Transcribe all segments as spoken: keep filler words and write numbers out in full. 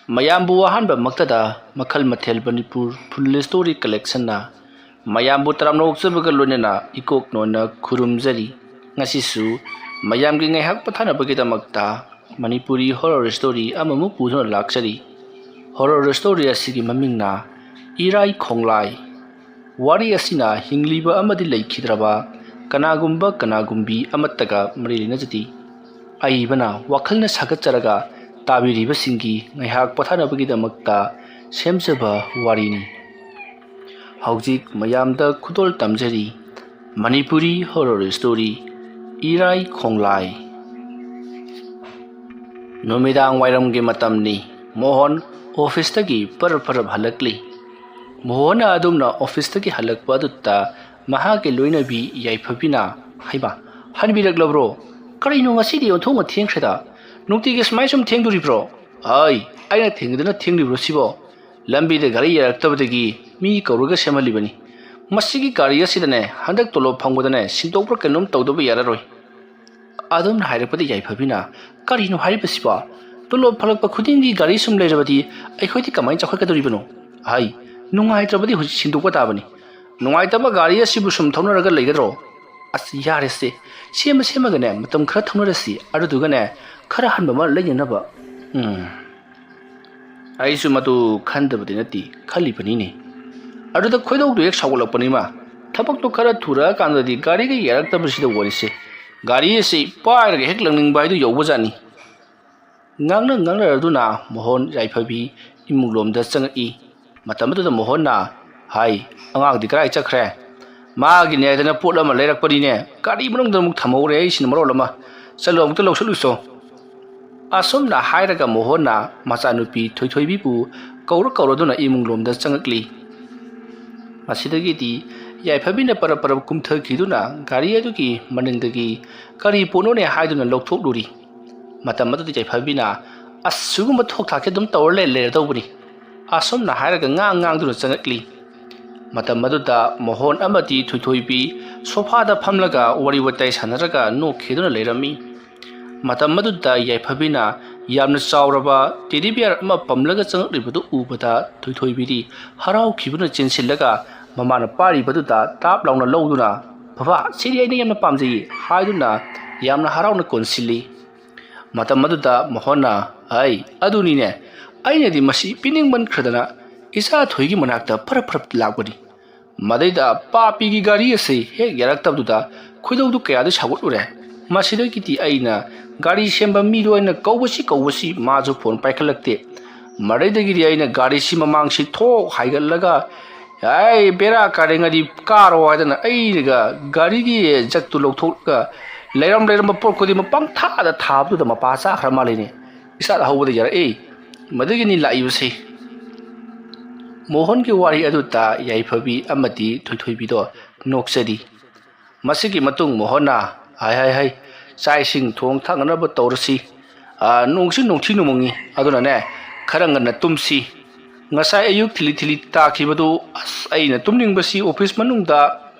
ꯃꯌꯥꯝꯕꯨ ꯑꯍꯥꯟꯕꯃꯛꯇꯗ ꯃꯈꯜ ꯃꯊꯦꯜ ꯃꯅꯤꯄꯨꯔ ꯐꯨꯜ ꯁ꯭ꯇꯣꯔꯤ ꯀꯂꯦꯛꯁꯟꯅ ꯃꯌꯥꯝꯕꯨ ꯇꯔꯥꯝꯅ ꯑꯣꯛꯆꯕꯒ ꯂꯣꯏꯅꯅ ꯏꯀꯣꯛ ꯅꯣꯟꯅ ꯈꯨꯔꯨꯝꯖꯔꯤ꯫ ꯉꯁꯤꯁꯨ ꯃꯌꯥꯝꯒꯤ ꯉꯥꯏꯍꯥꯛ ꯄꯣꯊꯥꯅꯕꯒꯤꯗꯃꯛꯇ ꯃꯅꯤꯄꯨꯔꯤ ꯍꯣꯔꯔ ꯁ꯭ꯇꯣꯔꯤ ꯑꯃꯃꯨꯛ ꯄꯨꯗꯨꯅ ꯂꯥꯛꯆꯔꯤ꯫ ꯍꯣꯔꯔ ꯁ꯭ꯇꯣꯔꯤ ꯑꯁꯤꯒꯤ ꯃꯃꯤꯡꯅ ꯏꯔꯥꯏ ꯈꯣꯡꯂꯥꯏ꯫ ꯋꯥꯔꯤ ꯑꯁꯤꯅ ꯍꯤꯡꯂꯤꯕ ꯑꯃꯗꯤ ꯂꯩꯈꯤꯗ꯭ꯔꯕ ꯀꯅꯥꯒꯨꯝꯕ ꯀꯅꯥꯒꯨꯝꯕꯤ ꯑꯃꯠꯇꯒ ꯃꯔꯤ ꯂꯩꯅꯖꯗꯦ꯫ ꯑꯏꯕꯅ ꯋꯥꯈꯜꯅ ꯁꯥꯒꯠꯆꯔꯒ ꯇꯥꯕꯤꯔꯤꯕꯁꯤꯡꯒꯤ ꯉꯥꯏꯍꯥꯛ ꯄꯣꯊꯥꯅꯕꯒꯤꯗꯃꯛꯇ ꯁꯦꯝꯖꯕ ꯋꯥꯔꯤꯅꯤ꯫ ꯍꯧꯖꯤꯛ ꯃꯌꯥꯝꯗ ꯈꯨꯗꯣꯜ ꯇꯝꯖꯔꯤ ꯃꯅꯤꯄꯨꯔꯤ ꯍꯣꯔꯔ ꯁ꯭ꯇꯣꯔꯤ ꯏꯔꯥꯏ ꯈꯣꯡꯂꯥꯏ꯫ ꯅꯨꯃꯤꯗꯥꯡ ꯋꯥꯏꯔꯝꯒꯤ ꯃꯇꯝꯅꯤ꯫ ꯃꯣꯍꯟ ꯑꯣꯐꯤꯁꯇꯒꯤ ꯄꯔꯞ ꯄꯔꯞ ꯍꯜꯂꯛꯂꯤ꯫ ꯃꯣꯍꯟꯅ ꯑꯗꯨꯝꯅ ꯑꯣꯐꯤꯁꯇꯒꯤ ꯍꯜꯂꯛꯄ ꯑꯗꯨꯗ ꯃꯍꯥꯛꯀꯤ ꯂꯣꯏꯅꯕꯤ ꯌꯥꯏꯐꯕꯤꯅ, "ꯍꯩꯃꯥ, ꯍꯟꯕꯤꯔꯛꯂꯕ꯭ꯔꯣ? ꯀꯔꯤꯅꯣ ꯉꯁꯤꯗꯤ ꯑꯣꯟꯊꯣꯛꯅ ꯊꯦꯡꯈ꯭ꯔꯦꯗ? ꯅꯨꯡꯇꯤꯒꯤ ꯁꯨꯃꯥꯏ ꯁꯨꯝ ꯊꯦꯡꯗꯣꯔꯤꯕ꯭ꯔꯣ?" "ꯑꯩ, ꯑꯩꯅ ꯊꯦꯡꯗꯅ ꯊꯦꯡꯂꯤꯕ꯭ꯔꯣ ꯁꯤꯕꯣ? ꯂꯝꯕꯤꯗ ꯒꯥꯔꯤ ꯌꯥꯔꯛꯇꯕꯗꯒꯤ ꯃꯤ ꯀꯧꯔꯒ ꯁꯦꯝꯍꯜꯂꯤꯕꯅꯤ꯫ ꯃꯁꯤꯒꯤ ꯒꯥꯔꯤ ꯑꯁꯤꯗꯅꯦ ꯍꯟꯗꯛ ꯇꯣꯂꯣꯞ ꯐꯪꯕꯗꯅꯦ ꯁꯤꯟꯗꯣꯛꯄ꯭ꯔꯥ ꯀꯩꯅꯣꯝ ꯇꯧꯗꯕ ꯌꯥꯔꯔꯣꯏ꯫" ꯑꯗꯨꯝꯅ ꯍꯥꯏꯔꯛꯄꯗ ꯌꯥꯏꯐꯕꯤꯅ, "ꯀꯔꯤꯅꯣ ꯍꯥꯏꯔꯤꯕꯁꯤꯕꯣ? ꯇꯣꯂꯣꯞ ꯐꯪꯂꯛꯄ ꯈꯨꯗꯤꯡꯒꯤ ꯒꯥꯔꯤ ꯁꯨꯝ ꯂꯩꯔꯕꯗꯤ ꯑꯩꯈꯣꯏꯗꯤ ꯀꯃꯥꯏꯅ ꯆꯥꯎꯈꯠꯀꯗꯧꯔꯤꯕꯅꯣ? ꯍꯥꯏ, ꯅꯨꯡꯉꯥꯏꯇ꯭ꯔꯕꯗꯤ ꯍꯧꯖꯤꯛ ꯁꯤꯟꯗꯣꯛꯄ ꯇꯥꯕꯅꯤ꯫ ꯅꯨꯡꯉꯥꯏꯇꯕ ꯒꯥꯔꯤ ꯑꯁꯤꯕꯨ ꯁꯨꯝ ꯊꯧꯅꯔꯒ ꯂꯩꯒꯗ꯭ꯔꯣ? ꯑꯁ, ꯌꯥꯔꯦꯁꯦ, ꯁꯦꯝꯃ ꯁꯦꯝꯃꯒꯅꯦ ꯃꯇꯝ ꯈꯔ ꯊꯧꯅꯔꯁꯤ, ꯑꯗꯨꯗꯨꯒꯅꯦ ꯈꯔ ꯍꯟꯕ ꯑꯃ ꯂꯩꯅꯅꯕ꯫ ꯎꯝ, ꯑꯩꯁꯨ ꯃꯗꯨ ꯈꯟꯗꯕꯗꯤ ꯅꯠꯇꯦ, ꯈꯜꯂꯤꯕꯅꯤꯅꯦ꯫" ꯑꯗꯨꯗ ꯈꯣꯏꯗꯧꯗꯨ ꯍꯦꯛ ꯁꯥꯎꯒꯠꯂꯛꯄꯅꯤꯃ꯫ "ꯊꯕꯛꯇꯣ ꯈꯔ ꯊꯨꯔꯛꯑꯀꯥꯟꯗꯗꯤ ꯒꯥꯔꯤꯒ ꯌꯥꯔꯛꯇꯕꯁꯤꯗ ꯋꯥꯔꯤꯁꯦ꯫ ꯒꯥꯔꯤ ꯑꯁꯤ ꯄꯥꯏꯔꯒ ꯍꯦꯛ ꯂꯪꯅꯤꯡꯕ ꯍꯥꯏꯗꯨ ꯌꯧꯕꯖꯥꯠꯅꯤ꯫" ꯉꯥꯡꯅ ꯉꯥꯡꯅꯔꯗꯨꯅ ꯃꯣꯍꯟ ꯌꯥꯏꯐꯕꯤ ꯏꯃꯨꯡꯂꯣꯝꯗ ꯆꯪꯉꯛꯏ꯫ ꯃꯇꯝ ꯑꯗꯨꯗ ꯃꯣꯍꯟꯅ, "ꯍꯥꯏ, ꯑꯉꯥꯡꯗꯤ ꯀꯗꯥꯏ ꯆꯠꯈ꯭ꯔꯦ? ꯃꯥꯒꯤꯅꯦ ꯍꯥꯏꯗꯅ ꯄꯣꯠ ꯑꯃ ꯂꯩꯔꯛꯄꯅꯤꯅꯦ, ꯒꯥꯔꯤ ꯃꯅꯨꯡꯗ ꯑꯃꯨꯛ ꯊꯝꯍꯧꯔꯦ, ꯑꯩꯁꯤꯅ ꯃꯔꯣꯜ ꯑꯃ꯫ ꯆꯠꯂꯣ, ꯑꯃꯨꯛꯇ ꯂꯧꯁꯜꯂꯨꯆꯣ꯫" ꯑꯁꯨꯝꯅ ꯍꯥꯏꯔꯒ ꯃꯣꯍꯟꯅ ꯃꯆꯥꯅꯨꯄꯤ ꯊꯣꯏꯊꯣꯏꯕꯤꯕꯨ ꯀꯧꯔ ꯀꯧꯔꯗꯨꯅ ꯏꯃꯨꯡꯂꯣꯝꯗ ꯆꯪꯉꯛꯂꯤ꯫ ꯃꯁꯤꯗꯒꯤꯗꯤ ꯌꯥꯏꯐꯕꯤꯅ ꯄꯔꯞ ꯄꯔꯞ ꯀꯨꯝꯊꯈꯤꯗꯨꯅ ꯒꯥꯔꯤ ꯑꯗꯨꯒꯤ ꯃꯅꯤꯡꯗꯒꯤ ꯀꯔꯤ ꯄꯣꯠꯅꯣꯅꯦ ꯍꯥꯏꯗꯨꯅ ꯂꯧꯊꯣꯛꯂꯨꯔꯤ꯫ ꯃꯇꯝ ꯑꯗꯨꯗ ꯌꯥꯏꯐꯕꯤꯅ, "ꯑꯁ, ꯁꯤꯒꯨꯝꯕ ꯊꯣꯛ ꯊꯥꯛꯁꯦ ꯑꯗꯨꯝ ꯇꯧꯔ ꯂꯩ-, ꯂꯩꯔꯗꯧꯕꯅꯤ꯫" ꯑꯁꯨꯝꯅ ꯍꯥꯏꯔꯒ ꯉꯥꯡ ꯉꯥꯡꯗꯨꯅ ꯆꯪꯉꯛꯂꯤ꯫ ꯃꯇꯝ ꯑꯗꯨꯗ ꯃꯣꯍꯟ ꯑꯃꯗꯤ ꯊꯣꯏꯊꯣꯏꯕꯤ ꯁꯣꯐꯥꯗ ꯐꯝꯂꯒ ꯋꯥꯔꯤ ꯋꯥꯇꯥꯏ ꯁꯥꯟꯅꯔꯒ ꯅꯣꯛꯈꯤꯗꯨꯅ ꯂꯩꯔꯝꯃꯤ꯫ ꯃꯇꯝ ꯑꯗꯨꯗ ꯌꯥꯏꯐꯕꯤꯅ ꯌꯥꯝꯅ ꯆꯥꯎꯔꯕ ꯇꯦꯗꯤ ꯕꯤꯌꯥꯔ ꯑꯃ ꯄꯝꯂꯒ ꯆꯪꯂꯛꯂꯤꯕꯗꯨ ꯎꯕꯗ ꯊꯣꯏꯊꯣꯏꯕꯤꯗꯤ ꯍꯔꯥꯎꯈꯤꯕꯅ ꯆꯦꯟꯁꯤꯜꯂꯒ ꯃꯃꯥꯅ ꯄꯥꯏꯔꯤꯕꯗꯨꯗ ꯇꯥꯞ ꯂꯥꯎꯅ ꯂꯧꯗꯨꯅ, "ꯕꯕꯥ, ꯁꯤꯗꯤ ꯑꯩꯅ ꯌꯥꯝꯅ ꯄꯥꯝꯖꯩꯌꯦ" ꯍꯥꯏꯗꯨꯅ ꯌꯥꯝꯅ ꯍꯔꯥꯎꯅ ꯀꯣꯟꯁꯤꯜꯂꯤ꯫ ꯃꯇꯝ ꯑꯗꯨꯗ ꯃꯣꯍꯟꯅ, "ꯑꯩ ꯑꯗꯨꯅꯤꯅꯦ, ꯑꯩꯅꯗꯤ ꯃꯁꯤ ꯄꯤꯅꯤꯡꯃꯟꯈ꯭ꯔꯗꯅ ꯏꯆꯥ ꯊꯣꯏꯒꯤ ꯃꯅꯥꯛꯇ ꯐꯔꯞ ꯐꯔꯞ ꯂꯥꯛꯄꯅꯤ꯫ ꯃꯗꯩꯗ ꯄꯥꯄꯤꯒꯤ ꯒꯥꯔꯤ ꯑꯁꯤ ꯍꯦꯛ ꯌꯥꯔꯛꯇꯕꯗꯨꯗ ꯈꯣꯏꯗꯧꯗꯨ ꯀꯌꯥꯗꯤ ꯁꯥꯎꯒꯠꯂꯨꯔꯦ꯫ ꯃꯁꯤꯗꯒꯤꯗꯤ ꯑꯩꯅ ꯒꯥꯔꯤ ꯁꯦꯝꯕ ꯃꯤꯗꯣ ꯑꯩꯅ ꯀꯧꯕꯁꯤ ꯀꯧꯕꯁꯤ ꯃꯥꯁꯨ ꯐꯣꯟ ꯄꯥꯏꯈꯠꯂꯛꯇꯦ꯫ ꯃꯗꯩꯗꯒꯤꯗꯤ ꯑꯩꯅ ꯒꯥꯔꯤꯁꯤ ꯃꯃꯥꯡꯁꯤ ꯊꯣꯛ ꯍꯥꯏꯒꯠꯂꯒ, 'ꯑꯩ ꯕꯦꯔꯥ ꯀꯥꯔꯦ, ꯉꯗꯤ ꯀꯥꯔꯣ' ꯍꯥꯏꯗꯅ ꯑꯩꯅꯒ ꯒꯥꯔꯤꯒꯤ ꯖꯛꯇꯨ ꯂꯧꯊꯣꯛꯂꯒ ꯂꯩꯔꯝ ꯂꯩꯔꯝꯕ ꯄꯣꯠ ꯈꯨꯗꯤꯡꯃꯛ ꯄꯪꯊꯥꯗ ꯊꯥꯕꯗꯨꯗ ꯃꯄꯥ ꯆꯥꯈ꯭ꯔ ꯃꯥꯜꯂꯤꯅꯦ꯫ ꯏꯁꯥꯗ ꯍꯧꯕꯗ ꯌꯥꯔꯛꯏ꯫ ꯃꯗꯨꯒꯤꯅꯤ ꯂꯥꯛꯏꯕꯁꯤ꯫ ꯃꯣꯍꯟꯒꯤ ꯋꯥꯔꯤ ꯑꯗꯨ ꯇꯥ ꯌꯥꯏꯐꯕꯤ ꯑꯃꯗꯤ ꯊꯣꯏꯊꯣꯏꯕꯤꯗꯣ ꯅꯣꯛꯆꯔꯤ꯫ ꯃꯁꯤꯒꯤ ꯃꯇꯨꯡ ꯃꯣꯍꯟꯅ, "ꯍꯥꯏ, ꯍꯥꯏ, ꯍꯥꯏ, ꯆꯥꯛ ꯏꯁꯤꯡ ꯊꯣꯡ ꯊꯥꯛꯅꯅꯕ ꯇꯧꯔꯁꯤ꯫ ꯑꯥ, ꯅꯣꯡꯁꯤ ꯅꯣꯡꯊꯤ ꯅꯣꯡꯃꯪꯉꯤ, ꯑꯗꯨꯅꯅꯦ, ꯈꯔ ꯉꯟꯅ ꯇꯨꯝꯁꯤ꯫ ꯉꯁꯥꯏ ꯑꯌꯨꯛ ꯊꯤꯂꯤ ꯊꯤꯂꯤ ꯇꯥꯈꯤꯕꯗꯨ, ꯑꯁ, ꯑꯩꯅ ꯇꯨꯝꯅꯤꯡꯕꯁꯤ ꯑꯣꯐꯤꯁ ꯃꯅꯨꯡꯗ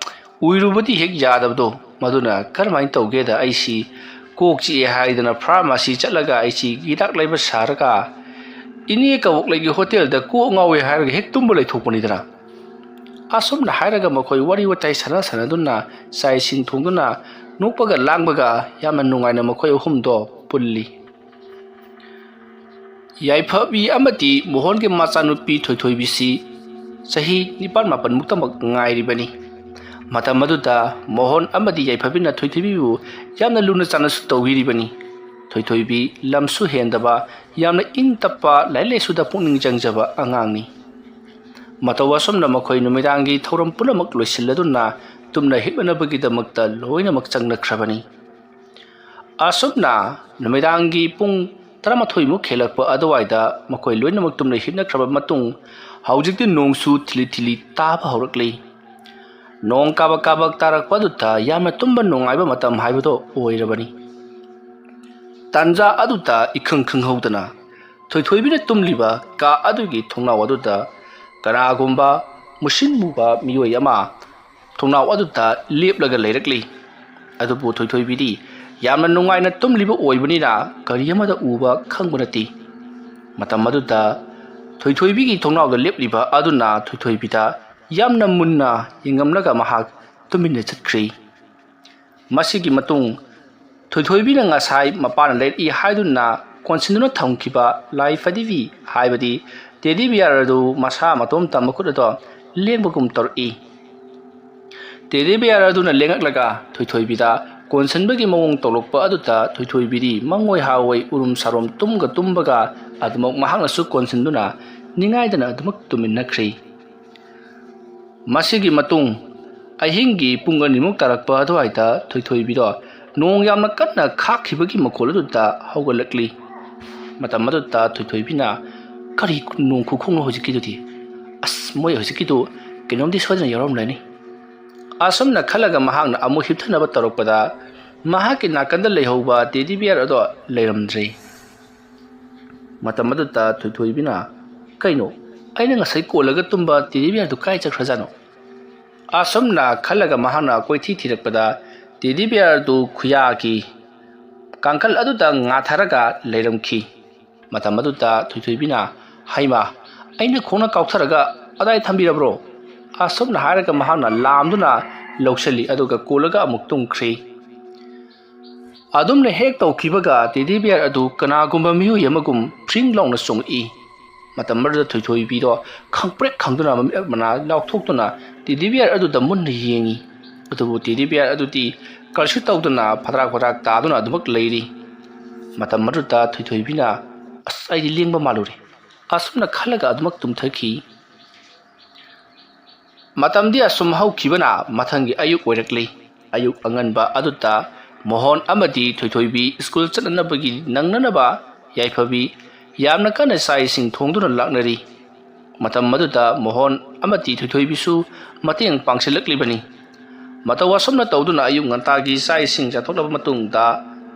ꯎꯏꯔꯨꯕꯗꯤ ꯍꯦꯛ ꯌꯥꯗꯕꯗꯣ, ꯃꯗꯨꯅ ꯀꯔꯝꯍꯥꯏꯅ ꯇꯧꯒꯦꯗ ꯑꯩꯁꯤ ꯀꯣꯛ ꯆꯤꯛꯑꯦ ꯍꯥꯏꯗꯅ ꯐꯥꯔꯃꯥꯁꯤ ꯆꯠꯂꯒ ꯑꯩꯁꯤ ꯍꯤꯗꯥꯛ ꯂꯩꯕ ꯁꯥꯔꯒ ꯏꯅꯦ ꯀꯕꯣꯛꯂꯩꯒꯤ ꯍꯣꯇꯦꯜꯗ ꯀꯣꯛ ꯉꯥꯎꯋꯦ ꯍꯥꯏꯔꯒ ꯍꯦꯛ ꯇꯨꯝꯕ ꯂꯩꯊꯣꯛꯄꯅꯤꯗꯅ"꯫ ꯑꯁꯨꯝꯅ ꯍꯥꯏꯔꯒ ꯃꯈꯣꯏ ꯋꯥꯔꯤ ꯋꯥꯇꯥꯏ ꯁꯥꯟꯅ ꯁꯥꯟꯅꯗꯨꯅ ꯆꯥꯛ ꯏꯁꯤꯡ ꯊꯣꯡꯗꯨꯅ ꯅꯣꯛꯄꯒ ꯂꯥꯡꯕꯒ ꯌꯥꯝꯅ ꯅꯨꯡꯉꯥꯏꯅ ꯃꯈꯣꯏ ꯑꯍꯨꯝꯗꯣ ꯄꯨꯜꯂꯤ꯫ ꯌꯥꯏꯐꯕꯤ ꯑꯃꯗꯤ ꯃꯣꯍꯟꯒꯤ ꯃꯆꯥꯅꯨꯄꯤ ꯊꯣꯏꯊꯣꯏꯕꯤꯁꯤ ꯆꯍꯤ ꯅꯤꯄꯥꯜ ꯃꯥꯄꯜꯃꯨꯛꯇꯃꯛ ꯉꯥꯏꯔꯤꯕꯅꯤ꯫ ꯃꯇꯝ ꯑꯗꯨꯗ ꯃꯣꯍꯟ ꯑꯃꯗꯤ ꯌꯥꯏꯐꯕꯤꯅ ꯊꯣꯏꯊꯣꯏꯕꯤꯕꯨ ꯌꯥꯝꯅ ꯂꯨꯅ ꯆꯥꯟꯅꯁꯨ ꯇꯧꯕꯤꯔꯤꯕꯅꯤ꯫ ꯊꯣꯏꯊꯣꯏꯕꯤ ꯂꯝꯁꯨ ꯍꯦꯟꯗꯕ, ꯌꯥꯝꯅ ꯏꯪ ꯇꯞꯄ, ꯂꯥꯏꯔꯤꯛ ꯂꯥꯏꯁꯨꯗ ꯄꯨꯛꯅꯤꯡ ꯆꯪꯖꯕ ꯑꯉꯥꯡꯅꯤ꯫ ꯃꯇꯧ ꯑꯁꯨꯝꯅ ꯃꯈꯣꯏ ꯅꯨꯃꯤꯗꯥꯡꯒꯤ ꯊꯧꯔꯝ ꯄꯨꯝꯅꯃꯛ ꯂꯣꯏꯁꯤꯜꯂꯗꯨꯅ ꯇꯨꯝꯅ ꯍꯤꯞꯅꯅꯕꯒꯤꯗꯃꯛꯇ ꯂꯣꯏꯅꯃꯛ ꯆꯪꯅꯈ꯭ꯔꯕꯅꯤ꯫ ꯑꯁꯨꯝꯅ ꯅꯨꯃꯤꯗꯥꯡꯒꯤ ꯄꯨꯡ ꯇꯔꯥꯃꯥꯊꯣꯏꯃꯨꯛ ꯍꯦꯜꯂꯛꯄ ꯑꯗꯨꯋꯥꯏꯗ ꯃꯈꯣꯏ ꯂꯣꯏꯅꯃꯛ ꯇꯨꯝꯅ ꯍꯤꯞꯅꯈ꯭ꯔꯕ ꯃꯇꯨꯡ, ꯍꯧꯖꯤꯛꯇꯤ ꯅꯣꯡꯁꯨ ꯊꯤꯂꯤ ꯊꯤꯂꯤ ꯇꯥꯕ ꯍꯧꯔꯛꯂꯤ꯫ ꯅꯣꯡ ꯀꯥꯕꯛ ꯀꯥꯕꯛ ꯇꯥꯔꯛꯄ ꯑꯗꯨꯗ ꯌꯥꯝꯅ ꯇꯨꯝꯕ ꯅꯨꯡꯉꯥꯏꯕ ꯃꯇꯝ ꯍꯥꯏꯕꯗꯣ ꯑꯣꯏꯔꯕꯅꯤ꯫ ꯇꯥꯟꯖꯥ ꯑꯗꯨꯗ ꯏꯈꯪ ꯈꯪꯍꯧꯗꯅ ꯊꯣꯏꯊꯣꯏꯕꯤꯅ ꯇꯨꯝꯂꯤꯕ ꯀꯥ ꯑꯗꯨꯒꯤ ꯊꯣꯡꯅꯥꯎ ꯑꯗꯨꯗ ꯀꯅꯥꯒꯨꯝꯕ ꯃꯨꯁꯤꯟ ꯃꯨꯕ ꯃꯤꯑꯣꯏ ꯑꯃ ꯊꯣꯡꯅꯥꯎ ꯑꯗꯨꯗ ꯂꯦꯞꯂꯒ ꯂꯩꯔꯛꯂꯤ꯫ ꯑꯗꯨꯕꯨ ꯊꯣꯏꯊꯣꯏꯕꯤꯗꯤ ꯌꯥꯝꯅ ꯅꯨꯡꯉꯥꯏꯅ ꯇꯨꯝꯂꯤꯕ ꯑꯣꯏꯕꯅꯤꯅ ꯀꯔꯤ ꯑꯃꯗ ꯎꯕ ꯈꯪꯕ ꯅꯠꯇꯦ꯫ ꯃꯇꯝ ꯑꯗꯨꯗ ꯊꯣꯏꯊꯣꯏꯕꯤꯒꯤ ꯊꯣꯡꯅꯥꯎꯗ ꯂꯦꯞꯂꯤꯕ ꯑꯗꯨꯅ ꯊꯣꯏꯊꯣꯏꯕꯤꯗ ꯌꯥꯝꯅ ꯃꯨꯟꯅ ꯌꯦꯡꯉꯝꯂꯒ ꯃꯍꯥꯛ ꯇꯨꯃꯤꯟꯅ ꯆꯠꯈ꯭ꯔꯦ꯫ ꯃꯁꯤꯒꯤ ꯃꯇꯨꯡ ꯊꯣꯏꯊꯣꯏꯕꯤꯅ ꯉꯁꯥꯏ ꯃꯄꯥꯅ ꯂꯩꯔꯛꯏ ꯍꯥꯏꯗꯨꯅ ꯀꯣꯟꯁꯤꯟꯗꯨꯅ ꯊꯝꯈꯤꯕ ꯂꯥꯏ ꯐꯗꯤꯕꯤ ꯍꯥꯏꯕꯗꯤ ꯇꯦꯗꯤ ꯕꯤꯌꯥꯔ ꯑꯗꯨ ꯃꯁꯥ ꯃꯇꯣꯝꯇ ꯃꯈꯨꯠ ꯑꯗꯣ ꯂꯦꯡꯕꯒꯨꯝ ꯇꯧꯔꯛꯏ꯫ ꯇꯦꯗꯤ ꯕꯤꯌꯥꯔ ꯑꯗꯨꯅ ꯂꯦꯡꯉꯛꯂꯒ ꯊꯣꯏꯊꯣꯏꯕꯤꯗ ꯀꯣꯟꯁꯤꯟꯕꯒꯤ ꯃꯑꯣꯡ ꯇꯧꯔꯛꯄ ꯑꯗꯨꯗ ꯊꯣꯏꯊꯣꯏꯕꯤꯗꯤ ꯃꯪꯑꯣꯏ ꯍꯥꯑꯣꯏ ꯎꯔꯨꯝ ꯁꯥꯔꯣꯝ ꯇꯨꯝꯒ ꯇꯨꯝꯕꯒ ꯑꯗꯨꯃꯛ ꯃꯍꯥꯛꯅꯁꯨ ꯀꯣꯟꯁꯤꯟꯗꯨꯅ ꯅꯤꯡꯉꯥꯏꯗꯅ ꯑꯗꯨꯃꯛ ꯇꯨꯝꯃꯤꯟꯅꯈ꯭ꯔꯦ꯫ ꯃꯁꯤꯒꯤ ꯃꯇꯨꯡ ꯑꯍꯤꯡꯒꯤ ꯄꯨꯡ ꯑꯅꯤꯃꯨꯛ ꯇꯥꯔꯛꯄ ꯑꯗꯨꯋꯥꯏꯗ ꯊꯣꯏꯊꯣꯏꯕꯤꯗꯣ ꯅꯣꯡ ꯌꯥꯝꯅ ꯀꯟꯅ ꯈꯥꯛꯈꯤꯕꯒꯤ ꯃꯈꯣꯜ ꯑꯗꯨꯗ ꯍꯧꯒꯠꯂꯛꯂꯤ꯫ ꯃꯇꯝ ꯑꯗꯨꯗ ꯊꯣꯏꯊꯣꯏꯕꯤꯅ, "ꯀꯔꯤ ꯅꯣꯡ ꯈꯨꯈꯣꯡꯅꯣ ꯍꯧꯖꯤꯛꯀꯤꯗꯨꯗꯤ? ꯑꯁ, ꯃꯣꯏ ꯍꯧꯖꯤꯛꯀꯤꯗꯨ ꯀꯩꯅꯣꯝꯗꯤ ꯁꯣꯏꯗꯅ ꯌꯥꯎꯔꯝꯂꯅꯤ"꯫ ꯑꯁꯨꯝꯅ ꯈꯜꯂꯒ ꯃꯍꯥꯛꯅ ꯑꯃꯨꯛ ꯍꯤꯞꯊꯅꯕ ꯇꯧꯔꯛꯄꯗ ꯃꯍꯥꯛꯀꯤ ꯅꯥꯀꯟꯗ ꯂꯩꯍꯧꯕ ꯇꯦꯗꯤ ꯕꯤꯌꯥꯔ ꯑꯗꯣ ꯂꯩꯔꯝꯗ꯭ꯔꯦ꯫ ꯃꯇꯝ ꯑꯗꯨꯗ ꯊꯣꯏꯊꯣꯏꯕꯤꯅ, "ꯀꯩꯅꯣ, ꯑꯩꯅ ꯉꯁꯥꯏ ꯀꯣꯜꯂꯒ ꯇꯨꯝꯕ ꯇꯦꯗꯤ ꯕꯤꯌꯥꯔꯗꯨ ꯀꯥꯏ ꯆꯠꯈ꯭ꯔꯖꯥꯠꯅꯣ?" ꯑꯁꯨꯝꯅ ꯈꯜꯂꯒ ꯃꯍꯥꯛꯅ ꯀꯣꯏꯊꯤ ꯊꯤꯔꯛꯄꯗ ꯇꯦꯗꯤ ꯕꯤꯌꯥꯔꯗꯨ ꯈꯨꯌꯥꯒꯤ ꯀꯥꯡꯈꯜ ꯑꯗꯨꯗ ꯉꯥꯊꯔꯒ ꯂꯩꯔꯝꯈꯤ꯫ ꯃꯇꯝ ꯑꯗꯨꯗ ꯊꯣꯏꯊꯣꯏꯕꯤꯅ, "ꯍꯩꯃꯥ, ꯑꯩꯅ ꯈꯣꯡꯅ ꯀꯥꯎꯊꯔꯒ ꯑꯗꯥꯏ ꯊꯝꯕꯤꯔꯕ꯭ꯔꯣ?" ꯑꯁꯨꯝꯅ ꯍꯥꯏꯔꯒ ꯃꯍꯥꯛꯅ ꯂꯥꯝꯗꯨꯅ ꯂꯧꯁꯤꯜꯂꯤ, ꯑꯗꯨꯒ ꯀꯣꯜꯂꯒ ꯑꯃꯨꯛ ꯇꯨꯝꯈ꯭ꯔꯦ꯫ ꯑꯗꯨꯝꯅ ꯍꯦꯛ ꯇꯧꯈꯤꯕꯒ ꯇꯦꯗꯤ ꯕꯤꯌꯥꯔ ꯑꯗꯨ ꯀꯅꯥꯒꯨꯝꯕ ꯃꯤꯑꯣꯏ ꯑꯃꯒꯨꯝ ꯐ꯭ꯔꯤꯡ ꯂꯥꯎꯅ ꯆꯣꯡꯉꯛꯏ꯫ ꯃꯇꯝ ꯑꯗꯨꯗ ꯊꯣꯏꯊꯣꯏꯕꯤꯗꯣ ꯈꯪꯄ꯭ꯔꯦꯛ ꯈꯪꯗꯨꯅ ꯃꯃꯤꯠ ꯃꯅꯥ ꯂꯥꯎꯊꯣꯛꯇꯨꯅ ꯇꯦꯗꯤ ꯕꯤꯌꯥꯔ ꯑꯗꯨꯗ ꯃꯨꯟꯅ ꯌꯦꯡꯉꯤ꯫ ꯑꯗꯨꯕꯨ ꯇꯦꯗꯤ ꯕꯤꯌꯥꯔ ꯑꯗꯨꯗꯤ ꯀꯔꯤꯁꯨ ꯇꯧꯗꯅ ꯐꯗ꯭ꯔꯥꯛ ꯐꯗ꯭ꯔꯥꯛ ꯇꯥꯗꯨꯅ ꯑꯗꯨꯃꯛ ꯂꯩꯔꯤ꯫ ꯃꯇꯝ ꯑꯗꯨꯗ ꯊꯣꯏꯊꯣꯏꯕꯤꯅ, "ꯑꯁ, ꯑꯩꯗꯤ ꯂꯦꯡꯕ ꯃꯥꯜꯂꯨꯔꯦ"꯫ ꯑꯁꯨꯝꯅ ꯈꯜꯂꯒ ꯑꯗꯨꯃꯛ ꯇꯨꯝꯊꯈꯤ꯫ ꯃꯇꯝꯗꯤ ꯑꯁꯨꯝ ꯍꯧꯈꯤꯕꯅ ꯃꯊꯪꯒꯤ ꯑꯌꯨꯛ ꯑꯣꯏꯔꯛꯂꯤ꯫ ꯑꯌꯨꯛ ꯑꯉꯟꯕ ꯑꯗꯨꯗ ꯃꯣꯍꯣꯟ ꯑꯃꯗꯤ ꯊꯣꯏꯊꯣꯏꯕꯤ ꯁ꯭ꯀꯨꯜ ꯆꯠꯅꯅꯕꯒꯤ ꯅꯪꯅꯅꯕ ꯌꯥꯏꯐꯕꯤ ꯌꯥꯝꯅ ꯀꯟꯅ ꯆꯥꯛ ꯏꯁꯤꯡ ꯊꯣꯡꯗꯨꯅ ꯂꯥꯛꯅꯔꯤ꯫ ꯃꯇꯝ ꯑꯗꯨꯗ ꯃꯣꯍꯣꯟ ꯑꯃꯗꯤ ꯊꯣꯏꯊꯣꯏꯕꯤꯁꯨ ꯃꯇꯦꯡ ꯄꯥꯡꯁꯤꯜꯂꯛꯂꯤꯕꯅꯤ꯫ ꯃꯇꯧ ꯑꯁꯨꯝꯅ ꯇꯧꯗꯨꯅ ꯑꯌꯨꯛ ꯉꯟꯇꯥꯒꯤ ꯆꯥꯛ ꯏꯁꯤꯡ ꯆꯥꯊꯣꯛꯂꯕ ꯃꯇꯨꯡꯗ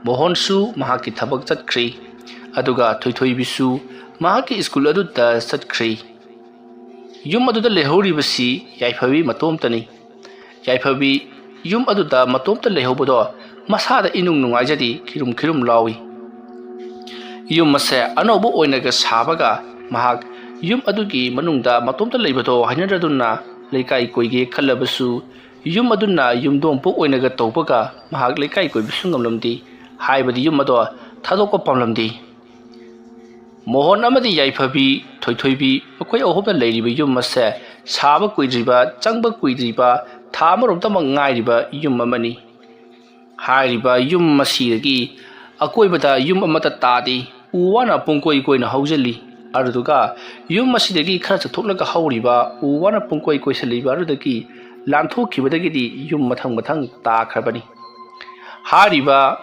ꯃꯣꯍꯣꯟꯁꯨ ꯃꯍꯥꯛꯀꯤ ꯊꯕꯛ ꯆꯠꯈ꯭ꯔꯤ꯫ ꯑꯗꯨꯒ ꯊꯣꯏꯊꯣꯏꯕꯤꯁꯨ ꯃꯍꯥꯛꯀꯤ ꯁ꯭ꯀꯨꯜ ꯑꯗꯨꯗ ꯆꯠꯈ꯭ꯔꯤ꯫ ꯌꯨꯝ ꯑꯗꯨꯗ ꯂꯩꯍꯧꯔꯤꯕꯁꯤ ꯌꯥꯏꯐꯕꯤ ꯃꯇꯣꯝꯇꯅꯤ꯫ ꯌꯥꯏꯐꯕꯤ ꯌꯨꯝ ꯑꯗꯨꯗ ꯃꯇꯣꯝꯇ ꯂꯩꯍꯧꯕꯗꯣ ꯃꯁꯥꯗ ꯏꯅꯨꯡ ꯅꯨꯡꯉꯥꯏꯖꯗꯦ, ꯈꯤꯔꯨꯝ ꯈꯤꯔꯨꯝ ꯂꯥꯎꯏ꯫ ꯌꯨꯝ ꯑꯁꯦ ꯑꯅꯧꯕ ꯑꯣꯏꯅꯒ ꯁꯥꯕꯒ ꯃꯍꯥꯛ ꯌꯨꯝ ꯑꯗꯨꯒꯤ ꯃꯅꯨꯡꯗ ꯃꯇꯣꯝꯇ ꯂꯩꯕꯗꯣ ꯍꯩꯅꯗ꯭ꯔꯗꯨꯅ ꯂꯩꯀꯥꯏ ꯀꯣꯏꯒꯦ ꯈꯜꯂꯕꯁꯨ ꯌꯨꯝ ꯑꯗꯨꯅ ꯌꯨꯝꯗꯣꯡꯄꯣꯛ ꯑꯣꯏꯅꯒ ꯇꯧꯕꯒ ꯃꯍꯥꯛ ꯂꯩꯀꯥꯏ ꯀꯣꯏꯕꯁꯨ ꯉꯝꯂꯝꯗꯦ, ꯍꯥꯏꯕꯗꯤ ꯌꯨꯝ ꯑꯗꯣ ꯊꯥꯗꯣꯛꯄ ꯄꯥꯝꯂꯝꯗꯦ꯫ ꯃꯣꯍꯣꯟ ꯑꯃꯗꯤ ꯌꯥꯏꯐꯕꯤ, ꯊꯣꯏꯊꯣꯏꯕꯤ, ꯃꯈꯣꯏ ꯑꯍꯨꯝꯅ ꯂꯩꯔꯤꯕ ꯌꯨꯝ ꯑꯁꯦ ꯁꯥꯕ ꯀꯨꯏꯗ꯭ꯔꯤꯕ, ꯆꯪꯕ ꯀꯨꯏꯗ꯭ꯔꯤꯕ, ꯊꯥ ꯑꯃꯔꯣꯝꯇꯃꯛ ꯉꯥꯏꯔꯤꯕ ꯌꯨꯝ ꯑꯃꯅꯤ꯫ ꯍꯥꯏꯔꯤꯕ ꯌꯨꯝ ꯑꯁꯤꯗꯒꯤ ꯑꯀꯣꯏꯕꯗ ꯌꯨꯝ ꯑꯃꯠꯇ ꯇꯥꯗꯦ꯫ ꯎ ꯋꯥꯅ ꯄꯨꯡꯀꯣꯏ ꯀꯣꯏꯅ ꯍꯧꯖꯤꯜꯂꯤ꯫ ꯑꯗꯨꯗꯨꯒ ꯌꯨꯝ ꯑꯁꯤꯗꯒꯤ ꯈꯔ ꯆꯠꯊꯣꯛꯂꯒ ꯍꯧꯔꯤꯕ ꯎ ꯋꯥꯅ ꯄꯨꯡꯀꯣꯏ ꯀꯣꯏꯁꯤꯜꯂꯤꯕ ꯑꯗꯨꯗꯒꯤ ꯂꯥꯟꯊꯣꯛꯈꯤꯕꯗꯒꯤꯗꯤ ꯌꯨꯝ ꯃꯊꯪ ꯃꯊꯪ ꯇꯥꯈ꯭ꯔꯕꯅꯤ꯫ ꯍꯥꯏꯔꯤꯕ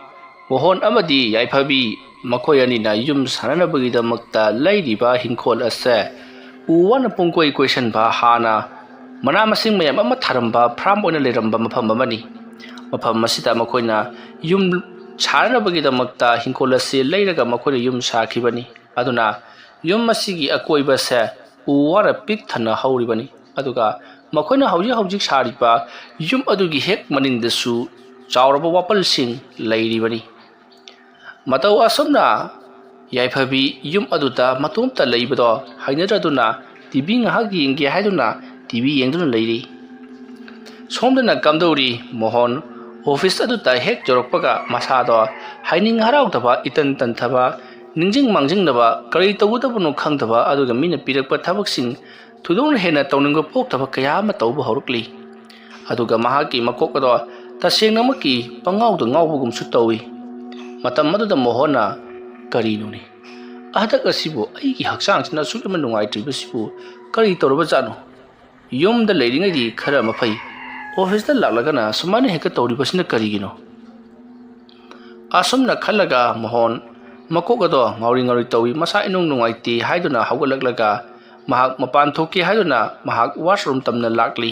ꯃꯣꯍꯣꯟ ꯑꯃꯗꯤ ꯌꯥꯏꯐꯕꯤ ꯃꯈꯣꯏ ꯑꯅꯤꯅ ꯌꯨꯝ ꯁꯥꯟꯅꯅꯕꯒꯤꯗꯃꯛꯇ ꯂꯩꯔꯤꯕ ꯍꯤꯡꯈꯣꯜ ꯑꯁꯦ ꯎ ꯋꯥꯅ ꯄꯨꯡꯀꯣꯏ ꯀꯣꯏꯁꯤꯟꯕ, ꯍꯥꯟꯅ ꯃꯅꯥ ꯃꯁꯤꯡ ꯃꯌꯥꯝ ꯑꯃ ꯊꯥꯔꯝꯕ ꯐꯥꯔꯝ ꯑꯣꯏꯅ ꯂꯩꯔꯝꯕ ꯃꯐꯝ ꯑꯃꯅꯤ꯫ ꯃꯐꯝ ꯑꯁꯤꯗ ꯃꯈꯣꯏꯅ ꯌꯨꯝ ꯁꯥꯅꯅꯕꯒꯤꯗꯃꯛꯇ ꯍꯤꯡꯈꯣꯜ ꯑꯁꯤ ꯂꯩꯔꯒ ꯃꯈꯣꯏꯅ ꯌꯨꯝ ꯁꯥꯈꯤꯕꯅꯤ꯫ ꯑꯗꯨꯅ ꯌꯨꯝ ꯑꯁꯤꯒꯤ ꯑꯀꯣꯏꯕꯁꯦ ꯎ ꯋꯥꯅ ꯄꯤꯛ ꯊꯟꯅ ꯍꯧꯔꯤꯕꯅꯤ꯫ ꯑꯗꯨꯒ ꯃꯈꯣꯏꯅ ꯍꯧꯖꯤꯛ ꯍꯧꯖꯤꯛ ꯁꯥꯔꯤꯕ ꯌꯨꯝ ꯑꯗꯨꯒꯤ ꯍꯦꯛ ꯃꯅꯤꯡꯗꯁꯨ ꯆꯥꯎꯔꯕ ꯋꯥꯄꯜꯁꯤꯡ ꯂꯩꯔꯤꯕꯅꯤ꯫ ꯃꯇꯧ ꯑꯁꯨꯝꯅ ꯌꯥꯏꯐꯕꯤ ꯌꯨꯝ ꯑꯗꯨꯗ ꯃꯇꯣꯝꯇ ꯂꯩꯕꯗꯣ ꯍꯩꯅꯗ꯭ꯔꯗꯨꯅ ꯇꯤ ꯚꯤ ꯉꯥꯏꯍꯥꯛ ꯌꯦꯡꯒꯦ ꯍꯥꯏꯗꯨꯅ ꯇꯤ ꯚꯤ ꯌꯦꯡꯗꯨꯅ ꯂꯩꯔꯤ꯫ ꯁꯣꯝꯗꯅ ꯀꯝꯗꯧꯔꯤ? ꯃꯣꯍꯣꯟ ꯑꯣꯐꯤꯁ ꯑꯗꯨꯗ ꯍꯦꯛ ꯌꯧꯔꯛꯄꯒ ꯃꯁꯥꯗꯣ ꯍꯥꯏꯅꯤꯡ ꯍꯔꯥꯎꯗꯕ, ꯏꯇꯟ ꯇꯟꯊꯕ, ꯅꯤꯡꯁꯤꯡ ꯃꯥꯡꯖꯤꯡꯅꯕ, ꯀꯔꯤ ꯇꯧꯒꯗꯕꯅꯣ ꯈꯪꯗꯕ, ꯑꯗꯨꯒ ꯃꯤꯅ ꯄꯤꯔꯛꯄ ꯊꯕꯛꯁꯤꯡ ꯊꯣꯏꯗꯣꯛꯅ ꯍꯦꯟꯅ ꯇꯧꯅꯤꯡꯕ ꯄꯣꯛꯇꯕ ꯀꯌꯥ ꯑꯃ ꯇꯧꯕ ꯍꯧꯔꯛꯂꯤ꯫ ꯑꯗꯨꯒ ꯃꯍꯥꯛꯀꯤ ꯃꯀꯣꯛ ꯑꯗꯣ ꯇꯁꯦꯡꯅꯃꯛꯀꯤ ꯄꯉꯥꯎꯗ ꯉꯥꯎꯕꯒꯨꯝꯁꯨ ꯇꯧꯏ꯫ ꯃꯇꯝ ꯑꯗꯨꯗ ꯃꯣꯍꯣꯟꯅ, "ꯀꯔꯤꯅꯣꯅꯦ? ꯍꯟꯗꯛ ꯑꯁꯤꯕꯨ ꯑꯩꯒꯤ ꯍꯛꯆꯥꯡꯁꯤꯅ ꯑꯁꯨꯛ ꯌꯥꯝꯅ ꯅꯨꯡꯉꯥꯏꯇ꯭ꯔꯤꯕꯁꯤꯕꯨ ꯀꯔꯤ ꯇꯧꯔꯕꯖꯥꯠꯅꯣ? ꯌꯨꯝꯗ ꯂꯩꯔꯤꯉꯩꯗꯤ ꯈꯔ ꯑꯃ ꯐꯩ, ꯑꯣꯐꯤꯁꯇ ꯂꯥꯛꯂꯒꯅ ꯁꯨꯃꯥꯏꯅ ꯍꯦꯛꯇ ꯇꯧꯔꯤꯕꯁꯤꯅ ꯀꯔꯤꯒꯤꯅꯣ?" ꯑꯁꯨꯝꯅ ꯈꯜꯂꯒ ꯃꯣꯍꯣꯟ ꯃꯀꯣꯛ ꯑꯗꯣ ꯉꯥꯎꯔꯤ ꯉꯥꯎꯔꯤ ꯇꯧꯏ꯫ ꯃꯁꯥ ꯏꯅꯨꯡ ꯅꯨꯡꯉꯥꯏꯇꯦ ꯍꯥꯏꯗꯨꯅ ꯍꯧꯒꯠꯂꯛꯂꯒ ꯃꯍꯥꯛ ꯃꯄꯥꯟ ꯊꯣꯛꯀꯦ ꯍꯥꯏꯗꯨꯅ ꯃꯍꯥꯛ ꯋꯥꯁꯔꯨꯝ ꯇꯝꯅ ꯂꯥꯛꯂꯤ꯫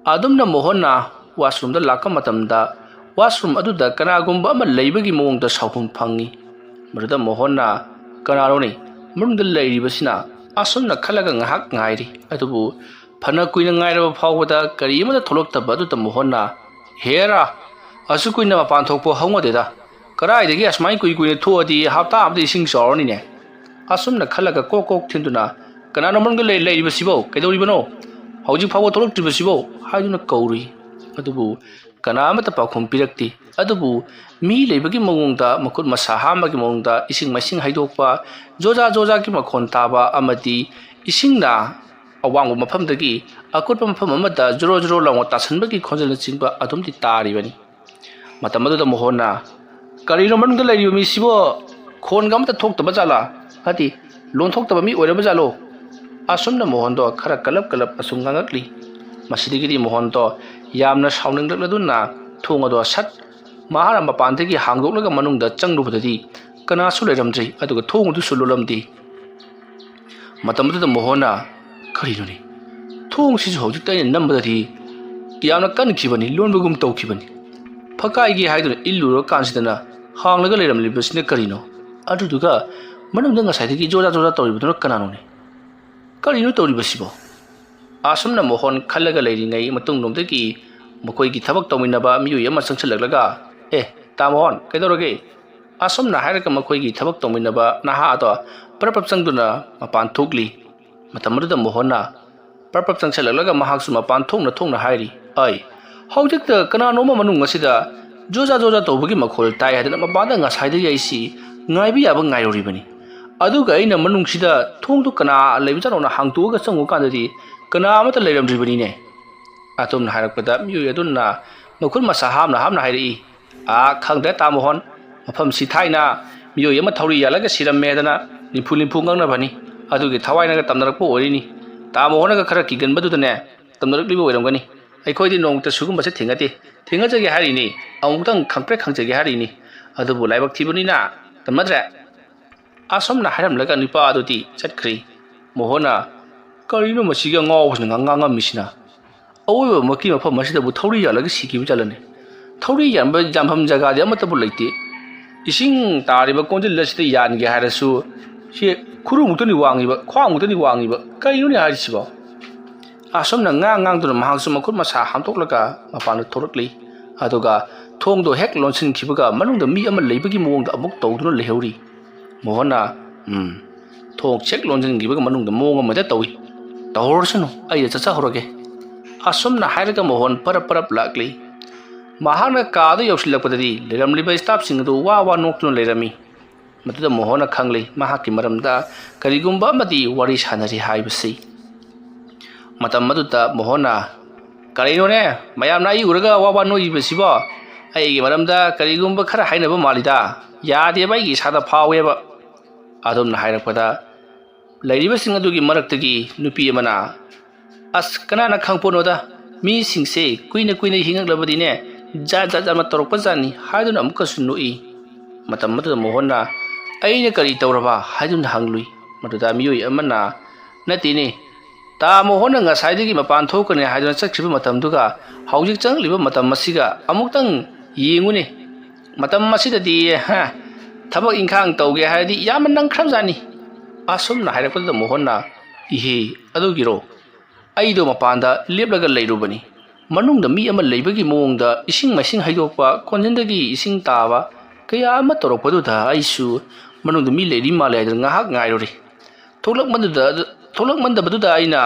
ꯑꯗꯨꯝꯅ ꯃꯣꯍꯣꯟꯅ ꯋꯥꯁꯔꯨꯝꯗ ꯂꯥꯛꯄ ꯃꯇꯝꯗ ꯋꯥꯁꯔꯨꯝ ꯑꯗꯨꯗ ꯀꯅꯥꯒꯨꯝꯕ ꯑꯃ ꯂꯩꯕꯒꯤ ꯃꯑꯣꯡꯗ ꯁꯥꯎꯍꯨꯝ ꯐꯪꯏ꯫ ꯃꯗꯨꯗ ꯃꯣꯍꯣꯟꯅ, "ꯀꯅꯥꯅꯣꯅꯦ ꯃꯅꯨꯡꯗ ꯂꯩꯔꯤꯕꯁꯤꯅ?" ꯑꯁꯨꯝꯅ ꯈꯜꯂꯒ ꯉꯥꯏꯍꯥꯛ ꯉꯥꯏꯔꯤ꯫ ꯑꯗꯨꯕꯨ ꯐꯅ ꯀꯨꯏꯅ ꯉꯥꯏꯔꯕ ꯐꯥꯎꯕꯗ ꯀꯔꯤ ꯑꯃꯠꯇ ꯊꯣꯛꯂꯛꯇꯕ ꯑꯗꯨꯗ ꯃꯣꯍꯣꯟꯅ, "ꯍꯦꯔꯥ, "ꯑꯁꯨꯛ ꯀꯨꯏꯅ ꯃꯄꯥꯟ ꯊꯣꯛꯄ ꯍꯧꯅꯗꯦꯗ꯫ ꯀꯗꯥꯏꯗꯒꯤ ꯑꯁꯨꯃꯥꯏꯅ ꯀꯨꯏ ꯀꯨꯏꯅ ꯊꯣꯛꯑꯗꯤ ꯍꯞꯇꯥ ꯑꯃꯗ ꯏꯁꯤꯡ ꯆꯥꯎꯔꯅꯤꯅꯦ?" ꯑꯁꯨꯝꯅ ꯈꯜꯂꯒ ꯀꯣꯛ ꯀꯣꯛ ꯊꯤꯟꯗꯨꯅ, "ꯀꯅꯥꯅꯣ ꯃꯅꯨꯡꯗ ꯂꯩ-, ꯂꯩꯔꯤꯕꯁꯤꯕꯣ? ꯀꯩꯗꯧꯔꯤꯕꯅꯣ? ꯍꯧꯖꯤꯛ ꯐꯥꯎꯕ ꯊꯣꯛꯂꯛꯇ꯭ꯔꯤꯕꯁꯤꯕꯣ?" ꯍꯥꯏꯗꯨꯅ ꯀꯧꯔꯨꯏ꯫ ꯑꯗꯨꯕꯨ ꯀꯅꯥ ꯑꯃꯠꯇ ꯄꯥꯎꯈꯨꯝ ꯄꯤꯔꯛꯇꯦ꯫ ꯑꯗꯨꯕꯨ ꯃꯤ ꯂꯩꯕꯒꯤ ꯃꯑꯣꯡꯗ, ꯃꯈꯨꯠ ꯃꯁꯥ ꯍꯥꯝꯕꯒꯤ ꯃꯑꯣꯡꯗ ꯏꯁꯤꯡ ꯃꯥꯏꯁꯤꯡ ꯍꯩꯗꯣꯛꯄ, ꯖꯣꯖꯥ ꯖꯣꯖꯥꯒꯤ ꯃꯈꯣꯟ ꯇꯥꯕ ꯑꯃꯗꯤ ꯏꯁꯤꯡꯅ ꯑꯋꯥꯡꯕ ꯃꯐꯝꯗꯒꯤ ꯑꯀꯨꯠꯄ ꯃꯐꯝ ꯑꯃꯗ ꯖꯣꯔꯣ ꯖꯣꯔꯣ ꯂꯥꯎꯅ ꯇꯥꯁꯟꯕꯒꯤ ꯈꯣꯟꯖꯦꯜꯅꯆꯤꯡꯕ ꯑꯗꯨꯝꯗꯤ ꯇꯥꯔꯤꯕꯅꯤ꯫ ꯃꯇꯝ ꯑꯗꯨꯗ ꯃꯣꯍꯣꯟꯅ, "ꯀꯔꯤꯅꯣ ꯃꯅꯨꯡꯗ ꯂꯩꯔꯤꯕ ꯃꯤꯁꯤꯕꯣ? ꯈꯣꯟꯒ ꯑꯃꯇ ꯊꯣꯛꯇꯕ ꯖꯥꯠꯂꯥ? ꯍꯥꯏꯗꯤ, ꯂꯣꯟ ꯊꯣꯛꯇꯕ ꯃꯤ ꯑꯣꯏꯔꯕ ꯖꯥꯠꯂꯣ?" ꯑꯁꯨꯝꯅ ꯃꯣꯍꯣꯟꯗꯣ ꯈꯔ ꯀꯂꯞ ꯀꯂꯞ ꯑꯁꯨꯝ ꯉꯥꯡꯉꯛꯂꯤ꯫ ꯃꯁꯤꯗꯒꯤꯗꯤ ꯃꯣꯍꯣꯟꯗꯣ ꯌꯥꯝꯅ ꯁꯥꯎꯅꯤꯡꯂꯛꯂꯗꯨꯅ ꯊꯣꯡ ꯑꯗꯣ ꯁꯠ ꯃꯍꯥꯛꯅ ꯃꯄꯥꯟꯗꯒꯤ ꯍꯥꯡꯗꯣꯛꯂꯒ ꯃꯅꯨꯡꯗ ꯆꯪꯂꯨꯕꯗꯗꯤ ꯀꯅꯥꯁꯨ ꯂꯩꯔꯝꯗ꯭ꯔꯤ, ꯑꯗꯨꯒ ꯊꯣꯡ ꯑꯗꯨꯁꯨ ꯂꯣꯜꯂꯝꯗꯦ꯫ ꯃꯇꯝ ꯑꯗꯨꯗ ꯃꯣꯍꯣꯟꯅ, "ꯀꯔꯤꯅꯣꯅꯦ? ꯊꯣꯡꯁꯤꯁꯨ ꯍꯧꯖꯤꯛꯇ ꯑꯩꯅ ꯅꯝꯕꯗꯗꯤ ꯌꯥꯝꯅ ꯀꯟꯈꯤꯕꯅꯤ, ꯂꯣꯟꯕꯒꯨꯝ ꯇꯧꯈꯤꯕꯅꯤ꯫ ꯐꯛꯀꯥꯏꯒꯦ ꯍꯥꯏꯗꯨꯅ ꯏꯜꯂꯨꯔꯀꯥꯟꯁꯤꯗꯅ ꯍꯥꯡꯂꯒ ꯂꯩꯔꯝꯂꯤꯕꯁꯤꯅ ꯀꯔꯤꯅꯣ? ꯑꯗꯨꯗꯨꯒ ꯃꯅꯨꯡꯗ ꯉꯁꯥꯏꯗꯒꯤ ꯖꯣꯖꯥ ꯖꯣꯖꯥ ꯇꯧꯔꯤꯕꯗꯨꯅ ꯀꯅꯥꯅꯣꯅꯦ? ꯀꯔꯤꯅꯣ ꯇꯧꯔꯤꯕꯁꯤꯕꯣ?" ꯑꯁꯨꯝꯅ ꯃꯣꯍꯣꯟ ꯈꯜꯂꯒ ꯂꯩꯔꯤꯉꯩ ꯃꯇꯨꯡꯂꯣꯝꯗꯒꯤ ꯃꯈꯣꯏꯒꯤ ꯊꯕꯛ ꯇꯧꯃꯤꯟꯅꯕ ꯃꯤꯑꯣꯏ ꯑꯃ ꯆꯪꯁꯤꯜꯂꯛꯂꯒ, "ꯑꯦ, ꯇꯥ ꯃꯣꯍꯣꯟ, ꯀꯩꯗꯧꯔꯒꯦ?" ꯑꯁꯨꯝꯅ ꯍꯥꯏꯔꯒ ꯃꯈꯣꯏꯒꯤ ꯊꯕꯛ ꯇꯧꯃꯤꯟꯅꯕ ꯅꯍꯥ ꯑꯗꯣ ꯄ꯭ꯔꯞ ꯄ꯭ꯔꯞ ꯆꯪꯗꯨꯅ ꯃꯄꯥꯟ ꯊꯣꯛꯂꯤ꯫ ꯃꯇꯝ ꯑꯗꯨꯗ ꯃꯣꯍꯣꯟꯅ ꯄ꯭ꯔꯞ ꯄ꯭ꯔꯞ ꯆꯪꯁꯤꯜꯂꯛꯂꯒ ꯃꯍꯥꯛꯁꯨ ꯃꯄꯥꯟ ꯊꯣꯛꯅ ꯊꯣꯛꯅ ꯍꯥꯏꯔꯤ, "ꯑꯩ, ꯍꯧꯖꯤꯛꯇ ꯀꯅꯥꯅꯣꯝꯃ ꯃꯅꯨꯡ ꯑꯁꯤꯗ ꯖꯣꯖꯥ ꯖꯣꯖꯥ ꯇꯧꯕꯒꯤ ꯃꯈꯣꯜ ꯇꯥꯏ ꯍꯥꯏꯗꯅ ꯃꯄꯥꯟꯗ ꯉꯁꯥꯏꯗꯒꯤ ꯑꯩꯁꯤ ꯉꯥꯏꯕ ꯌꯥꯕ ꯉꯥꯏꯔꯨꯔꯤꯕꯅꯤ꯫ ꯑꯗꯨꯒ ꯑꯩꯅ ꯃꯅꯨꯡꯁꯤꯗ ꯊꯣꯡꯗꯨ ꯀꯅꯥ ꯂꯩꯕꯖꯥꯠꯅꯣꯅ ꯍꯥꯡꯇꯣꯛꯑꯒ ꯆꯪꯉꯨ ꯀꯥꯟꯗꯗꯤ ꯀꯅꯥ ꯑꯃꯠꯇ ꯂꯩꯔꯝꯗ꯭ꯔꯤꯕꯅꯤꯅꯦ"꯫ ꯑꯗꯨꯝꯅ ꯍꯥꯏꯔꯛꯄꯗ ꯃꯤꯑꯣꯏ ꯑꯗꯨꯅ ꯃꯈꯨꯠ ꯃꯁꯥ ꯍꯥꯝꯅ ꯍꯥꯝꯅ ꯍꯥꯏꯔꯛꯏ, "ꯑꯥ, ꯈꯪꯗ꯭ꯔꯦ, ꯇꯥ ꯃꯣꯍꯣꯟ꯫ ꯃꯐꯝꯁꯤ ꯊꯥꯏꯅ ꯃꯤꯑꯣꯏ ꯑꯃ ꯊꯧꯔꯤ ꯌꯥꯜꯂꯒ ꯁꯤꯔꯝꯃꯦꯗꯅ ꯅꯤꯝꯐꯨ ꯅꯤꯝꯐꯨ ꯉꯥꯡꯅꯕꯅꯤ꯫ ꯑꯗꯨꯒꯤ ꯊꯋꯥꯏꯅꯒ ꯇꯝꯅꯔꯛꯄ ꯑꯣꯏꯔꯤꯅꯤ꯫ ꯇꯥ ꯃꯣꯍꯣꯟꯅꯒ ꯈꯔ ꯀꯤꯒꯟꯕꯗꯨꯗꯅꯦ ꯇꯝꯅꯔꯛꯂꯤꯕ ꯑꯣꯏꯔꯝꯒꯅꯤ꯫ ꯑꯩꯈꯣꯏꯗꯤ ꯅꯣꯡꯃꯇ ꯁꯤꯒꯨꯝꯕꯁꯦ ꯊꯦꯡꯅꯗꯦ꯫ ꯊꯦꯡꯅꯖꯒꯦ ꯍꯥꯏꯔꯤꯅꯤ, ꯑꯃꯨꯛꯇꯪ ꯈꯪꯄ꯭ꯔꯦꯛ ꯈꯪꯖꯒꯦ ꯍꯥꯏꯔꯤꯅꯤ꯫ ꯑꯗꯨꯕꯨ ꯂꯥꯏꯕꯛ ꯊꯤꯕꯅꯤꯅ ꯇꯝꯅꯗ꯭ꯔꯦ"꯫ ꯑꯁꯨꯝꯅ ꯍꯥꯏꯔꯝꯂꯒ ꯅꯨꯄꯥ ꯑꯗꯨꯗꯤ ꯆꯠꯈ꯭ꯔꯤ꯫ ꯃꯣꯍꯣꯟꯅ, "ꯀꯔꯤꯅꯣ ꯃꯁꯤꯒꯤ ꯑꯉꯥꯎꯕꯁꯤꯅ ꯉꯥꯡ-, ꯉꯥꯡꯉꯝꯃꯤꯁꯤꯅ? ꯑꯋꯣꯏꯕꯃꯛꯀꯤ ꯃꯐꯝ ꯑꯁꯤꯗꯕꯨ ꯊꯧꯔꯤ ꯌꯥꯜꯂꯒ ꯁꯤꯈꯤꯕ ꯖꯥꯠꯂꯅꯦ? ꯊꯧꯔꯤ ꯌꯥꯟꯕ, ꯌꯥꯟꯐꯝ ꯖꯒꯥꯗꯤ ꯑꯃꯠꯇꯕꯨ ꯂꯩꯇꯦ꯫ ꯏꯁꯤꯡ ꯇꯥꯔꯤꯕ ꯀꯣꯟꯖꯤꯜ ꯑꯁꯤꯗ ꯌꯥꯟꯒꯦ ꯍꯥꯏꯔꯁꯨ ꯁꯤ ꯈꯨꯔꯨꯃꯨꯛꯇꯅꯤ ꯋꯥꯡꯉꯤꯕ, ꯈ꯭ꯋꯥꯡꯃꯨꯛꯇꯅꯤ ꯋꯥꯡꯉꯤꯕ꯫ ꯀꯔꯤꯅꯣꯅꯦ ꯍꯥꯏꯔꯤꯁꯤꯕꯣ?" ꯑꯁꯨꯝꯅ ꯉꯥꯡ ꯉꯥꯡꯗꯨꯅ ꯃꯍꯥꯛꯁꯨ ꯃꯈꯨꯠ ꯃꯁꯥ ꯍꯥꯝꯗꯣꯛꯂꯒ ꯃꯄꯥꯟꯗ ꯊꯣꯛꯂꯛꯂꯤ꯫ ꯑꯗꯨꯒ ꯊꯣꯡꯗꯣ ꯍꯦꯛ ꯂꯣꯟꯁꯤꯟꯈꯤꯕꯒ ꯃꯅꯨꯡꯗ ꯃꯤ ꯑꯃ ꯂꯩꯕꯒꯤ ꯃꯑꯣꯡꯗ ꯑꯃꯨꯛ ꯇꯧꯗꯨꯅ ꯂꯩꯍꯧꯔꯤ꯫ ꯃꯣꯍꯟꯅ, "ꯎꯝ, ꯊꯣꯡ ꯍꯦꯛ ꯂꯣꯟꯁꯤꯟꯈꯤꯕꯒ ꯃꯅꯨꯡꯗ ꯃꯑꯣꯡ ꯑꯃꯗ ꯇꯧꯏ꯫ ꯇꯧꯍꯧꯔꯁꯅꯨ, ꯑꯩ ꯆꯠꯆꯍꯧꯔꯒꯦ"꯫ ꯑꯁꯨꯝꯅ ꯍꯥꯏꯔꯒ ꯃꯣꯍꯟ ꯄꯔꯞ ꯄꯔꯞ ꯂꯥꯛꯂꯤ꯫ ꯃꯍꯥꯛꯅ ꯀꯥꯗ ꯌꯧꯁꯤꯜꯂꯛꯄꯗꯗꯤ ꯂꯩꯔꯝꯂꯤꯕ staffꯁꯤꯡ ꯑꯗꯨ ꯋꯥ ꯋꯥ ꯅꯣꯛꯇꯨꯅ ꯂꯩꯔꯝꯃꯤ꯫ ꯃꯗꯨꯗ ꯃꯣꯍꯟꯅ ꯈꯪꯂꯦ ꯃꯍꯥꯛꯀꯤ ꯃꯔꯝꯗ ꯀꯔꯤꯒꯨꯝꯕ ꯑꯃꯗꯤ ꯋꯥꯔꯤ ꯁꯥꯟꯅꯔꯤ ꯍꯥꯏꯕꯁꯤ꯫ ꯃꯇꯝ ꯑꯗꯨꯗ ꯃꯣꯍꯟꯅ, "ꯀꯔꯤꯅꯣꯅꯦ, ꯃꯌꯥꯝꯅ ꯑꯩ ꯎꯔꯒ ꯋꯥ ꯋꯥ ꯅꯣꯛꯏꯕꯁꯤꯕꯣ? ꯑꯩꯒꯤ ꯃꯔꯝꯗ ꯀꯔꯤꯒꯨꯝꯕ ꯈꯔ ꯍꯥꯏꯅꯕ ꯃꯥꯜꯂꯤꯗ꯫ ꯌꯥꯗꯦꯕ, ꯑꯩꯒꯤ ꯏꯁꯥꯗ ꯐꯥꯎꯋꯦꯕ"꯫ ꯑꯗꯨꯝꯅ ꯍꯥꯏꯔꯛꯄꯗ ꯂꯩꯔꯤꯕꯁꯤꯡ ꯑꯗꯨꯒꯤ ꯃꯔꯛꯇꯒꯤ ꯅꯨꯄꯤ ꯑꯃꯅ, "ꯑꯁ, ꯀꯅꯥꯅ ꯈꯪꯄꯣꯠꯅꯣꯗ, ꯃꯤꯁꯤꯡꯁꯦ ꯀꯨꯏꯅ ꯀꯨꯏꯅ ꯍꯤꯡꯉꯛꯂꯕꯗꯤꯅꯦ, ꯖꯥꯠ ꯖꯥꯠ ꯑꯃ ꯇꯧꯔꯛꯄꯖꯥꯠꯅꯤ" ꯍꯥꯏꯗꯨꯅ ꯑꯃꯨꯛꯀꯁꯨ ꯅꯣꯛꯏ꯫ ꯃꯇꯝ ꯑꯗꯨꯗ ꯃꯣꯍꯟꯅ, "ꯑꯩꯅ ꯀꯔꯤ ꯇꯧꯔꯕ?" ꯍꯥꯏꯗꯨꯅ ꯍꯪꯂꯨꯏ꯫ ꯃꯗꯨꯗ ꯃꯤꯑꯣꯏ ꯑꯃꯅ, "ꯅꯠꯇꯦꯅꯦ, ꯇꯥ ꯃꯣꯍꯟꯅ ꯉꯁꯥꯏꯗꯒꯤ ꯃꯄꯥꯟ ꯊꯣꯛꯀꯅꯤ ꯍꯥꯏꯗꯨꯅ ꯆꯠꯈꯤꯕ ꯃꯇꯝꯗꯨꯒ ꯍꯧꯖꯤꯛ ꯆꯪꯂꯛꯂꯤꯕ ꯃꯇꯝ ꯑꯁꯤꯒ ꯑꯃꯨꯛꯇꯪ ꯌꯦꯡꯉꯨꯅꯦ꯫ ꯃꯇꯝ ꯑꯁꯤꯗꯗꯤ, ꯍꯥ, ꯊꯕꯛ ꯏꯪꯈꯥꯡ ꯇꯧꯒꯦ ꯍꯥꯏꯔꯗꯤ ꯌꯥꯝꯅ ꯅꯪꯈ꯭ꯔꯕꯖꯥꯠꯅꯤ"꯫ ꯑꯁꯨꯝꯅ ꯍꯥꯏꯔꯛꯄꯗꯨꯗ ꯃꯣꯍꯟꯅ, "ꯏꯍꯦ, ꯑꯗꯨꯒꯤꯔꯣ? ꯑꯩꯗꯣ ꯃꯄꯥꯟꯗ ꯂꯦꯞꯂꯒ ꯂꯩꯔꯨꯕꯅꯤ꯫ ꯃꯅꯨꯡꯗ ꯃꯤ ꯑꯃ ꯂꯩꯕꯒꯤ ꯃꯑꯣꯡꯗ ꯏꯁꯤꯡ ꯃꯥꯏꯁꯤꯡ ꯍꯩꯗꯣꯛꯄ, ꯀꯣꯟꯖꯤꯟꯗꯒꯤ ꯏꯁꯤꯡ ꯇꯥꯕ ꯀꯌꯥ ꯑꯃ ꯇꯧꯔꯛꯄꯗꯨꯗ ꯑꯩꯁꯨ ꯃꯅꯨꯡꯗ ꯃꯤ ꯂꯩꯔꯤ ꯃꯥꯜꯂꯦ ꯍꯥꯏꯗꯨꯅ ꯉꯥꯏꯍꯥꯛ ꯉꯥꯏꯔꯨꯔꯦ꯫ ꯊꯣꯛꯂꯛꯃꯟꯗꯨꯗ, ꯊꯣꯛꯂꯛꯃꯟꯗꯕꯗꯨꯗ ꯑꯩꯅ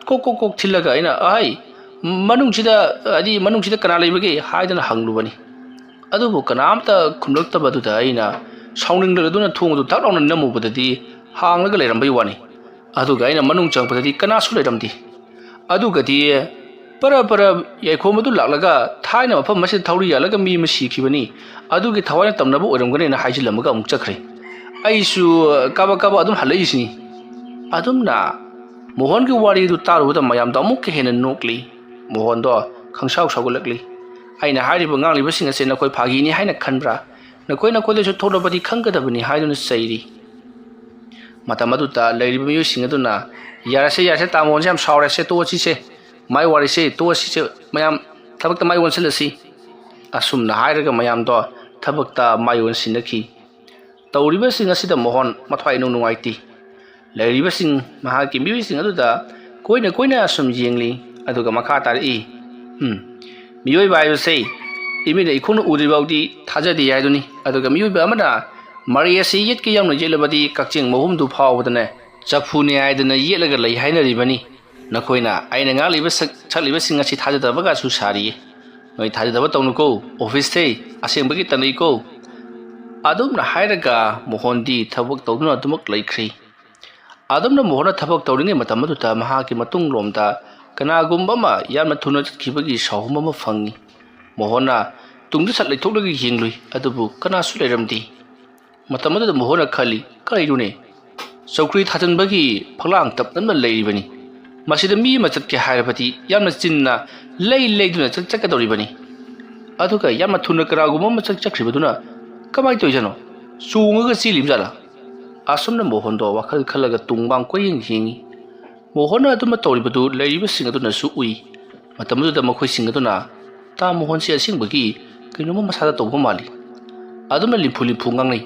ꯀꯣꯛ ꯀꯣꯛ ꯀꯣꯛ ꯊꯤꯜꯂꯒ ꯑꯩꯅ, 'ꯑꯍꯩ, ꯃꯅꯨꯡꯁꯤꯗ, ꯍꯥꯏꯗꯤ ꯃꯅꯨꯡꯁꯤꯗ ꯀꯅꯥ ꯂꯩꯕꯒꯦ?' ꯍꯥꯏꯗꯅ ꯍꯪꯂꯨꯕꯅꯤ꯫ ꯑꯗꯨꯕꯨ ꯀꯅꯥꯝꯇ ꯈꯨꯝꯂꯛꯇꯕꯗꯨꯗ ꯑꯩꯅ ꯁꯥꯎꯅꯤꯡꯂꯗꯨꯅ ꯊꯣꯡ ꯑꯗꯨ ꯊꯛ ꯂꯥꯎꯅ ꯅꯝꯃꯨꯕꯗꯗꯤ ꯍꯥꯡꯂꯒ ꯂꯩꯔꯝꯕꯩ ꯋꯥꯅꯤ꯫ ꯑꯗꯨꯒ ꯑꯩꯅ ꯃꯅꯨꯡ ꯆꯪꯉꯛꯄꯗꯗꯤ ꯀꯅꯥꯁꯨ ꯂꯩꯔꯝꯗꯦ꯫ ꯑꯗꯨꯒꯗꯤ ꯄꯔ ꯄꯔ ꯌꯥꯏꯈꯣꯝ ꯑꯗꯨ ꯂꯥꯛꯂꯒ, "ꯊꯥꯏꯅ ꯃꯐꯝ ꯑꯁꯤꯗ ꯊꯧꯔꯤ ꯌꯥꯜꯂꯒ ꯃꯤ ꯑꯃ ꯁꯤꯈꯤꯕꯅꯤ, ꯑꯗꯨꯒꯤ ꯊꯋꯥꯏꯅ ꯇꯝꯅꯕ ꯑꯣꯏꯔꯝꯒꯅꯤꯅ" ꯍꯥꯏꯖꯤꯜꯂꯝꯃꯒ ꯑꯃꯨꯛ ꯆꯠꯈ꯭ꯔꯦ꯫ ꯑꯩꯁꯨ ꯀꯥꯕꯛ ꯀꯥꯕꯛ ꯑꯗꯨꯝ ꯍꯜꯂꯛꯏꯁꯤꯅꯤ꯫ ꯑꯗꯨꯝꯅ ꯃꯣꯍꯟꯒꯤ ꯋꯥꯔꯤ ꯑꯗꯨ ꯇꯥꯔꯨꯕꯗ ꯃꯌꯥꯝꯗꯣ ꯑꯃꯨꯛꯀ ꯍꯦꯟꯅ ꯅꯣꯛꯂꯤ꯫ ꯃꯣꯍꯟꯗꯣ ꯈꯪꯁꯥꯎ ꯁꯥꯎꯒꯠꯂꯛꯂꯤ꯫ ꯑꯩꯅ ꯍꯥꯏꯔꯤꯕ ꯉꯥꯡꯂꯤꯕꯁꯤꯡ ꯑꯁꯦ ꯅꯈꯣꯏ ꯐꯥꯒꯤꯅꯤ ꯍꯥꯏꯅ ꯈꯟꯕ꯭ꯔꯥ? ꯅꯈꯣꯏ ꯅꯈꯣꯏꯗꯁꯨ ꯊꯣꯛꯂꯕꯗꯤ ꯈꯪꯒꯗꯕꯅꯤ ꯍꯥꯏꯗꯨꯅ ꯆꯩꯔꯤ꯫ ꯃꯇꯝ ꯑꯗꯨꯗ ꯂꯩꯔꯤꯕ ꯃꯤꯑꯣꯏꯁꯤꯡ ꯑꯗꯨꯅ, "ꯌꯥꯔꯦꯁꯦ, ꯌꯥꯔꯦꯁꯦ, ꯇꯥꯃꯣꯁꯦ ꯌꯥꯝ ꯁꯥꯎꯔꯦꯁꯦ, ꯇꯣꯛꯑꯁꯤꯁꯦ, ꯃꯥꯏ ꯋꯥꯔꯤꯁꯦ ꯇꯣꯛꯑꯁꯤꯁꯦ, ꯃꯌꯥꯝ ꯊꯕꯛꯇ ꯃꯥꯏ ꯑꯣꯟꯁꯤꯜꯂꯁꯤ"꯫ ꯑꯁꯨꯝꯅ ꯍꯥꯏꯔꯒ ꯃꯌꯥꯝꯗꯣ ꯊꯕꯛꯇ ꯃꯥꯏ ꯑꯣꯟꯁꯤꯟꯅꯈꯤ꯫ ꯇꯧꯔꯤꯕꯁꯤꯡ ꯑꯁꯤꯗ ꯃꯣꯍꯟ ꯃꯊ꯭ꯋꯥꯏ ꯏꯅꯨꯡ ꯅꯨꯡꯉꯥꯏꯇꯦ꯫ ꯂꯩꯔꯤꯕꯁꯤꯡ ꯃꯍꯥꯛꯀꯤ ꯃꯤꯑꯣꯏꯁꯤꯡ ꯑꯗꯨꯗ ꯀꯣꯏꯅ ꯀꯣꯏꯅ ꯑꯁꯨꯝ ꯌꯦꯡꯂꯤ, ꯑꯗꯨꯒ ꯃꯈꯥ ꯇꯥꯔꯛꯏ, "ꯎꯝ, ꯃꯤꯑꯣꯏꯕ ꯍꯥꯏꯕꯁꯦ ꯏꯃꯤꯠꯅ ꯏꯈꯣꯡꯅ ꯎꯗ꯭ꯔꯤꯐꯥꯎꯗꯤ ꯊꯥꯖꯗꯦ ꯍꯥꯏꯗꯨꯅꯤ꯫ ꯑꯗꯨꯒ ꯃꯤꯑꯣꯏꯕ ꯑꯃꯅ ꯃꯔꯩ ꯑꯁꯤ ꯌꯦꯠꯀꯦ ꯌꯥꯎꯅ ꯌꯦꯠꯂꯕꯗꯤ ꯀꯛꯆꯦꯡ ꯃꯍꯨꯝꯗꯨ ꯐꯥꯎꯕꯗꯅꯦ ꯆꯐꯨꯅꯦ ꯍꯥꯏꯗꯅ ꯌꯦꯠꯂꯒ ꯂꯩ ꯍꯥꯏꯅꯔꯤꯕꯅꯤ꯫ ꯅꯈꯣꯏꯅ ꯑꯩꯅ ꯉꯥꯡꯂꯤꯕ ꯁꯛ-, ꯁꯛꯂꯤꯕꯁꯤꯡ ꯑꯁꯤ ꯊꯥꯖꯗꯕꯒꯁꯨ ꯁꯥꯔꯤꯌꯦ꯫ ꯅꯣꯏ ꯊꯥꯖꯗꯕ ꯇꯧꯅꯨꯀꯣ, ꯑꯣꯐꯤꯁꯇꯩ ꯑꯁꯦꯡꯕꯒꯤ ꯇꯅꯩꯀꯣ꯫ ꯑꯗꯨꯝꯅ ꯍꯥꯏꯔꯒ ꯃꯣꯍꯟꯗꯤ ꯊꯕꯛ ꯇꯧꯗꯨꯅ ꯑꯗꯨꯃꯛ ꯂꯩꯈ꯭ꯔꯤ꯫ ꯑꯗꯨꯝꯅ ꯃꯣꯍꯟꯅ ꯊꯕꯛ ꯇꯧꯔꯤꯉꯩ ꯃꯇꯝ ꯑꯗꯨꯗ ꯃꯍꯥꯛꯀꯤ ꯃꯇꯨꯡꯂꯣꯝꯗ ꯀꯅꯥꯒꯨꯝꯕ ꯑꯃ ꯌꯥꯝꯅ ꯊꯨꯅ ꯆꯠꯈꯤꯕꯒꯤ ꯁꯥꯎꯍꯨꯝ ꯑꯃ ꯐꯪꯉꯤ꯫ ꯃꯣꯍꯟꯅ ꯇꯨꯡꯗ ꯁꯠ ꯂꯩꯊꯣꯛꯂꯒ ꯌꯦꯡꯂꯨꯏ, ꯑꯗꯨꯕꯨ ꯀꯅꯥꯁꯨ ꯂꯩꯔꯝꯗꯦ꯫ ꯃꯇꯝ ꯑꯗꯨꯗ ꯃꯣꯍꯟꯅ ꯈꯜꯂꯤ, "ꯀꯔꯤꯅꯣꯅꯦ? ꯆꯧꯀ꯭ꯔꯤ ꯊꯥꯖꯤꯟꯕꯒꯤ ꯐꯛꯂꯥꯡ ꯇꯞ ꯇꯞꯅ ꯂꯩꯔꯤꯕꯅꯤ꯫ ꯃꯁꯤꯗ ꯃꯤ ꯑꯃ ꯆꯠꯀꯦ ꯍꯥꯏꯔꯕꯗꯤ ꯌꯥꯝꯅ ꯆꯤꯟꯅ ꯂꯩ ꯂꯩꯗꯨꯅ ꯆꯠ-, ꯆꯠꯀꯗꯧꯔꯤꯕꯅꯤ꯫ ꯑꯗꯨꯒ ꯌꯥꯝꯅ ꯊꯨꯅ ꯀꯅꯥꯒꯨꯝꯕ ꯑꯃ ꯆꯠ-, ꯆꯠꯈ꯭ꯔꯤꯕꯗꯨꯅ ꯀꯃꯥꯏꯅ ꯇꯧꯔꯤꯖꯥꯠꯅꯣ? ꯆꯣꯡꯉꯒ ꯆꯦꯜꯂꯤꯕꯖꯥꯠꯂꯥ?" ꯑꯁꯨꯝꯅ ꯃꯣꯍꯟꯗꯣ ꯋꯥꯈꯜ ꯈꯜꯂꯒ ꯇꯨꯡ ꯃꯥꯡ ꯀꯣꯏꯌꯦꯡ ꯌꯦꯡꯉꯤ꯫ ꯃꯣꯍꯟꯅ ꯑꯗꯨꯝꯅ ꯇꯧꯔꯤꯕꯗꯨ ꯂꯩꯔꯤꯕꯁꯤꯡ ꯑꯗꯨꯅꯁꯨ ꯎꯏ꯫ ꯃꯇꯝ ꯑꯗꯨꯗ ꯃꯈꯣꯏꯁꯤꯡ ꯑꯗꯨꯅ, "ꯇꯥ ꯃꯣꯍꯟꯁꯤ ꯑꯁꯦꯡꯕꯒꯤ ꯀꯩꯅꯣꯝꯃ ꯃꯁꯥꯗ ꯇꯧꯕ ꯃꯥꯜꯂꯤ"꯫ ꯑꯗꯨꯝꯅ ꯂꯤꯝꯐꯨ ꯂꯤꯝꯐꯨ ꯉꯥꯡꯅꯩ꯫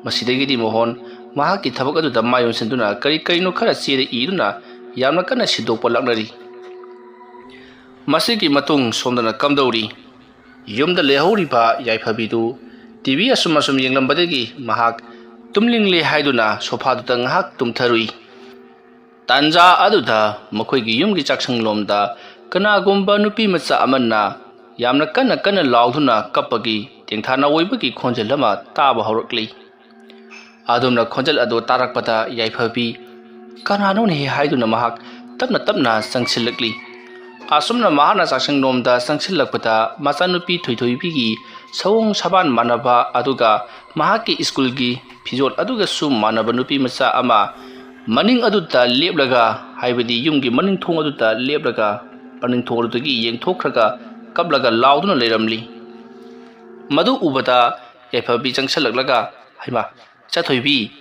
ꯃꯁꯤꯗꯒꯤꯗꯤ ꯃꯣꯍꯟ ꯃꯍꯥꯛꯀꯤ ꯊꯕꯛ ꯑꯗꯨꯗ ꯃꯥꯏ ꯑꯣꯟꯁꯤꯟꯗꯨꯅ ꯀꯔꯤ ꯀꯔꯤꯅꯣ ꯈꯔ ꯆꯦꯗ ꯏꯗꯨꯅ ꯌꯥꯝꯅ ꯀꯟꯅ ꯁꯤꯟꯗꯣꯛꯄ ꯂꯥꯛꯅꯔꯤ꯫ ꯃꯁꯤꯒꯤ ꯃꯇꯨꯡ ꯁꯣꯝꯗꯅ ꯀꯝꯗꯧꯔꯤ? ꯌꯨꯝꯗ ꯂꯩꯍꯧꯔꯤꯕ ꯌꯥꯏꯐꯕꯤꯗꯨ ꯇꯤ ꯚꯤ ꯑꯁꯨꯝ ꯑꯁꯨꯝ ꯌꯦꯡꯂꯝꯕꯗꯒꯤ ꯃꯍꯥꯛ ꯇꯨꯝꯅꯤꯡꯂꯦ ꯍꯥꯏꯗꯨꯅ ꯁꯣꯐꯥꯗꯨꯗ ꯉꯥꯏꯍꯥꯛ ꯇꯨꯝꯊꯔꯨꯏ꯫ ꯇꯥꯟꯖꯥ ꯑꯗꯨꯗ ꯃꯈꯣꯏꯒꯤ ꯌꯨꯝꯒꯤ ꯆꯥꯛꯁꯪꯂꯣꯝꯗ ꯀꯅꯥꯒꯨꯝꯕ ꯅꯨꯄꯤ ꯃꯆꯥ ꯑꯃꯅ ꯌꯥꯝꯅ ꯀꯟꯅ ꯀꯟꯅ ꯂꯥꯎꯗꯨꯅ ꯀꯞꯄꯒꯤ ꯇꯦꯡꯊꯥꯅ ꯑꯣꯏꯕꯒꯤ ꯈꯣꯟꯖꯦꯜ ꯑꯃ ꯇꯥꯕ ꯍꯧꯔꯛꯂꯤ꯫ ꯑꯗꯨꯝꯅ ꯈꯣꯟꯖꯦꯜ ꯑꯗꯨ ꯇꯥꯔꯛꯄꯗ ꯌꯥꯏꯐꯕꯤ, "ꯀꯅꯥꯅꯣꯅꯦ?" ꯍꯥꯏꯗꯨꯅ ꯃꯍꯥꯛ ꯇꯞꯅ ꯇꯞꯅ ꯆꯪꯁꯤꯜꯂꯛꯂꯤ꯫ ꯑꯁꯨꯝꯅ ꯃꯍꯥꯛꯅ ꯆꯥꯛꯁꯪꯂꯣꯝꯗ ꯆꯪꯁꯤꯜꯂꯛꯄꯗ ꯃꯆꯥꯅꯨꯄꯤ ꯊꯣꯏꯊꯣꯏꯕꯤꯒꯤ ꯁꯑꯣꯡ ꯁꯥꯕꯥꯟ ꯃꯥꯟꯅꯕ, ꯑꯗꯨꯒ ꯃꯍꯥꯛꯀꯤ ꯁ꯭ꯀꯨꯜꯒꯤ ꯐꯤꯖꯣꯜ ꯑꯗꯨꯒꯁꯨ ꯃꯥꯟꯅꯕ ꯅꯨꯄꯤ ꯃꯆꯥ ꯑꯃ ꯃꯅꯤꯡ ꯑꯗꯨꯗ ꯂꯦꯞꯂꯒ, ꯍꯥꯏꯕꯗꯤ ꯌꯨꯝꯒꯤ ꯃꯅꯤꯡ ꯊꯣꯡ ꯑꯗꯨꯗ ꯂꯦꯞꯂꯒ, ꯃꯅꯤꯡ ꯊꯣꯡ ꯑꯗꯨꯗꯒꯤ ꯌꯦꯡꯊꯣꯛꯈ꯭ꯔꯒ ꯀꯞꯂꯒ ꯂꯥꯎꯗꯨꯅ ꯂꯩꯔꯝꯂꯤ꯫ ꯃꯗꯨ ꯎꯕꯗ ꯌꯥꯏꯐꯕꯤ ꯆꯪꯁꯤꯜꯂꯛꯂꯒ, "ꯍꯩꯃꯥ, ꯏꯆꯥꯊꯣꯏꯕꯤ,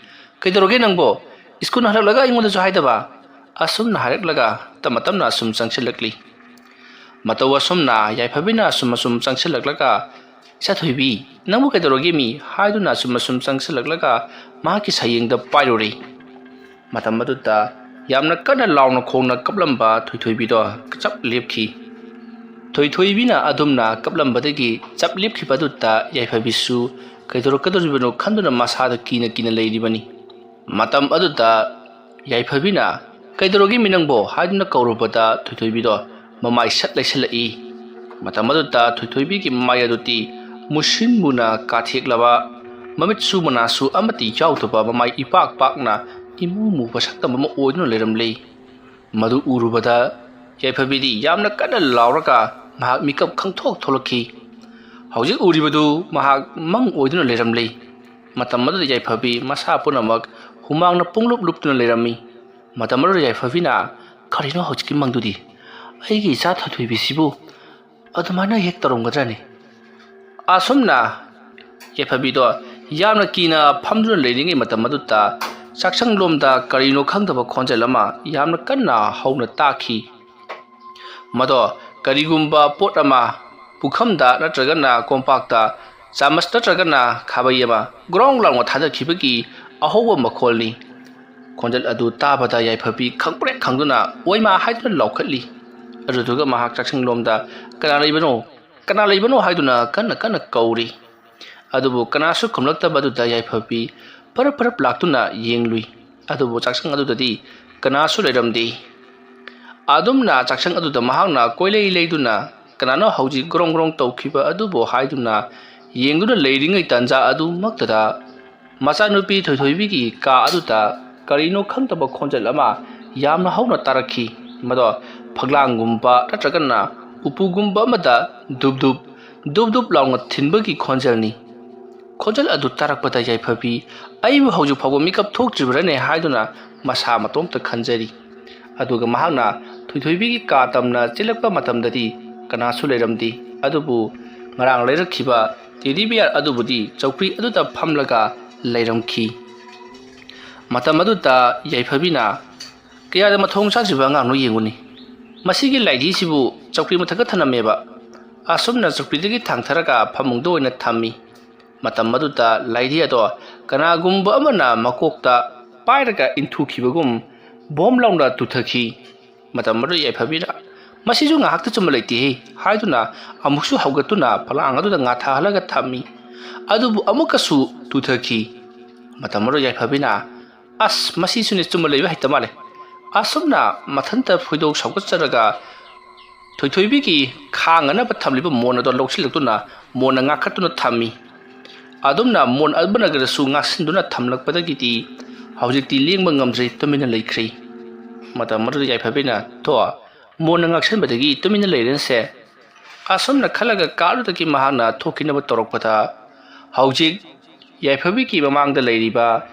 ꯀꯩꯗꯧꯔꯒꯦ ꯅꯪꯕꯣ? ꯁ꯭ꯀꯨꯜ ꯍꯜꯂꯛꯂꯒ ꯑꯩꯉꯣꯟꯗꯁꯨ ꯍꯥꯏꯗꯕ?" ꯑꯁꯨꯝꯅ ꯍꯥꯏꯔꯛꯂꯒ ꯇꯞꯅ ꯇꯞꯅ ꯑꯁꯨꯝ ꯆꯪꯁꯤꯜꯂꯛꯂꯤ꯫ ꯃꯇꯧ ꯑꯁꯨꯝꯅ ꯌꯥꯏꯐꯕꯤꯅ ꯑꯁꯨꯝ ꯑꯁꯨꯝ ꯆꯪꯁꯤꯜꯂꯛꯂꯒ, "ꯏꯆꯥꯊꯣꯏꯕꯤ, ꯅꯪꯕꯨ ꯀꯩꯗꯧꯔꯒꯦ ꯃꯤ?" ꯍꯥꯏꯗꯨꯅ ꯑꯁꯨꯝ ꯑꯁꯨꯝ ꯆꯪꯁꯤꯜꯂꯛꯂꯒ ꯃꯍꯥꯛꯀꯤ ꯁꯌꯦꯡꯗ ꯄꯥꯏꯔꯨꯔꯦ꯫ ꯃꯇꯝ ꯑꯗꯨꯗ ꯌꯥꯝꯅ ꯀꯟꯅ ꯂꯥꯎꯅ ꯈꯣꯡꯅ ꯀꯞꯂꯝꯕ ꯊꯣꯏꯊꯣꯏꯕꯤꯗꯣ ꯆꯞ ꯂꯦꯞꯈꯤ꯫ ꯊꯣꯏꯊꯣꯏꯕꯤꯅ ꯑꯗꯨꯝꯅ ꯀꯞꯂꯝꯕꯗꯒꯤ ꯆꯞ ꯂꯦꯞꯈꯤꯕ ꯑꯗꯨꯗ ꯌꯥꯏꯐꯕꯤꯁꯨ ꯀꯩꯗꯧꯔꯛꯀꯗꯧꯔꯤꯕꯅꯣ ꯈꯟꯗꯨꯅ ꯃꯁꯥꯗ ꯀꯤꯅ ꯀꯤꯅ ꯂꯩꯔꯤꯕꯅꯤ꯫ ꯃꯇꯝ ꯑꯗꯨꯗ ꯌꯥꯏꯐꯕꯤꯅ "ꯀꯩꯗꯧꯔꯒꯦ ꯃꯤ ꯅꯪꯕꯣ?" ꯍꯥꯏꯗꯨꯅ ꯀꯧꯔꯨꯕꯗ ꯊꯣꯏꯊꯣꯏꯕꯤꯗꯣ ꯃꯃꯥꯏ ꯁꯠ ꯂꯩꯁꯜꯂꯛꯏ꯫ ꯃꯇꯝ ꯑꯗꯨꯗ ꯊꯣꯏꯊꯣꯏꯕꯤꯒꯤ ꯃꯃꯥꯏ ꯑꯗꯨꯗꯤ ꯃꯨꯁꯤꯟ ꯃꯨꯅ ꯀꯥꯊꯦꯛꯂꯕ, ꯃꯃꯤꯠꯁꯨ ꯃꯅꯥꯁꯨ ꯑꯃꯠꯇ ꯌꯥꯎꯗꯕ, ꯃꯃꯥꯏ ꯏꯄꯥꯛ ꯄꯥꯛꯅ ꯏꯃꯨ ꯃꯨꯕ ꯁꯛꯇꯝ ꯑꯃ ꯑꯣꯏꯗꯨꯅ ꯂꯩꯔꯝꯂꯦ꯫ ꯃꯗꯨ ꯎꯔꯨꯕꯗ ꯌꯥꯏꯐꯕꯤꯗꯤ ꯌꯥꯝꯅ ꯀꯟꯅ ꯂꯥꯎꯔꯒ ꯃꯍꯥꯛ ꯃꯤꯀꯞ ꯈꯪꯊꯣꯛ ꯊꯣꯛꯂꯛꯈꯤ꯫ ꯍꯧꯖꯤꯛ ꯎꯔꯤꯕꯗꯨ ꯃꯍꯥꯛ ꯃꯪ ꯑꯣꯏꯗꯨꯅ ꯂꯩꯔꯝꯂꯦ꯫ ꯃꯇꯝ ꯑꯗꯨꯗ ꯌꯥꯏꯐꯕꯤ ꯃꯁꯥ ꯄꯨꯝꯅꯃꯛ ꯍꯨꯃꯥꯡꯅ ꯄꯨꯡꯂꯨꯞ ꯂꯨꯞꯇꯨꯅ ꯂꯩꯔꯝꯃꯤ꯫ ꯃꯇꯝ ꯑꯗꯨꯗ ꯌꯥꯏꯐꯕꯤꯅ, "ꯀꯔꯤꯅꯣ ꯍꯧꯖꯤꯛꯀꯤ ꯃꯪꯗꯨꯗꯤ? ꯑꯩꯒꯤ ꯏꯆꯥ ꯊꯣꯏꯊꯣꯏꯕꯤꯁꯤꯕꯨ ꯑꯗꯨꯃꯥꯏꯅ ꯍꯦꯛ ꯇꯧꯔꯝꯒꯗ꯭ꯔꯅꯤ?" ꯑꯁꯨꯝꯅ ꯌꯥꯏꯐꯕꯤꯗꯣ ꯌꯥꯝꯅ ꯀꯤꯅ ꯐꯝꯗꯨꯅ ꯂꯩꯔꯤꯉꯩ ꯃꯇꯝ ꯑꯗꯨꯗ ꯆꯥꯛꯁꯪꯂꯣꯝꯗ ꯀꯔꯤꯅꯣ ꯈꯪꯗꯕ ꯈꯣꯟꯖꯦꯜ ꯑꯃ ꯌꯥꯝꯅ ꯀꯟꯅ ꯍꯧꯅ ꯇꯥꯈꯤ꯫ ꯃꯗꯣ ꯀꯔꯤꯒꯨꯝꯕ ꯄꯣꯠ ꯑꯃ ꯄꯨꯈꯝꯗ ꯅꯠꯇ꯭ꯔꯒꯅ ꯀꯣꯝꯄꯥꯛꯇ ꯆꯥꯃꯁ ꯅꯠꯇ꯭ꯔꯒꯅ ꯈꯥꯕꯩ ꯑꯃ ꯒ꯭ꯔꯣꯡ ꯂꯥꯎꯅ ꯊꯥꯗꯈꯤꯕꯒꯤ ꯑꯍꯧꯕ ꯃꯈꯣꯜꯅꯤ꯫ ꯈꯣꯟꯖꯦꯜ ꯑꯗꯨ ꯇꯥꯕꯗ ꯌꯥꯏꯐꯕꯤ ꯈꯪꯄ꯭ꯔꯦꯛ ꯈꯪꯗꯨꯅ "ꯑꯣꯏꯃꯥ" ꯍꯥꯏꯗꯨꯅ ꯂꯥꯎꯈꯠꯂꯤ꯫ ꯑꯗꯨꯗꯨꯒ ꯃꯍꯥꯛ ꯆꯥꯛꯁꯪꯂꯣꯝꯗ "ꯀꯅꯥ ꯂꯩꯕꯅꯣ? ꯀꯅꯥ ꯂꯩꯕꯅꯣ?" ꯍꯥꯏꯗꯨꯅ ꯀꯟꯅ ꯀꯟꯅ ꯀꯧꯔꯤ꯫ ꯑꯗꯨꯕꯨ ꯀꯅꯥꯁꯨ ꯈꯨꯝꯂꯛꯇꯕ ꯑꯗꯨꯗ ꯌꯥꯏꯐꯕꯤ ꯐꯔꯞ ꯐꯔꯞ ꯂꯥꯛꯇꯨꯅ ꯌꯦꯡꯂꯨꯏ꯫ ꯑꯗꯨꯕꯨ ꯆꯥꯛꯁꯪ ꯑꯗꯨꯗꯗꯤ ꯀꯅꯥꯁꯨ ꯂꯩꯔꯝꯗꯦ꯫ ꯑꯗꯨꯝꯅ ꯆꯥꯛꯁꯪ ꯑꯗꯨꯗ ꯃꯍꯥꯛꯅ ꯀꯣꯏꯂꯩ ꯂꯩꯗꯨꯅ ꯀꯅꯥꯅꯣ ꯍꯧꯖꯤꯛ ꯒ꯭ꯔꯣꯡ ꯒ꯭ꯔꯣꯡ ꯇꯧꯈꯤꯕ ꯑꯗꯨꯕꯨ ꯍꯥꯏꯗꯨꯅ ꯌꯦꯡꯗꯨꯅ ꯂꯩꯔꯤꯉꯩ ꯇꯥꯟꯖꯥ ꯑꯗꯨꯃꯛꯇꯗ ꯃꯆꯥꯅꯨꯄꯤ ꯊꯣꯏꯊꯣꯏꯕꯤꯒꯤ ꯀꯥ ꯑꯗꯨꯗ ꯀꯔꯤꯅꯣ ꯈꯪꯗꯕ ꯈꯣꯟꯖꯦꯜ ꯑꯃ ꯌꯥꯝꯅ ꯍꯧꯅ ꯇꯥꯔꯛꯈꯤ꯫ ꯃꯗꯣ ꯐꯛꯂꯥꯡꯒꯨꯝꯕ ꯅꯠꯇ꯭ꯔꯒꯅ ꯎꯄꯨꯒꯨꯝꯕ ꯑꯃꯗ ꯗꯨꯞ ꯗꯨꯞ, ꯗꯨꯞ ꯗꯨꯞ ꯂꯥꯎꯅ ꯊꯤꯟꯕꯒꯤ ꯈꯣꯟꯖꯦꯜꯅꯤ꯫ ꯈꯣꯟꯖꯦꯜ ꯑꯗꯨ ꯇꯥꯔꯛꯄꯗ ꯌꯥꯏꯐꯕꯤ "ꯑꯩꯕꯨ ꯍꯧꯖꯤꯛ ꯐꯥꯎꯕ ꯃꯤꯀꯞ ꯊꯣꯛꯇ꯭ꯔꯤꯕ꯭ꯔꯥꯅꯦ?" ꯍꯥꯏꯗꯨꯅ ꯃꯁꯥ ꯃꯇꯣꯝꯇ ꯈꯟꯖꯔꯤ꯫ ꯑꯗꯨꯒ ꯃꯍꯥꯛꯅ ꯊꯣꯏꯊꯣꯏꯕꯤꯒꯤ ꯀꯥ ꯇꯝꯅ ꯆꯦꯜꯂꯛꯄ ꯃꯇꯝꯗꯗꯤ ꯀꯅꯥꯁꯨ ꯂꯩꯔꯝꯗꯦ꯫ ꯑꯗꯨꯕꯨ ꯉꯔꯥꯡ ꯂꯩꯔꯛꯈꯤꯕ ꯇꯦꯗꯤ ꯕꯤꯌꯥꯔ ꯑꯗꯨꯕꯨꯗꯤ ꯆꯧꯀ꯭ꯔꯤ ꯑꯗꯨꯗ ꯐꯝꯂꯒ ꯂꯩꯔꯝꯈꯤ꯫ ꯃꯇꯝ ꯑꯗꯨꯗ ꯌꯥꯏꯐꯕꯤꯅ, "ꯀꯌꯥꯗ ꯃꯊꯣꯡ ꯆꯥꯗ꯭ꯔꯤꯕ ꯑꯉꯥꯡꯅꯣ ꯌꯦꯡꯉꯨꯅꯤ꯫ ꯃꯁꯤꯒꯤ ꯂꯥꯏꯙꯤꯁꯤꯕꯨ ꯆꯧꯀ꯭ꯔꯤ ꯃꯊꯛꯇ ꯊꯅꯝꯃꯦꯕ꯫" ꯑꯁꯨꯝꯅ ꯆꯧꯀ꯭ꯔꯤꯗꯒꯤ ꯊꯥꯡꯊꯔꯒ ꯐꯃꯨꯡꯗ ꯑꯣꯏꯅ ꯊꯝꯃꯤ꯫ ꯃꯇꯝ ꯑꯗꯨꯗ ꯂꯥꯏꯙꯤ ꯑꯗꯣ ꯀꯅꯥꯒꯨꯝꯕ ꯑꯃꯅ ꯃꯀꯣꯛꯇ ꯄꯥꯏꯔꯒ ꯏꯟꯊꯨꯈꯤꯕꯒꯨꯝ ꯕꯣꯝ ꯂꯥꯎꯅ ꯇꯨꯊꯈꯤ꯫ ꯃꯇꯝ ꯑꯗꯨꯗ ꯌꯥꯏꯐꯕꯤꯅ, "ꯃꯁꯤꯁꯨ ꯉꯥꯏꯍꯥꯛꯇ ꯆꯨꯝꯕ ꯂꯩꯇꯦꯍꯦ" ꯍꯥꯏꯗꯨꯅ ꯑꯃꯨꯛꯁꯨ ꯍꯧꯒꯠꯇꯨꯅ ꯐꯂꯥꯡ ꯑꯗꯨꯗ ꯉꯥꯊꯥꯍꯜꯂꯒ ꯊꯝꯃꯤ꯫ ꯑꯗꯨꯕꯨ ꯑꯃꯨꯛꯀꯁꯨ ꯇꯨꯊꯈꯤ꯫ ꯃꯇꯝ ꯑꯗꯨꯗ ꯌꯥꯏꯐꯕꯤꯅ, "ꯑꯁ, ꯃꯁꯤꯁꯨꯅꯦ ꯆꯨꯝꯕ ꯂꯩꯕ ꯍꯩꯇ ꯃꯥꯜꯂꯦ"꯫ ꯑꯁꯨꯝꯅ ꯃꯊꯟꯇ ꯊꯣꯏꯗꯣꯛ ꯁꯥꯎꯒꯠꯆꯔꯒ ꯊꯣꯏꯊꯣꯏꯕꯤꯒꯤ ꯈꯥꯡꯅꯅꯕ ꯊꯝꯂꯤꯕ ꯃꯣꯟ ꯑꯗꯣ ꯂꯧꯁꯤꯜꯂꯛꯇꯨꯅ ꯃꯣꯟꯅ ꯉꯥꯛꯈꯠꯇꯨꯅ ꯊꯝꯃꯤ꯫ ꯑꯗꯨꯝꯅ ꯃꯣꯟ ꯑꯃꯅꯒꯁꯨ ꯉꯥꯛꯁꯤꯟꯗꯨꯅ ꯊꯝꯂꯛꯄꯗꯒꯤꯗꯤ ꯍꯧꯖꯤꯛꯇꯤ ꯂꯦꯡꯕ ꯉꯝꯗ꯭ꯔꯦ, ꯇꯨꯃꯤꯟꯅ ꯂꯩꯈ꯭ꯔꯦ꯫ ꯃꯇꯝ ꯑꯗꯨꯗ ꯌꯥꯏꯐꯕꯤꯅ, "ꯊꯣ, ꯃꯣꯟꯅ ꯉꯥꯛꯁꯟꯕꯗꯒꯤ ꯇꯨꯃꯤꯟꯅ ꯂꯩꯔꯦꯅꯁꯦ"꯫ ꯑꯁꯨꯝꯅ ꯈꯜꯂꯒ ꯀꯥ ꯑꯗꯨꯗꯒꯤ ꯃꯍꯥꯛꯅ ꯊꯣꯛꯈꯤꯅꯕ ꯇꯧꯔꯛꯄꯗ, ꯍꯧꯖꯤꯛ ꯌꯥꯏꯐꯕꯤꯒꯤ ꯃꯃꯥꯡꯗ ꯂꯩꯔꯤꯕ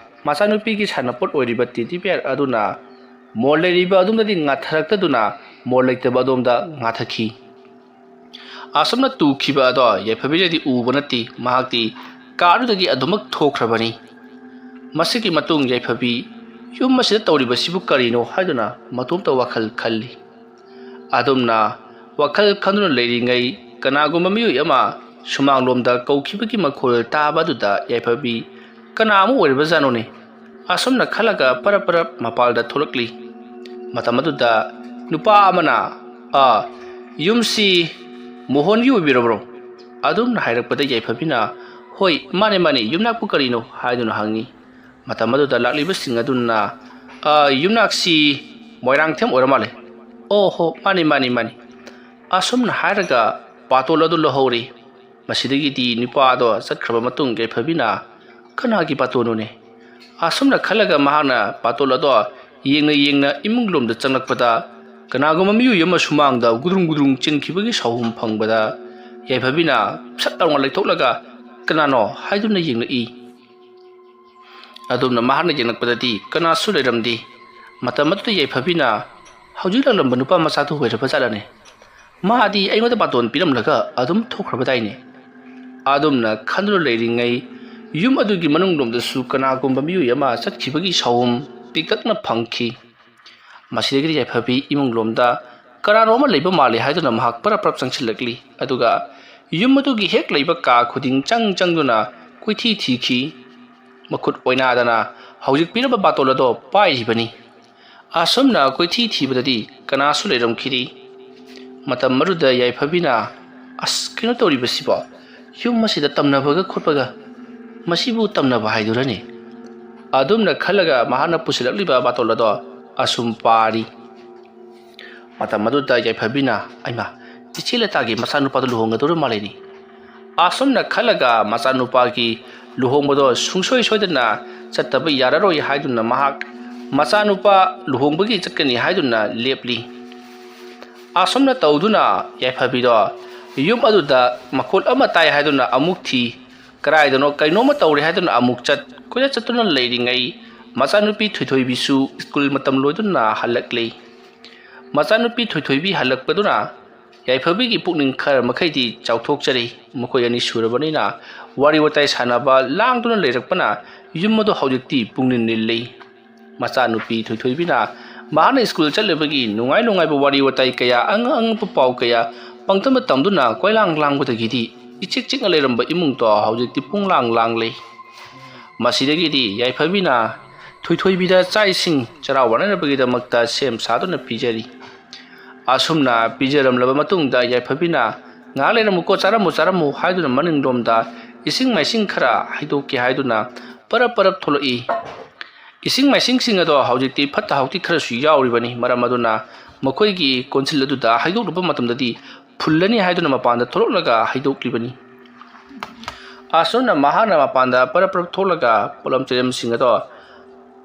ꯃꯆꯥꯅꯨꯄꯤꯒꯤ ꯁꯥꯟꯅꯄꯣꯠ ꯑꯣꯏꯔꯤꯕ ꯇꯦꯗꯤ ꯕꯤꯌꯥꯔ ꯑꯗꯨꯅ ꯃꯣꯟ ꯂꯩꯔꯤꯕ ꯑꯗꯣꯝꯗꯗꯤ ꯉꯥꯊꯔꯛꯇꯗꯨꯅ ꯃꯣꯟ ꯂꯩꯇꯕ ꯑꯗꯣꯝꯗ ꯉꯥꯊꯈꯤ꯫ ꯑꯁꯨꯝꯅ ꯇꯨꯈꯤꯕ ꯑꯗꯣ ꯌꯥꯏꯐꯕꯤꯅꯗꯤ ꯎꯕ ꯅꯠꯇꯦ, ꯃꯍꯥꯛꯇꯤ ꯀꯥ ꯑꯗꯨꯗꯒꯤ ꯑꯗꯨꯃꯛ ꯊꯣꯛꯈ꯭ꯔꯕꯅꯤ꯫ ꯃꯁꯤꯒꯤ ꯃꯇꯨꯡ ꯌꯥꯏꯐꯕꯤ ꯌꯨꯝ ꯑꯁꯤꯗ ꯇꯧꯔꯤꯕꯁꯤꯕꯨ ꯀꯔꯤꯅꯣ ꯍꯥꯏꯗꯨꯅ ꯃꯇꯣꯝꯇ ꯋꯥꯈꯜ ꯈꯜꯂꯤ꯫ ꯑꯗꯨꯝꯅ ꯋꯥꯈꯜ ꯈꯟꯗꯨꯅ ꯂꯩꯔꯤꯉꯩ ꯀꯅꯥꯒꯨꯝꯕ ꯃꯤꯑꯣꯏ ꯑꯃ ꯁꯨꯃꯥꯡꯂꯣꯝꯗ ꯀꯧꯈꯤꯕꯒꯤ ꯃꯈꯣꯜ ꯇꯥꯕ ꯑꯗꯨꯗ ꯌꯥꯏꯐꯕꯤ, "ꯀꯅꯥ ꯑꯃ ꯑꯣꯏꯔꯕꯖꯥꯠꯅꯣꯅꯦ?" ꯑꯁꯨꯝꯅ ꯈꯜꯂꯒ ꯄꯔꯞ ꯄꯔꯞ ꯃꯄꯥꯜꯗ ꯊꯣꯛꯂꯛꯂꯤ꯫ ꯃꯇꯝ ꯑꯗꯨꯗ ꯅꯨꯄꯥ ꯑꯃꯅ, "ꯑ, ꯌꯨꯝꯁꯤ ꯃꯣꯍꯣꯟꯒꯤ ꯑꯣꯏꯕꯤꯔꯕ꯭ꯔꯣ?" ꯑꯗꯨꯝꯅ ꯍꯥꯏꯔꯛꯄꯗ ꯌꯥꯏꯐꯕꯤꯅ, "ꯍꯣꯏ, ꯃꯥꯅꯦ, ꯃꯥꯅꯦ, ꯌꯨꯝꯅꯥꯛꯄꯨ ꯀꯔꯤꯅꯣ?" ꯍꯥꯏꯗꯨꯅ ꯍꯪꯉꯤ꯫ ꯃꯇꯝ ꯑꯗꯨꯗ ꯂꯥꯛꯂꯤꯕꯁꯤꯡ ꯑꯗꯨꯅ, "ꯑ, ꯌꯨꯝꯅꯥꯛꯁꯤ ꯃꯣꯏꯔꯥꯡꯊꯦꯝ ꯑꯣꯏꯔ ꯃꯥꯜꯂꯦ꯫" "ꯑꯣ ꯍꯣ, ꯃꯥꯅꯤ, ꯃꯥꯅꯤ, ꯃꯥꯅꯤ"꯫ ꯑꯁꯨꯝꯅ ꯍꯥꯏꯔꯒ ꯕꯥꯇꯣꯜ ꯑꯗꯨ ꯂꯧꯍꯧꯔꯤ꯫ ꯃꯁꯤꯗꯒꯤꯗꯤ ꯅꯨꯄꯥ ꯑꯗꯣ ꯆꯠꯈ꯭ꯔꯕ ꯃꯇꯨꯡ ꯌꯥꯏꯐꯕꯤꯅ, "ꯀꯅꯥꯒꯤ ꯕꯥꯇꯣꯟꯅꯣꯅꯦ?" ꯑꯁꯨꯝꯅ ꯈꯜꯂꯒ ꯃꯍꯥꯛꯅ ꯕꯥꯇꯣꯜ ꯑꯗꯣ ꯌꯦꯡꯅ ꯌꯦꯡꯅ ꯏꯃꯨꯡ ꯂꯣꯝꯗ ꯆꯪꯂꯛꯄꯗ, ꯀꯅꯥꯒꯨꯝꯕ ꯃꯤꯑꯣꯏ ꯑꯃ ꯁꯨꯃꯥꯡꯗ ꯒꯨꯗ꯭ꯔꯨꯡ ꯒꯨꯗ꯭ꯔꯨꯡ ꯆꯦꯟꯈꯤꯕꯒꯤ ꯁꯥꯎꯍꯨꯝ ꯐꯪꯕꯗ, ꯌꯥꯏꯐꯕꯤꯅ ꯁꯠ ꯂꯥꯎꯅ ꯂꯩꯊꯣꯛꯂꯒ "ꯀꯅꯥꯅꯣ?" ꯍꯥꯏꯗꯨꯅ ꯌꯦꯡꯂꯛꯏ꯫ ꯑꯗꯨꯝꯅ ꯃꯍꯥꯛꯅ ꯌꯦꯡꯂꯛꯄꯗꯗꯤ ꯀꯅꯥꯁꯨ ꯂꯩꯔꯝꯗꯦ꯫ ꯃꯇꯝ ꯑꯗꯨꯗ ꯌꯥꯏꯐꯕꯤꯅ, "ꯍꯧꯖꯤꯛ ꯂꯥꯛꯂꯝꯕ ꯅꯨꯄꯥ ꯃꯆꯥꯗꯨ ꯑꯣꯏꯔꯕ ꯖꯥꯠꯂꯅꯦ? ꯃꯥꯗꯤ ꯑꯩꯉꯣꯟꯗ ꯕꯥꯇꯣꯟ ꯄꯤꯔꯝꯂꯒ ꯑꯗꯨꯝ ꯊꯣꯛꯈ꯭ꯔꯕꯗꯥꯏꯅꯦ?" ꯑꯗꯨꯝꯅ ꯈꯟꯗꯨꯅ ꯂꯩꯔꯤꯉꯩ ꯌꯨꯝ ꯑꯗꯨꯒꯤ ꯃꯅꯨꯡꯂꯣꯝꯗꯁꯨ ꯀꯅꯥꯒꯨꯝꯕ ꯃꯤꯑꯣꯏ ꯑꯃ ꯆꯠꯈꯤꯕꯒꯤ ꯁꯥꯎꯍꯨꯝ ꯄꯤꯛꯇꯛꯅ ꯐꯪꯈꯤ꯫ ꯃꯁꯤꯗꯒꯤꯗꯤ ꯌꯥꯏꯐꯕꯤ ꯏꯃꯨꯡꯂꯣꯝꯗ ꯀꯅꯥꯅꯣ ꯑꯃ ꯂꯩꯕ ꯃꯥꯜꯂꯤ ꯍꯥꯏꯗꯨꯅ ꯃꯍꯥꯛ ꯄꯔꯞ ꯄꯔꯞ ꯆꯪꯁꯤꯜꯂꯛꯂꯤ꯫ ꯑꯗꯨꯒ ꯌꯨꯝ ꯑꯗꯨꯒꯤ ꯍꯦꯛ ꯂꯩꯕ ꯀꯥ ꯈꯨꯗꯤꯡ ꯆꯪ ꯆꯪꯗꯨꯅ ꯀꯣꯏꯊꯤ ꯊꯤꯈꯤ꯫ ꯃꯈꯨꯠ ꯑꯣꯏꯅꯥꯗꯅ ꯍꯧꯖꯤꯛ ꯄꯤꯔꯝꯕ ꯕꯥꯇꯣꯜ ꯑꯗꯣ ꯄꯥꯏꯔꯤꯕꯅꯤ꯫ ꯑꯁꯨꯝꯅ ꯀꯣꯏꯊꯤ ꯊꯤꯕꯗꯗꯤ ꯀꯅꯥꯁꯨ ꯂꯩꯔꯝꯈꯤꯗꯦ꯫ ꯃꯇꯝ ꯑꯗꯨꯗ ꯌꯥꯏꯐꯕꯤꯅ, "ꯑꯁ, ꯀꯩꯅꯣ ꯇꯧꯔꯤꯕꯁꯤꯕꯣ? ꯌꯨꯝ ꯑꯁꯤꯗ ꯇꯝꯅꯕꯒ ꯈꯣꯠꯄꯒ, ꯃꯁꯤꯕꯨ ꯇꯝꯅꯕ ꯍꯥꯏꯗꯨꯔꯅꯤ?" ꯑꯗꯨꯝꯅ ꯈꯜꯂꯒ ꯃꯍꯥꯛꯅ ꯄꯨꯁꯤꯜꯂꯛꯂꯤꯕ ꯕꯥꯇꯣꯜ ꯑꯗꯣ ꯑꯁꯨꯝ ꯄꯥꯔꯤ꯫ ꯃꯇꯝ ꯑꯗꯨꯗ ꯌꯥꯏꯐꯕꯤꯅ, "ꯑꯩꯃ, ꯏꯆꯦ ꯂꯇꯥꯒꯤ ꯃꯆꯥꯅꯨꯄꯥꯗꯨ ꯂꯨꯍꯣꯡꯒꯗꯧꯔ ꯃꯥꯜꯂꯦꯅꯦ꯫" ꯑꯁꯨꯝꯅ ꯈꯜꯂꯒ ꯃꯆꯥꯅꯨꯄꯥꯒꯤ ꯂꯨꯍꯣꯡꯕꯗꯣ ꯁꯨꯡꯁꯣꯏ ꯁꯣꯏꯗꯅ ꯆꯠꯇꯕ ꯌꯥꯔꯔꯣꯏ ꯍꯥꯏꯗꯨꯅ ꯃꯍꯥꯛ ꯃꯆꯥꯅꯨꯄꯥ ꯂꯨꯍꯣꯡꯕꯒꯤ ꯆꯠꯀꯅꯤ ꯍꯥꯏꯗꯨꯅ ꯂꯦꯞꯂꯤ꯫ ꯑꯁꯨꯝꯅ ꯇꯧꯗꯨꯅ ꯌꯥꯏꯐꯕꯤꯗꯣ ꯌꯨꯝ ꯑꯗꯨꯗ ꯃꯈꯣꯜ ꯑꯃ ꯇꯥꯏ ꯍꯥꯏꯗꯨꯅ ꯑꯃꯨꯛ ꯊꯤ, ꯀꯗꯥꯏꯗꯅꯣ ꯀꯩꯅꯣꯝꯃ ꯇꯧꯔꯦ ꯍꯥꯏꯗꯨꯅ ꯑꯃꯨꯛ ꯆꯠ, ꯀꯣꯏꯆꯠ ꯆꯠꯇꯨꯅ ꯂꯩꯔꯤꯉꯩ ꯃꯆꯥꯅꯨꯄꯤ ꯊꯣꯏꯊꯣꯏꯕꯤꯁꯨ ꯁ꯭ꯀꯨꯜ ꯃꯇꯝ ꯂꯣꯏꯗꯨꯅ ꯍꯜꯂꯛꯂꯤ꯫ ꯃꯆꯥꯅꯨꯄꯤ ꯊꯣꯏꯊꯣꯏꯕꯤ ꯍꯜꯂꯛꯄꯗꯨꯅ ꯌꯥꯏꯐꯕꯤꯒꯤ ꯄꯨꯛꯅꯤꯡ ꯈꯔ ꯃꯈꯩꯗꯤ ꯆꯥꯎꯊꯣꯛꯆꯔꯤ꯫ ꯃꯈꯣꯏ ꯑꯅꯤ ꯁꯨꯔꯕꯅꯤꯅ ꯋꯥꯔꯤ ꯋꯥꯇꯥꯏ ꯁꯥꯟꯅꯕ, ꯂꯥꯡꯗꯨꯅ ꯂꯩꯔꯛꯄꯅ ꯌꯨꯝ ꯑꯗꯨ ꯍꯧꯖꯤꯛꯇꯤ ꯄꯨꯡꯅꯤꯜ ꯅꯤꯜꯂꯤ꯫ ꯃꯆꯥꯅꯨꯄꯤ ꯊꯣꯏꯊꯣꯏꯕꯤꯅ ꯃꯍꯥꯛꯅ ꯁ꯭ꯀꯨꯜ ꯆꯠꯂꯨꯕꯒꯤ ꯅꯨꯡꯉꯥꯏ ꯅꯨꯡꯉꯥꯏꯕ ꯋꯥꯔꯤ ꯋꯥꯇꯥꯏ ꯀꯌꯥ, ꯑꯉꯛ ꯑꯉꯛꯄ ꯄꯥꯎ ꯀꯌꯥ ꯄꯪꯇꯝꯗ ꯇꯝꯗꯨꯅ ꯀꯣꯏꯂꯥꯡ ꯂꯥꯡꯕꯗꯒꯤꯗꯤ ꯏꯆꯤꯛ ꯆꯤꯛꯅ ꯂꯩꯔꯝꯕ ꯏꯃꯨꯡꯗꯣ ꯍꯧꯖꯤꯛꯇꯤ ꯄꯨꯡꯂꯥꯡ ꯂꯥꯡꯂꯦ꯫ ꯃꯁꯤꯗꯒꯤꯗꯤ ꯌꯥꯏꯐꯕꯤꯅ ꯊꯣꯏꯊꯣꯏꯕꯤꯗ ꯆꯥꯛ ꯏꯁꯤꯡ ꯆꯔꯥ ꯋꯥꯅꯅꯕꯒꯤꯗꯃꯛꯇ ꯁꯦꯝ ꯁꯥꯗꯨꯅ ꯄꯤꯖꯔꯤ꯫ ꯑꯁꯨꯝꯅ ꯄꯤꯖꯔꯝꯂꯕ ꯃꯇꯨꯡꯗ ꯌꯥꯏꯐꯕꯤꯅ, "ꯉꯥꯏꯍꯥꯛ ꯂꯩꯔꯝꯃꯨꯀꯣ, ꯆꯥꯔꯝꯃꯨ, ꯆꯥꯔꯝꯃꯨ" ꯍꯥꯏꯗꯨꯅ ꯃꯅꯤꯡꯂꯣꯝꯗ ꯏꯁꯤꯡ ꯃꯥꯏꯁꯤꯡ ꯈꯔ ꯍꯩꯗꯣꯛꯀꯦ ꯍꯥꯏꯗꯨꯅ ꯄꯔꯞ ꯄꯔꯞ ꯊꯣꯛꯂꯛꯏ꯫ ꯏꯁꯤꯡ ꯃꯥꯏꯁꯤꯡꯁꯤꯡ ꯑꯗꯣ ꯍꯧꯖꯤꯛꯇꯤ ꯐꯠꯇ ꯍꯥꯎꯊꯤ ꯈꯔꯁꯨ ꯌꯥꯎꯔꯤꯕꯅꯤ꯫ ꯃꯔꯝ ꯑꯗꯨꯅ ꯃꯈꯣꯏꯒꯤ ꯀꯣꯟꯁꯤꯜ ꯑꯗꯨꯗ ꯍꯩꯗꯣꯛꯂꯨꯕ ꯃꯇꯝꯗꯗꯤ ꯐꯨꯜꯂꯅꯤ ꯍꯥꯏꯗꯨꯅ ꯃꯄꯥꯟꯗ ꯊꯣꯛꯂꯛꯂꯒ ꯍꯩꯗꯣꯛꯂꯤꯕꯅꯤ꯫ ꯑꯁꯨꯝꯅ ꯃꯍꯥꯛꯅ ꯃꯄꯥꯟꯗ ꯄꯔꯞ ꯄꯔꯞ ꯊꯣꯛꯂꯒ ꯄꯣꯠꯂꯝ ꯆꯩꯂꯝꯁꯤꯡ ꯑꯗꯣ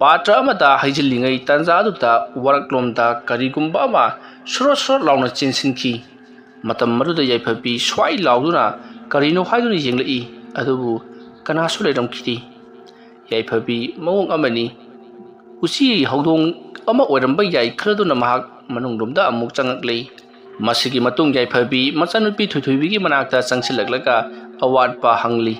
ꯄꯥꯇ꯭ꯔ ꯑꯃꯗ ꯍꯩꯖꯤꯜꯂꯤꯉꯩ ꯇꯥꯟꯖꯥ ꯑꯗꯨꯗ ꯋꯥꯔꯛꯂꯣꯝꯗ ꯀꯔꯤꯒꯨꯝꯕ ꯑꯃ ꯁꯣꯔꯣꯠ ꯁꯣꯔꯣꯠ ꯂꯥꯎꯅ ꯆꯦꯟꯁꯤꯟꯈꯤ꯫ ꯃꯇꯝ ꯑꯗꯨꯗ ꯌꯥꯏꯐꯕꯤ ꯁ꯭ꯋꯥꯏ ꯂꯥꯎꯗꯨꯅ ꯀꯔꯤꯅꯣ ꯍꯥꯏꯗꯨꯅ ꯌꯦꯡꯂꯛꯏ꯫ ꯑꯗꯨꯕꯨ ꯀꯅꯥꯁꯨ ꯂꯩꯔꯝꯈꯤꯗꯦ꯫ ꯌꯥꯏꯐꯕꯤ ꯃꯑꯣꯡ ꯑꯃꯅꯤ꯫ ꯎꯆꯤ ꯍꯧꯗꯣꯡ ꯑꯃ ꯑꯣꯏꯔꯝꯕ ꯌꯥꯏ ꯈꯜꯂꯗꯨꯅ ꯃꯍꯥꯛ ꯃꯅꯨꯡꯂꯣꯝꯗ ꯑꯃꯨꯛ ꯆꯪꯉꯛꯂꯦ꯫ ꯃꯁꯤꯒꯤ ꯃꯇꯨꯡ ꯌꯥꯏꯐꯕꯤ ꯃꯆꯥꯅꯨꯄꯤ ꯊꯣꯏꯊꯣꯏꯕꯤꯒꯤ ꯃꯅꯥꯛꯇ ꯆꯪꯁꯤꯜꯂꯛꯂꯒ ꯑꯋꯥꯠꯄ ꯍꯪꯂꯤ꯫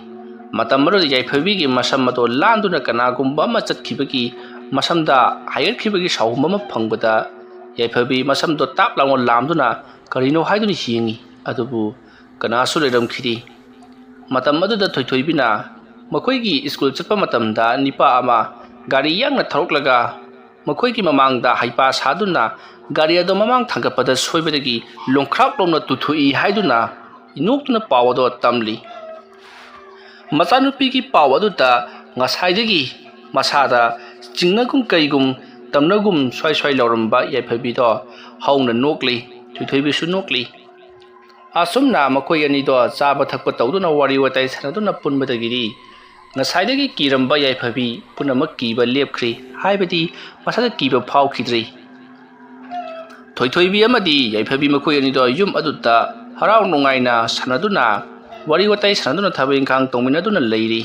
ꯃꯇꯝ ꯑꯗꯨꯗ ꯌꯥꯏꯐꯕꯤꯒꯤ ꯃꯁꯝ ꯑꯗꯣ ꯂꯥꯟꯗꯨꯅ ꯀꯅꯥꯒꯨꯝꯕ ꯑꯃ ꯆꯠꯈꯤꯕꯒꯤ ꯃꯁꯝꯗ ꯍꯥꯏꯒꯠꯈꯤꯕꯒꯤ ꯁꯥꯎꯍꯨꯝ ꯑꯃ ꯐꯪꯕꯗ ꯌꯥꯏꯐꯕꯤ ꯃꯁꯝꯗꯣ ꯇꯥꯞ ꯂꯥꯎꯅ ꯂꯥꯝꯗꯨꯅ ꯀꯔꯤꯅꯣ ꯍꯥꯏꯗꯨꯅ ꯌꯦꯡꯉꯤ꯫ ꯑꯗꯨꯕꯨ ꯀꯅꯥꯁꯨ ꯂꯩꯔꯝꯈꯤꯗꯦ꯫ ꯃꯇꯝ ꯑꯗꯨꯗ ꯊꯣꯏꯊꯣꯏꯕꯤꯅ ꯃꯈꯣꯏꯒꯤ ꯁ꯭ꯀꯨꯜ ꯆꯠꯄ ꯃꯇꯝꯗ ꯅꯤꯄꯥ ꯑꯃ ꯒꯥꯔꯤ ꯌꯥꯡꯅ ꯊꯧꯔꯛꯂꯒ ꯃꯈꯣꯏꯒꯤ ꯃꯃꯥꯡꯗ ꯍꯩꯄꯥ ꯁꯥꯗꯨꯅ ꯒꯥꯔꯤ ꯑꯗꯨ ꯃꯃꯥꯡ ꯊꯥꯡꯒꯠꯄꯗ ꯁꯣꯏꯕꯗꯒꯤ ꯂꯣꯡꯈ꯭ꯔꯥꯛ ꯂꯣꯝꯅ ꯇꯨꯊꯣꯛꯏ ꯍꯥꯏꯗꯨꯅ ꯏꯅꯣꯛꯇꯨꯅ ꯄꯥꯎ ꯑꯗꯨ ꯇꯝꯂꯤ꯫ ꯃꯆꯥꯅꯨꯄꯤꯒꯤ ꯄꯥꯎ ꯑꯗꯨꯗ ꯉꯁꯥꯏꯗꯒꯤ ꯃꯁꯥꯗ ꯆꯤꯡꯅꯒꯨꯝ ꯀꯩꯒꯨꯝ ꯇꯝꯅꯒꯨꯝ ꯁ꯭ꯋꯥꯏ ꯁ꯭ꯋꯥꯏ ꯂꯥꯎꯔꯝꯕ ꯌꯥꯏꯐꯕꯤꯗꯣ ꯍꯧꯅ ꯅꯣꯛꯂꯤ꯫ ꯊꯣꯏꯊꯣꯏꯕꯤꯁꯨ ꯅꯣꯛꯂꯤ꯫ ꯑꯁꯨꯝꯅ ꯃꯈꯣꯏ ꯑꯅꯤꯗꯣ ꯆꯥꯕ ꯊꯛꯄ ꯇꯧꯗꯨꯅ ꯋꯥꯔꯤ ꯋꯥꯇꯥꯏ ꯁꯥꯟꯅꯗꯨꯅ ꯄꯨꯟꯕꯗꯒꯤꯗꯤ ꯉꯁꯥꯏꯗꯒꯤ ꯀꯤꯔꯝꯕ ꯌꯥꯏꯐꯕꯤ ꯄꯨꯝꯅꯃꯛ ꯀꯤꯕ ꯂꯦꯞꯈ꯭ꯔꯤ, ꯍꯥꯏꯕꯗꯤ ꯃꯁꯥꯗ ꯀꯤꯕ ꯐꯥꯎꯈꯤꯗ꯭ꯔꯤ꯫ ꯊꯣꯏꯊꯣꯏꯕꯤ ꯑꯃꯗꯤ ꯌꯥꯏꯐꯕꯤ ꯃꯈꯣꯏ ꯑꯅꯤꯗꯣ ꯌꯨꯝ ꯑꯗꯨꯗ ꯍꯔꯥꯎ ꯅꯨꯡꯉꯥꯏꯅ ꯁꯥꯟꯅꯗꯨꯅ, ꯋꯥꯔꯤ ꯋꯥꯇꯥꯏ ꯁꯥꯟꯅꯗꯨꯅ ꯊꯕꯛ ꯏꯪꯈꯥꯡ ꯇꯧꯃꯤꯟꯅꯗꯨꯅ ꯂꯩꯔꯤ꯫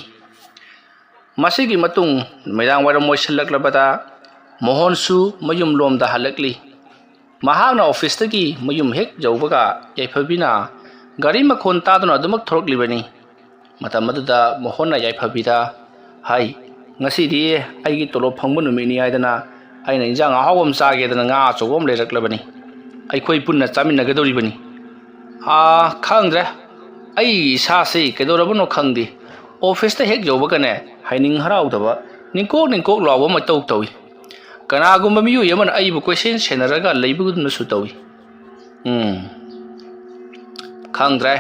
ꯃꯁꯤꯒꯤ ꯃꯇꯨꯡ ꯅꯨꯃꯤꯗꯥꯡ ꯋꯥꯏꯔꯝ ꯑꯣꯏꯁꯤꯜꯂꯛꯂꯕꯗ ꯃꯣꯍꯟꯁꯨ ꯃꯌꯨꯝꯂꯣꯝꯗ ꯍꯜꯂꯛꯂꯤ꯫ ꯃꯍꯥꯛꯅ ꯑꯣꯐꯤꯁꯇꯒꯤ ꯃꯌꯨꯝ ꯍꯦꯛ ꯌꯧꯕꯒ ꯌꯥꯏꯐꯕꯤꯅ ꯒꯥꯔꯤ ꯃꯈꯣꯟ ꯇꯥꯗꯨꯅ ꯑꯗꯨꯃꯛ ꯊꯣꯔꯛꯂꯤꯕꯅꯤ꯫ ꯃꯇꯝ ꯑꯗꯨꯗ ꯃꯣꯍꯟꯅ ꯌꯥꯏꯐꯕꯤꯗ ꯍꯥꯏ, "ꯉꯁꯤꯗꯤ ꯑꯩꯒꯤ ꯇꯣꯂꯣꯞ ꯐꯪꯕ ꯅꯨꯃꯤꯠꯅꯤ ꯍꯥꯏꯗꯅ ꯑꯩꯅ ꯏꯟꯖꯥꯡ ꯑꯍꯥꯎꯕ ꯑꯃ ꯆꯥꯒꯦꯗꯅ ꯉꯥ ꯑꯆꯧꯕ ꯑꯃ ꯂꯩꯔꯛꯂꯕꯅꯤ꯫ ꯑꯩꯈꯣꯏ ꯄꯨꯟꯅ ꯆꯥꯃꯤꯟꯅꯒꯗꯧꯔꯤꯕꯅꯤ꯫ ꯑꯥ, ꯈꯪꯗ꯭ꯔꯦ, ꯑꯩ ꯏꯁꯥꯁꯤ ꯀꯩꯗꯧꯔꯕꯅꯣ ꯈꯪꯗꯦ, ꯑꯣꯐꯤꯁꯇ ꯍꯦꯛ ꯌꯧꯕꯒꯅꯦ ꯍꯥꯏꯅꯤꯡ ꯍꯔꯥꯎꯗꯕ, ꯅꯤꯡꯀꯣꯛ ꯅꯤꯡꯀꯣꯛ ꯂꯥꯎꯕ ꯑꯃ ꯏꯇꯧ ꯇꯧꯏ꯫ ꯀꯅꯥꯒꯨꯝꯕ ꯃꯤꯑꯣꯏ ꯑꯃꯅ ꯑꯩꯕꯨ ꯀꯣꯏꯁꯦꯟ ꯁꯦꯟꯅꯔꯒ ꯂꯩꯕꯒꯨꯝꯅꯁꯨ ꯇꯧꯏ꯫ ꯎꯝ, ꯈꯪꯗ꯭ꯔꯦ,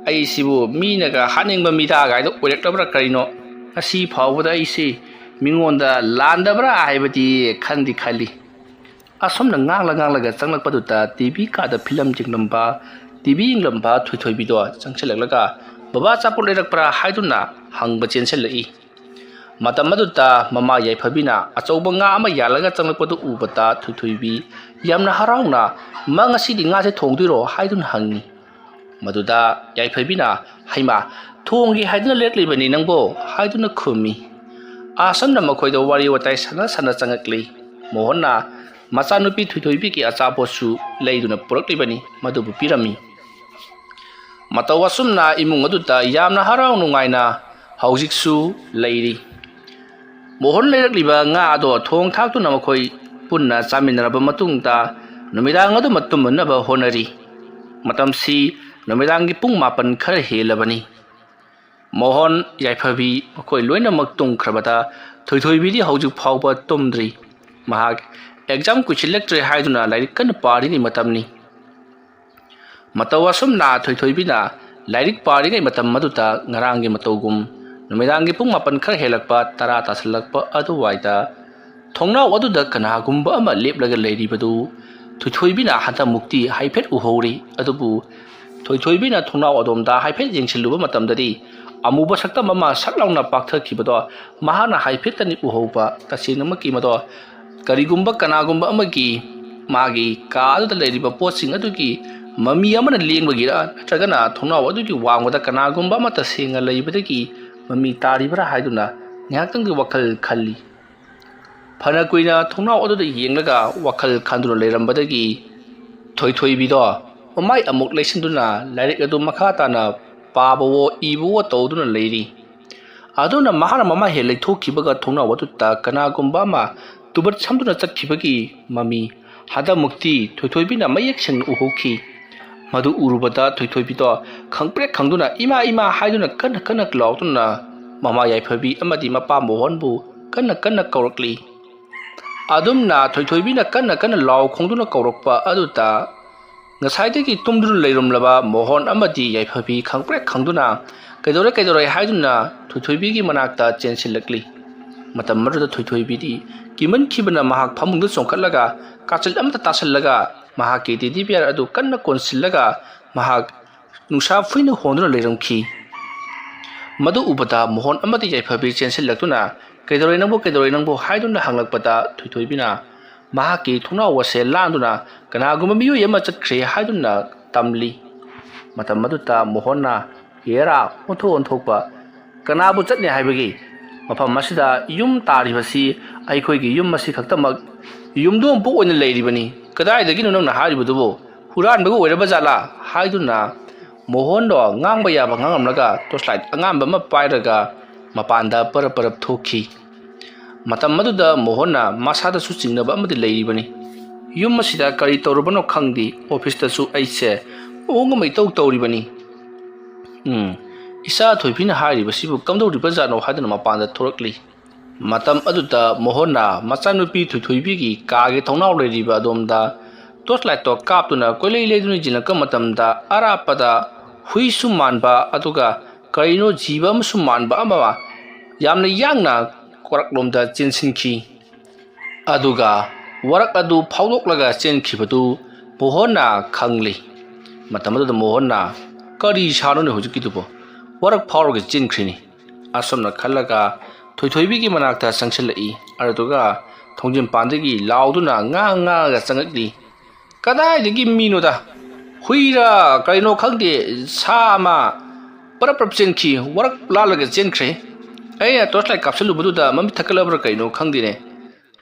ꯑꯩꯁꯤꯕꯨ ꯃꯤꯅꯒ ꯍꯥꯠꯅꯤꯡꯕ ꯃꯤꯗꯥꯒꯥꯏꯗꯣ ꯑꯣꯏꯔꯛꯂꯕ꯭ꯔꯥ ꯀꯔꯤꯅꯣ? ꯉꯁꯤ ꯐꯥꯎꯕꯗ ꯑꯩꯁꯤ ꯃꯤꯉꯣꯟꯗ ꯂꯥꯟꯗꯕ꯭ꯔꯥ ꯍꯥꯏꯕꯗꯤ ꯈꯟꯗꯤ ꯈꯜꯂꯤ꯫" ꯑꯁꯨꯝꯅ ꯉꯥꯡꯂ ꯉꯥꯡꯂꯒ ꯆꯪꯂꯛꯄꯗꯨꯗ ꯇꯤ ꯚꯤ ꯀꯥꯗ ꯐꯤꯂꯝ ꯌꯦꯡꯂꯝꯕ, ꯇꯤ ꯚꯤ ꯌꯦꯡꯂꯝꯕ ꯊꯣꯏꯊꯣꯏꯕꯤꯗꯣ ꯆꯪꯁꯤꯜꯂꯛꯂꯒ, "ꯕꯕꯥ, ꯑꯆꯥꯄꯣꯠ ꯂꯩꯔꯛꯄ꯭ꯔꯥ?" ꯍꯥꯏꯗꯨꯅ ꯍꯪꯕ ꯆꯦꯟꯁꯤꯜꯂꯛꯏ꯫ ꯃꯇꯝ ꯑꯗꯨꯗ ꯃꯃꯥ ꯌꯥꯏꯐꯕꯤꯅ ꯑꯆꯧꯕ ꯉꯥ ꯑꯃ ꯌꯥꯜꯂꯒ ꯆꯪꯂꯛꯄꯗꯨ ꯎꯕꯗ ꯊꯣꯏꯊꯣꯏꯕꯤ ꯌꯥꯝꯅ ꯍꯔꯥꯎꯅ, "ꯃꯥ, ꯉꯁꯤꯗꯤ ꯉꯥꯁꯦ ꯊꯣꯡꯗꯣꯏꯔꯣ?" ꯍꯥꯏꯗꯨꯅ ꯍꯪꯉꯤ꯫ ꯃꯗꯨꯗ ꯌꯥꯏꯐꯕꯤꯅ, "ꯍꯩꯃꯥ, ꯊꯣꯡꯒꯦ ꯍꯥꯏꯗꯨꯅ ꯂꯦꯛꯂꯤꯕꯅꯤ ꯅꯪꯕꯣ?" ꯍꯥꯏꯗꯨꯅ ꯈꯨꯝꯃꯤ꯫ ꯑꯁꯨꯝꯅ ꯃꯈꯣꯏꯗ ꯋꯥꯔꯤ ꯋꯥꯇꯥꯏ ꯁꯥꯟꯅ ꯁꯥꯟꯅ ꯆꯪꯉꯛꯂꯤ꯫ ꯃꯣꯍꯟꯅ ꯃꯆꯥꯅꯨꯄꯤ ꯊꯣꯏꯊꯣꯏꯕꯤꯒꯤ ꯑꯆꯥꯄꯣꯠꯁꯨ ꯂꯩꯗꯨꯅ ꯄꯨꯔꯛꯂꯤꯕꯅꯤ, ꯃꯗꯨꯕꯨ ꯄꯤꯔꯝꯃꯤ꯫ ꯃꯇꯧ ꯑꯁꯨꯝꯅ ꯏꯃꯨꯡ ꯑꯗꯨꯗ ꯌꯥꯝꯅ ꯍꯔꯥꯎ ꯅꯨꯡꯉꯥꯏꯅ ꯍꯧꯖꯤꯛꯁꯨ ꯂꯩꯔꯤ꯫ ꯃꯣꯍꯟ ꯂꯩꯔꯛꯂꯤꯕ ꯉꯥ ꯑꯗꯣ ꯊꯣꯡ ꯊꯥꯛꯇꯨꯅ ꯃꯈꯣꯏ ꯄꯨꯟꯅ ꯆꯥꯃꯤꯟꯅꯔꯕ ꯃꯇꯨꯡꯗ ꯅꯨꯃꯤꯗꯥꯡ ꯑꯗꯨꯃ ꯇꯨꯝꯅꯅꯕ ꯍꯣꯠꯅꯔꯤ꯫ ꯃꯇꯝꯁꯤ ꯅꯨꯃꯤꯗꯥꯡꯒꯤ ꯄꯨꯡ ꯃꯥꯄꯟ ꯈꯔ ꯍꯦꯜꯂꯕꯅꯤ꯫ ꯃꯣꯍꯟ, ꯌꯥꯏꯐꯕꯤ ꯃꯈꯣꯏ ꯂꯣꯏꯅꯃꯛ ꯇꯨꯝꯈ꯭ꯔꯕꯗ ꯊꯣꯏꯊꯣꯏꯕꯤꯗꯤ ꯍꯧꯖꯤꯛ ꯐꯥꯎꯕ ꯇꯨꯝꯗ꯭ꯔꯤ꯫ ꯃꯍꯥꯛ ꯑꯦꯛꯖꯥꯝ ꯀꯨꯏꯁꯤꯜꯂꯛꯇ꯭ꯔꯦ ꯍꯥꯏꯗꯨꯅ ꯂꯥꯏꯔꯤꯛ ꯀꯟꯅ ꯄꯥꯔꯤꯉꯩ ꯃꯇꯝꯅꯤ꯫ ꯃꯇꯧ ꯑꯁꯨꯝꯅ ꯊꯣꯏꯊꯣꯏꯕꯤꯅ ꯂꯥꯏꯔꯤꯛ ꯄꯥꯔꯤꯉꯩ ꯃꯇꯝ ꯑꯗꯨꯗ ꯉꯔꯥꯡꯒꯤ ꯃꯇꯧꯒꯨꯝ ꯅꯨꯃꯤꯗꯥꯡꯒꯤ ꯄꯨꯡ ꯃꯥꯄꯟ ꯈꯔ ꯍꯦꯜꯂꯛꯄ, ꯇꯔꯥ ꯇꯥꯁꯤꯜꯂꯛꯄ ꯑꯗꯨꯋꯥꯏꯗ ꯊꯣꯡꯅꯥꯎ ꯑꯗꯨꯗ ꯀꯅꯥꯒꯨꯝꯕ ꯑꯃ ꯂꯦꯞꯂꯒ ꯂꯩꯔꯤꯕꯗꯨ ꯊꯣꯏꯊꯣꯏꯕꯤꯅ ꯍꯟꯗꯛꯃꯨꯛꯇꯤ ꯍꯥꯏꯐꯦꯠ ꯎꯍꯧꯔꯤ꯫ ꯑꯗꯨꯕꯨ ꯊꯣꯏꯊꯣꯏꯕꯤꯅ ꯊꯣꯡꯅꯥꯎ ꯑꯗꯣꯝꯗ ꯍꯥꯏꯐꯦꯠ ꯌꯦꯡꯁꯤꯜꯂꯨꯕ ꯃꯇꯝꯗꯗꯤ ꯑꯃꯨꯕ ꯁꯛꯇꯝ ꯑꯃ ꯁꯠ ꯂꯥꯎꯅ ꯄꯥꯛꯊꯈꯤꯕꯗꯣ ꯃꯍꯥꯛꯅ ꯍꯥꯏꯐꯦꯠꯇꯅꯤ ꯎꯍꯧꯕ꯫ ꯇꯁꯦꯡꯅꯃꯛꯀꯤ ꯃꯗꯣ ꯀꯔꯤꯒꯨꯝꯕ ꯀꯅꯥꯒꯨꯝꯕ ꯑꯃꯒꯤ ꯃꯥꯒꯤ ꯀꯥ ꯑꯗꯨꯗ ꯂꯩꯔꯤꯕ ꯄꯣꯠꯁꯤꯡ ꯑꯗꯨꯒꯤ ꯃꯃꯤ ꯑꯃꯅ ꯂꯦꯡꯕꯒꯤꯔ ꯅꯠꯇ꯭ꯔꯒꯅ ꯊꯣꯡꯅꯥꯎ ꯑꯗꯨꯒꯤ ꯋꯥꯡꯃꯗ ꯀꯅꯥꯒꯨꯝꯕ ꯑꯃ ꯇꯁꯦꯡꯅ ꯂꯩꯕꯗꯒꯤ ꯃꯃꯤ ꯇꯥꯔꯤꯕ꯭ꯔꯥ ꯍꯥꯏꯗꯨꯅ ꯉꯥꯏꯍꯥꯛꯇꯪꯒꯤ ꯋꯥꯈꯜ ꯈꯜꯂꯤ꯫ ꯐꯅ ꯀꯨꯏꯅ ꯊꯣꯡꯅꯥꯎ ꯑꯗꯨꯗ ꯌꯦꯡꯂꯒ ꯋꯥꯈꯜ ꯈꯟꯗꯨꯅ ꯂꯩꯔꯝꯕꯗꯒꯤ ꯊꯣꯏꯊꯣꯏꯕꯤꯗꯣ ꯃꯃꯥꯏ ꯑꯃꯨꯛ ꯂꯩꯁꯤꯟꯗꯨꯅ ꯂꯥꯏꯔꯤꯛ ꯑꯗꯨ ꯃꯈꯥ ꯇꯥꯅ ꯄꯥꯕꯋꯣ ꯏꯕꯋꯣ ꯇꯧꯗꯨꯅ ꯂꯩꯔꯤ꯫ ꯑꯗꯨꯅ ꯃꯍꯥꯛꯅ ꯃꯃꯥꯏ ꯍꯦꯛ ꯂꯩꯊꯣꯛꯈꯤꯕꯒ ꯊꯣꯡꯅꯥꯎ ꯑꯗꯨꯗ ꯀꯅꯥꯒꯨꯝꯕ ꯑꯃ ꯇꯨꯕꯠ ꯁꯝꯗꯨꯅ ꯆꯠꯈꯤꯕꯒꯤ ꯃꯃꯤ ꯍꯟꯗꯛꯃꯨꯛꯇꯤ ꯊꯣꯏꯊꯣꯏꯕꯤꯅ ꯃꯌꯦꯛ ꯁꯦꯡꯅ ꯎꯍꯧꯈꯤ꯫ ꯃꯗꯨ ꯎꯔꯨꯕꯗ ꯊꯣꯏꯊꯣꯏꯕꯤꯗꯣ ꯈꯪꯄ꯭ꯔꯦꯛ ꯈꯪꯗꯨꯅ "ꯏꯃꯥ, ꯏꯃꯥ" ꯍꯥꯏꯗꯨꯅ ꯀꯟꯅ ꯀꯟꯅ ꯂꯥꯎꯗꯨꯅ ꯃꯃꯥ ꯌꯥꯏꯐꯕꯤ ꯑꯃꯗꯤ ꯃꯄꯥ ꯃꯣꯍꯟꯕꯨ ꯀꯟꯅ ꯀꯟꯅ ꯀꯧꯔꯛꯂꯤ꯫ ꯑꯗꯨꯝꯅ ꯊꯣꯏꯊꯣꯏꯕꯤꯅ ꯀꯟꯅ ꯀꯟꯅ ꯂꯥꯎ ꯈꯣꯡꯗꯨꯅ ꯀꯧꯔꯛꯄ ꯑꯗꯨꯗ ꯉꯁꯥꯏꯗꯒꯤ ꯇꯨꯝꯗꯨꯅ ꯂꯩꯔꯝꯂꯕ ꯃꯣꯍꯟ ꯑꯃꯗꯤ ꯌꯥꯏꯐꯕꯤ ꯈꯪꯄ꯭ꯔꯦꯛ ꯈꯪꯗꯨꯅ "ꯀꯩꯗꯧꯔꯦ, ꯀꯩꯗꯧꯔꯦ?" ꯍꯥꯏꯗꯨꯅ ꯊꯣꯏꯊꯣꯏꯕꯤꯒꯤ ꯃꯅꯥꯛꯇ ꯆꯦꯟꯁꯤꯜꯂꯛꯂꯤ꯫ ꯃꯇꯝ ꯑꯗꯨꯗ ꯊꯣꯏꯊꯣꯏꯕꯤꯗꯤ ꯀꯤꯃꯟꯈꯤꯕꯅ ꯃꯍꯥꯛ ꯐꯃꯨꯡꯗ ꯆꯣꯡꯈꯠꯂꯒ ꯀꯥꯆꯤꯜ ꯑꯃꯗ ꯇꯥꯁꯤꯜꯂꯒ ꯃꯍꯥꯛꯀꯤ ꯇꯦꯗꯤ ꯕꯤꯌꯥꯔ ꯑꯗꯨ ꯀꯟꯅ ꯀꯣꯟꯁꯤꯜꯂꯒ ꯃꯍꯥꯛ ꯅꯨꯡꯁꯥ ꯐꯨꯏꯅ ꯍꯣꯟꯗꯨꯅ ꯂꯩꯔꯝꯈꯤ꯫ ꯃꯗꯨ ꯎꯕꯗ ꯃꯣꯍꯟ ꯑꯃꯗꯤ ꯌꯥꯏꯐꯕꯤ ꯆꯦꯟꯁꯤꯜꯂꯛꯇꯨꯅ "ꯀꯩꯗꯧꯔꯦ ꯅꯪꯕꯨ, ꯀꯩꯗꯧꯔꯦ ꯅꯪꯕꯨ?" ꯍꯥꯏꯗꯨꯅ ꯍꯪꯂꯛꯄꯗ ꯊꯣꯏꯊꯣꯏꯕꯤꯅ ꯃꯍꯥꯛꯀꯤ ꯊꯣꯡꯅꯥꯎ ꯑꯁꯦ ꯂꯥꯟꯗꯨꯅ "ꯀꯅꯥꯒꯨꯝꯕ ꯃꯤꯑꯣꯏ ꯑꯃ ꯆꯠꯈ꯭ꯔꯦ" ꯍꯥꯏꯗꯨꯅ ꯇꯝꯂꯤ꯫ ꯃꯇꯝ ꯑꯗꯨꯗ ꯃꯣꯍꯟꯅ "ꯍꯦꯔꯥ, ꯑꯣꯟꯊꯣꯛ ꯑꯣꯟꯊꯣꯛꯄ! ꯀꯅꯥꯕꯨ ꯆꯠꯅꯤ ꯍꯥꯏꯕꯒꯤ? ꯃꯐꯝ ꯑꯁꯤꯗ ꯌꯨꯝ ꯇꯥꯔꯤꯕꯁꯤ ꯑꯩꯈꯣꯏꯒꯤ ꯌꯨꯝ ꯑꯁꯤ ꯈꯛꯇꯃꯛ꯫ ꯌꯨꯝꯗꯣꯡ ꯄꯨ ꯑꯣꯏꯅ ꯂꯩꯔꯤꯕꯅꯤ꯫ ꯀꯗꯥꯏꯗꯒꯤꯅꯣ ꯅꯪꯅ ꯍꯥꯏꯔꯤꯕꯗꯨꯕꯨ? ꯍꯨꯔꯥꯟꯕꯒ ꯑꯣꯏꯔꯕ ꯖꯥꯠꯂꯥ?" ꯍꯥꯏꯗꯨꯅ ꯃꯣꯍꯟꯗꯣ ꯉꯥꯡꯕ ꯌꯥꯕ ꯉꯥꯡꯉꯝꯂꯒ ꯇꯣꯔꯆ ꯂꯥꯏꯠ ꯑꯉꯥꯟꯕ ꯑꯃ ꯄꯥꯏꯔꯒ ꯃꯄꯥꯟꯗ ꯄꯔꯞ ꯄꯔꯞ ꯊꯣꯛꯈꯤ꯫ ꯃꯇꯝ ꯑꯗꯨꯗ ꯃꯣꯍꯟꯅ ꯃꯁꯥꯗꯁꯨ ꯆꯤꯡꯅꯕ ꯑꯃꯗꯤ ꯂꯩꯔꯤꯕꯅꯤ꯫ "ꯌꯨꯝ ꯑꯁꯤꯗ ꯀꯔꯤ ꯇꯧꯔꯨꯕꯅꯣ ꯈꯪꯗꯦ, ꯑꯣꯐꯤꯁꯇꯁꯨ ꯑꯩꯁꯦ ꯃꯑꯣꯡ ꯑꯃ ꯏꯇꯧ ꯇꯧꯔꯤꯕꯅꯤ꯫ ꯎꯝ, ꯏꯆꯥ ꯊꯣꯏꯕꯤꯅ ꯍꯥꯏꯔꯤꯕꯁꯤꯕꯨ ꯀꯝꯗꯧꯔꯤꯕꯖꯥꯠꯅꯣ?" ꯍꯥꯏꯗꯨꯅ ꯃꯄꯥꯟꯗ ꯊꯣꯔꯛꯂꯤ꯫ ꯃꯇꯝ ꯑꯗꯨꯗ ꯃꯣꯍꯟꯅ ꯃꯆꯥꯅꯨꯄꯤ ꯊꯣꯏꯊꯣꯏꯕꯤꯒꯤ ꯀꯥꯒꯤ ꯊꯣꯡꯅꯥꯎ ꯂꯩꯔꯤꯕ ꯑꯗꯣꯝꯗ ꯇꯣꯔꯆ ꯂꯥꯏꯠꯇꯣ ꯀꯥꯞꯇꯨꯅ ꯀꯣꯏꯂꯩ ꯂꯩꯗꯨꯅ ꯌꯦꯡꯂꯛꯄ ꯃꯇꯝꯗ, ꯑꯔꯥꯞꯄꯗ ꯍꯨꯏꯁꯨ ꯃꯥꯟꯕ, ꯑꯗꯨꯒ ꯀꯔꯤꯅꯣ ꯖꯤꯕ ꯑꯃꯁꯨ ꯃꯥꯟꯕ ꯑꯃ ꯌꯥꯝꯅ ꯌꯥꯡꯅ ꯋꯥꯔꯛꯂꯣꯝꯗ ꯆꯦꯟꯁꯤꯟꯈꯤ꯫ ꯑꯗꯨꯒ ꯋꯥꯔꯛ ꯑꯗꯨ ꯐꯥꯎꯗꯣꯛꯂꯒ ꯆꯦꯟꯈꯤꯕꯗꯨ ꯃꯣꯍꯟꯅ ꯈꯪꯂꯤ꯫ ꯃꯇꯝ ꯑꯗꯨꯗ ꯃꯣꯍꯟꯅ, "ꯀꯔꯤ ꯁꯥꯅꯣꯅꯦ ꯍꯧꯖꯤꯛꯀꯤꯗꯨꯕꯣ? ꯋꯥꯔꯛ ꯐꯥꯎꯔꯒ ꯆꯦꯟꯈ꯭ꯔꯤꯅꯤ," ꯑꯁꯨꯝꯅ ꯈꯜꯂꯒ ꯊꯣꯏꯊꯣꯏꯕꯤꯒꯤ ꯃꯅꯥꯛꯇ ꯆꯪꯁꯤꯜꯂꯛꯏ꯫ ꯑꯗꯨꯗꯨꯒ ꯊꯣꯡꯖꯤꯟ ꯄꯥꯟꯗꯒꯤ ꯂꯥꯎꯗꯨꯅ ꯉꯥꯡ ꯉꯥꯡꯉꯒ ꯆꯪꯉꯛꯂꯤ꯫ "ꯀꯗꯥꯏꯗꯒꯤ ꯃꯤꯅꯣꯗ? ꯍꯨꯏꯔ ꯀꯔꯤꯅꯣ ꯈꯪꯗꯦ, ꯁꯥ ꯑꯃ ꯄꯔꯞ ꯄꯔꯞ ꯆꯦꯟꯈꯤ, ꯋꯥꯔꯛ ꯂꯥꯜꯂꯒ ꯆꯦꯟꯈ꯭ꯔꯦ꯫ ꯑꯩꯅ ꯇꯣꯔꯆ ꯂꯥꯏꯠ ꯀꯥꯞꯁꯤꯜꯂꯨꯕꯗꯨꯗ ꯃꯃꯤꯠ ꯊꯛꯀꯠꯂꯕ꯭ꯔꯥ ꯀꯩꯅꯣ ꯈꯪꯗꯦꯅꯦ꯫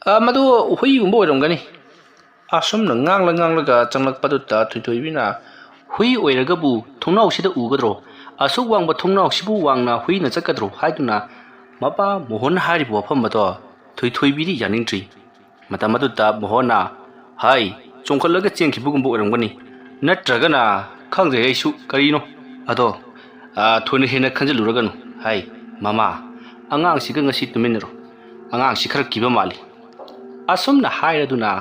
ꯑ, ꯃꯗꯨ ꯍꯨꯏꯒꯨꯝꯕ ꯑꯣꯏꯔꯝꯒꯅꯤ꯫" ꯑꯁꯨꯝꯅ ꯉꯥꯡꯂ ꯉꯥꯡꯂꯒ ꯆꯪꯂꯛꯄꯗꯨꯗ ꯊꯣꯏꯊꯣꯏꯕꯤꯅ, "ꯍꯨꯏ ꯑꯣꯏꯔꯒꯕꯨ ꯊꯣꯡꯅꯥꯎꯁꯤꯗ ꯎꯒꯗ꯭ꯔꯣ? ꯑꯁꯨꯛ ꯋꯥꯡꯕ ꯊꯣꯡꯅꯥꯎꯁꯤꯕꯨ ꯋꯥꯡꯅ ꯍꯨꯏꯅ ꯆꯠꯀꯗ꯭ꯔꯣ?" ꯍꯥꯏꯗꯨꯅ ꯃꯄꯥ ꯃꯣꯍꯟ ꯍꯥꯏꯔꯤꯕ ꯋꯥꯐꯝ ꯑꯗꯣ ꯊꯣꯏꯊꯣꯏꯕꯤꯗꯤ ꯌꯥꯅꯤꯡꯗ꯭ꯔꯤ꯫ ꯃꯇꯝ ꯑꯗꯨꯗ ꯃꯣꯍꯟꯅ, "ꯍꯥꯏ, ꯆꯣꯡꯈꯠꯂꯒ ꯆꯦꯟꯈꯤꯕꯒꯨꯝꯕ ꯑꯣꯏꯔꯝꯒꯅꯤ, ꯅꯠꯇ꯭ꯔꯒꯅ ꯈꯪꯗ꯭ꯔꯦ ꯑꯩꯁꯨ ꯀꯔꯤꯅꯣ꯫ ꯑꯗꯣ, ꯑ, ꯊꯣꯏꯅ ꯍꯦꯟꯅ ꯈꯟꯖꯤꯜꯂꯨꯔꯒꯅꯨ꯫ ꯍꯥꯏ, ꯃꯃꯥ, ꯑꯉꯥꯡꯁꯤꯒ ꯉꯁꯤ ꯇꯨꯃꯤꯟꯅꯔꯣ꯫ ꯑꯉꯥꯡꯁꯤ ꯈꯔ ꯀꯤꯕ ꯃꯥꯜꯂꯤ꯫" ꯑꯁꯨꯝꯅ ꯍꯥꯏꯔꯗꯨꯅ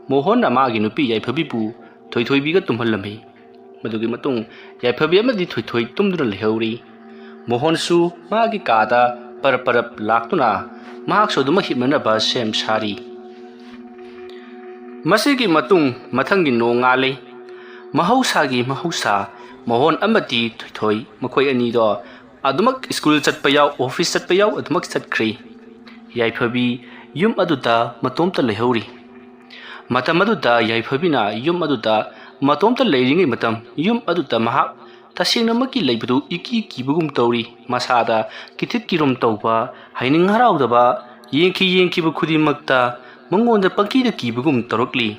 ꯃꯣꯍꯟꯅ ꯃꯥꯒꯤ ꯅꯨꯄꯤ ꯌꯥꯏꯐꯕꯤꯕꯨ ꯊꯣꯏꯊꯣꯏꯕꯤꯒ ꯇꯨꯝꯍꯜꯂꯝꯃꯤ꯫ ꯃꯗꯨꯒꯤ ꯃꯇꯨꯡ ꯌꯥꯏꯐꯕꯤ ꯑꯃꯗꯤ ꯊꯣꯏꯊꯣꯏ ꯇꯨꯝꯗꯨꯅ ꯂꯩꯍꯧꯔꯤ꯫ ꯃꯣꯍꯟꯁꯨ ꯃꯥꯒꯤ ꯀꯥꯗ ꯄꯔꯞ ꯄꯔꯞ ꯂꯥꯛꯇꯨꯅ ꯃꯍꯥꯛꯁꯨ ꯑꯗꯨꯃꯛ ꯍꯤꯞꯅꯅꯕ ꯁꯦꯝ ꯁꯥꯔꯤ꯫ ꯃꯁꯤꯒꯤ ꯃꯇꯨꯡ ꯃꯊꯪꯒꯤ ꯅꯣꯡꯉꯥꯜꯂꯤ꯫ ꯃꯍꯧꯁꯥꯒꯤ ꯃꯍꯧꯁꯥ, ꯃꯣꯍꯟ ꯑꯃꯗꯤ ꯊꯣꯏꯊꯣꯏ ꯃꯈꯣꯏ ꯑꯅꯤꯗꯣ ꯑꯗꯨꯃꯛ ꯁ꯭ꯀꯨꯜ ꯆꯠꯄ ꯌꯥꯎ, ꯑꯣꯐꯤꯁ ꯆꯠꯄ ꯌꯥꯎ ꯑꯗꯨꯃꯛ ꯆꯠꯈ꯭ꯔꯤ꯫ ꯌꯥꯏꯐꯕꯤ ꯌꯨꯝ ꯑꯗꯨꯗ ꯃꯇꯣꯝꯇ ꯂꯩꯍꯧꯔꯤ꯫ ꯃꯇꯝ ꯑꯗꯨꯗ ꯌꯥꯏꯐꯕꯤꯅ ꯌꯨꯝ ꯑꯗꯨꯗ ꯃꯇꯣꯝꯇ ꯂꯩꯔꯤꯉꯩ ꯃꯇꯝ, ꯌꯨꯝ ꯑꯗꯨꯗ ꯃꯍꯥꯛ ꯇꯁꯦꯡꯅꯃꯛꯀꯤ ꯂꯩꯕꯗꯨ ꯏꯀꯤ ꯀꯤꯕꯒꯨꯝ ꯇꯧꯔꯤ꯫ ꯃꯁꯥꯗ ꯀꯤꯊꯤꯠ ꯀꯤꯔꯨꯝ ꯇꯧꯕ, ꯍꯩꯅꯤꯡ ꯍꯔꯥꯎꯗꯕ, ꯌꯦꯡꯈꯤ ꯌꯦꯡꯈꯤꯕ ꯈꯨꯗꯤꯡꯃꯛꯇ ꯃꯉꯣꯟꯗ ꯄꯪꯀꯤꯗ ꯀꯤꯕꯒꯨꯝ ꯇꯧꯔꯛꯂꯤ꯫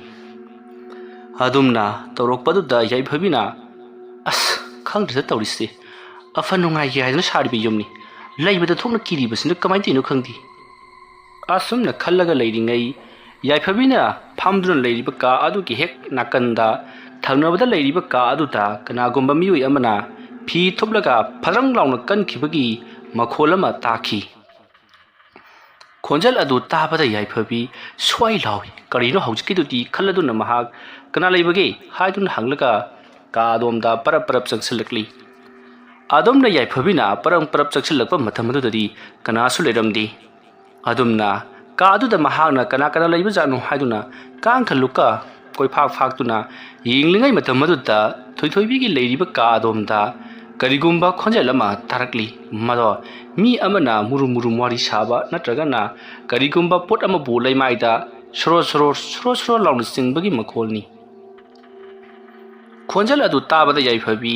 ꯑꯗꯨꯝꯅ ꯇꯧꯔꯛꯄꯗꯨꯗ ꯌꯥꯏꯐꯕꯤꯅ, "ꯑꯁ, ꯈꯪꯗ꯭ꯔꯦꯗ ꯇꯧꯔꯤꯁꯦ꯫ ꯑꯐ ꯅꯨꯡꯉꯥꯏꯒꯦ ꯍꯥꯏꯗꯨꯅ ꯁꯥꯔꯤꯕ ꯌꯨꯝꯅꯤ꯫ ꯂꯩꯕꯗ ꯊꯣꯛꯅ ꯀꯤꯔꯤꯕꯁꯤꯅ ꯀꯃꯥꯏꯅ ꯇꯧꯔꯤꯅꯣ ꯈꯪꯗꯦ꯫" ꯑꯁꯨꯝꯅ ꯈꯜꯂꯒ ꯂꯩꯔꯤꯉꯩ, ꯌꯥꯏꯐꯕꯤꯅ ꯐꯝꯗꯨꯅ ꯂꯩꯔꯤꯕ ꯀꯥ ꯑꯗꯨꯒꯤ ꯍꯦꯛ ꯅꯥꯀꯟꯗ ꯊꯪꯅꯕꯗ ꯂꯩꯔꯤꯕ ꯀꯥ ꯑꯗꯨꯗ ꯀꯅꯥꯒꯨꯝꯕ ꯃꯤꯑꯣꯏ ꯑꯃꯅ ꯐꯤ ꯊꯨꯞꯂꯒ ꯐꯗ꯭ꯔꯪ ꯂꯥꯎꯅ ꯀꯟꯈꯤꯕꯒꯤ ꯃꯈꯣꯜ ꯑꯃ ꯇꯥꯈꯤ꯫ ꯈꯣꯟꯖꯦꯜ ꯑꯗꯨ ꯇꯥꯕꯗ ꯌꯥꯏꯐꯕꯤ ꯁ꯭ꯋꯥꯏ ꯂꯥꯎꯏ꯫ "ꯀꯔꯤꯅꯣ ꯍꯧꯖꯤꯛꯀꯤꯗꯨꯗꯤ?" ꯈꯜꯂꯗꯨꯅ ꯃꯍꯥꯛ "ꯀꯅꯥ ꯂꯩꯕꯒꯦ?" ꯍꯥꯏꯗꯨꯅ ꯍꯪꯂꯒ ꯀꯥ ꯑꯗꯣꯝꯗ ꯄꯔꯞ ꯄꯔꯞ ꯆꯪꯁꯤꯜꯂꯛꯂꯤ꯫ ꯑꯗꯨꯝꯅ ꯌꯥꯏꯐꯕꯤꯅ ꯄꯔꯞ ꯄꯔꯞ ꯆꯪꯁꯤꯜꯂꯛꯄ ꯃꯇꯝ ꯑꯗꯨꯗꯗꯤ ꯀꯅꯥꯁꯨ ꯂꯩꯔꯝꯗꯦ꯫ ꯑꯗꯨꯝꯅ ꯀꯥ ꯑꯗꯨꯗ ꯃꯍꯥꯛꯅ "ꯀꯅꯥ ꯀꯅꯥ ꯂꯩꯕꯖꯥꯠꯅꯣ?" ꯍꯥꯏꯗꯨꯅ ꯀꯥꯡꯈ ꯂꯨꯛꯀ ꯀꯣꯏꯐꯥꯛ ꯐꯥꯛꯇꯨꯅ ꯌꯦꯡꯂꯤꯉꯩ ꯃꯇꯝ ꯑꯗꯨꯗ ꯊꯣꯏꯊꯣꯏꯕꯤꯒꯤ ꯂꯩꯔꯤꯕ ꯀꯥ ꯑꯗꯣꯝꯗ ꯀꯔꯤꯒꯨꯝꯕ ꯈꯣꯟꯖꯦꯜ ꯑꯃ ꯇꯥꯔꯛꯂꯤ꯫ ꯃꯗꯣ ꯃꯤ ꯑꯃꯅ ꯃꯨꯔꯨꯝ ꯃꯨꯔꯨꯝ ꯋꯥꯔꯤ ꯁꯥꯕ ꯅꯠꯇ꯭ꯔꯒꯅ ꯀꯔꯤꯒꯨꯝꯕ ꯄꯣꯠ ꯑꯃꯕꯨ ꯂꯩꯃꯥꯏꯗ ꯁꯣꯔꯣ ꯁꯣꯔꯣ ꯁꯣꯔꯣ ꯁꯣꯔꯣ ꯂꯥꯎꯅ ꯆꯤꯡꯕꯒꯤ ꯃꯈꯣꯜꯅꯤ꯫ ꯈꯣꯟꯖꯦꯜ ꯑꯗꯨ ꯇꯥꯕꯗ ꯌꯥꯏꯐꯕꯤ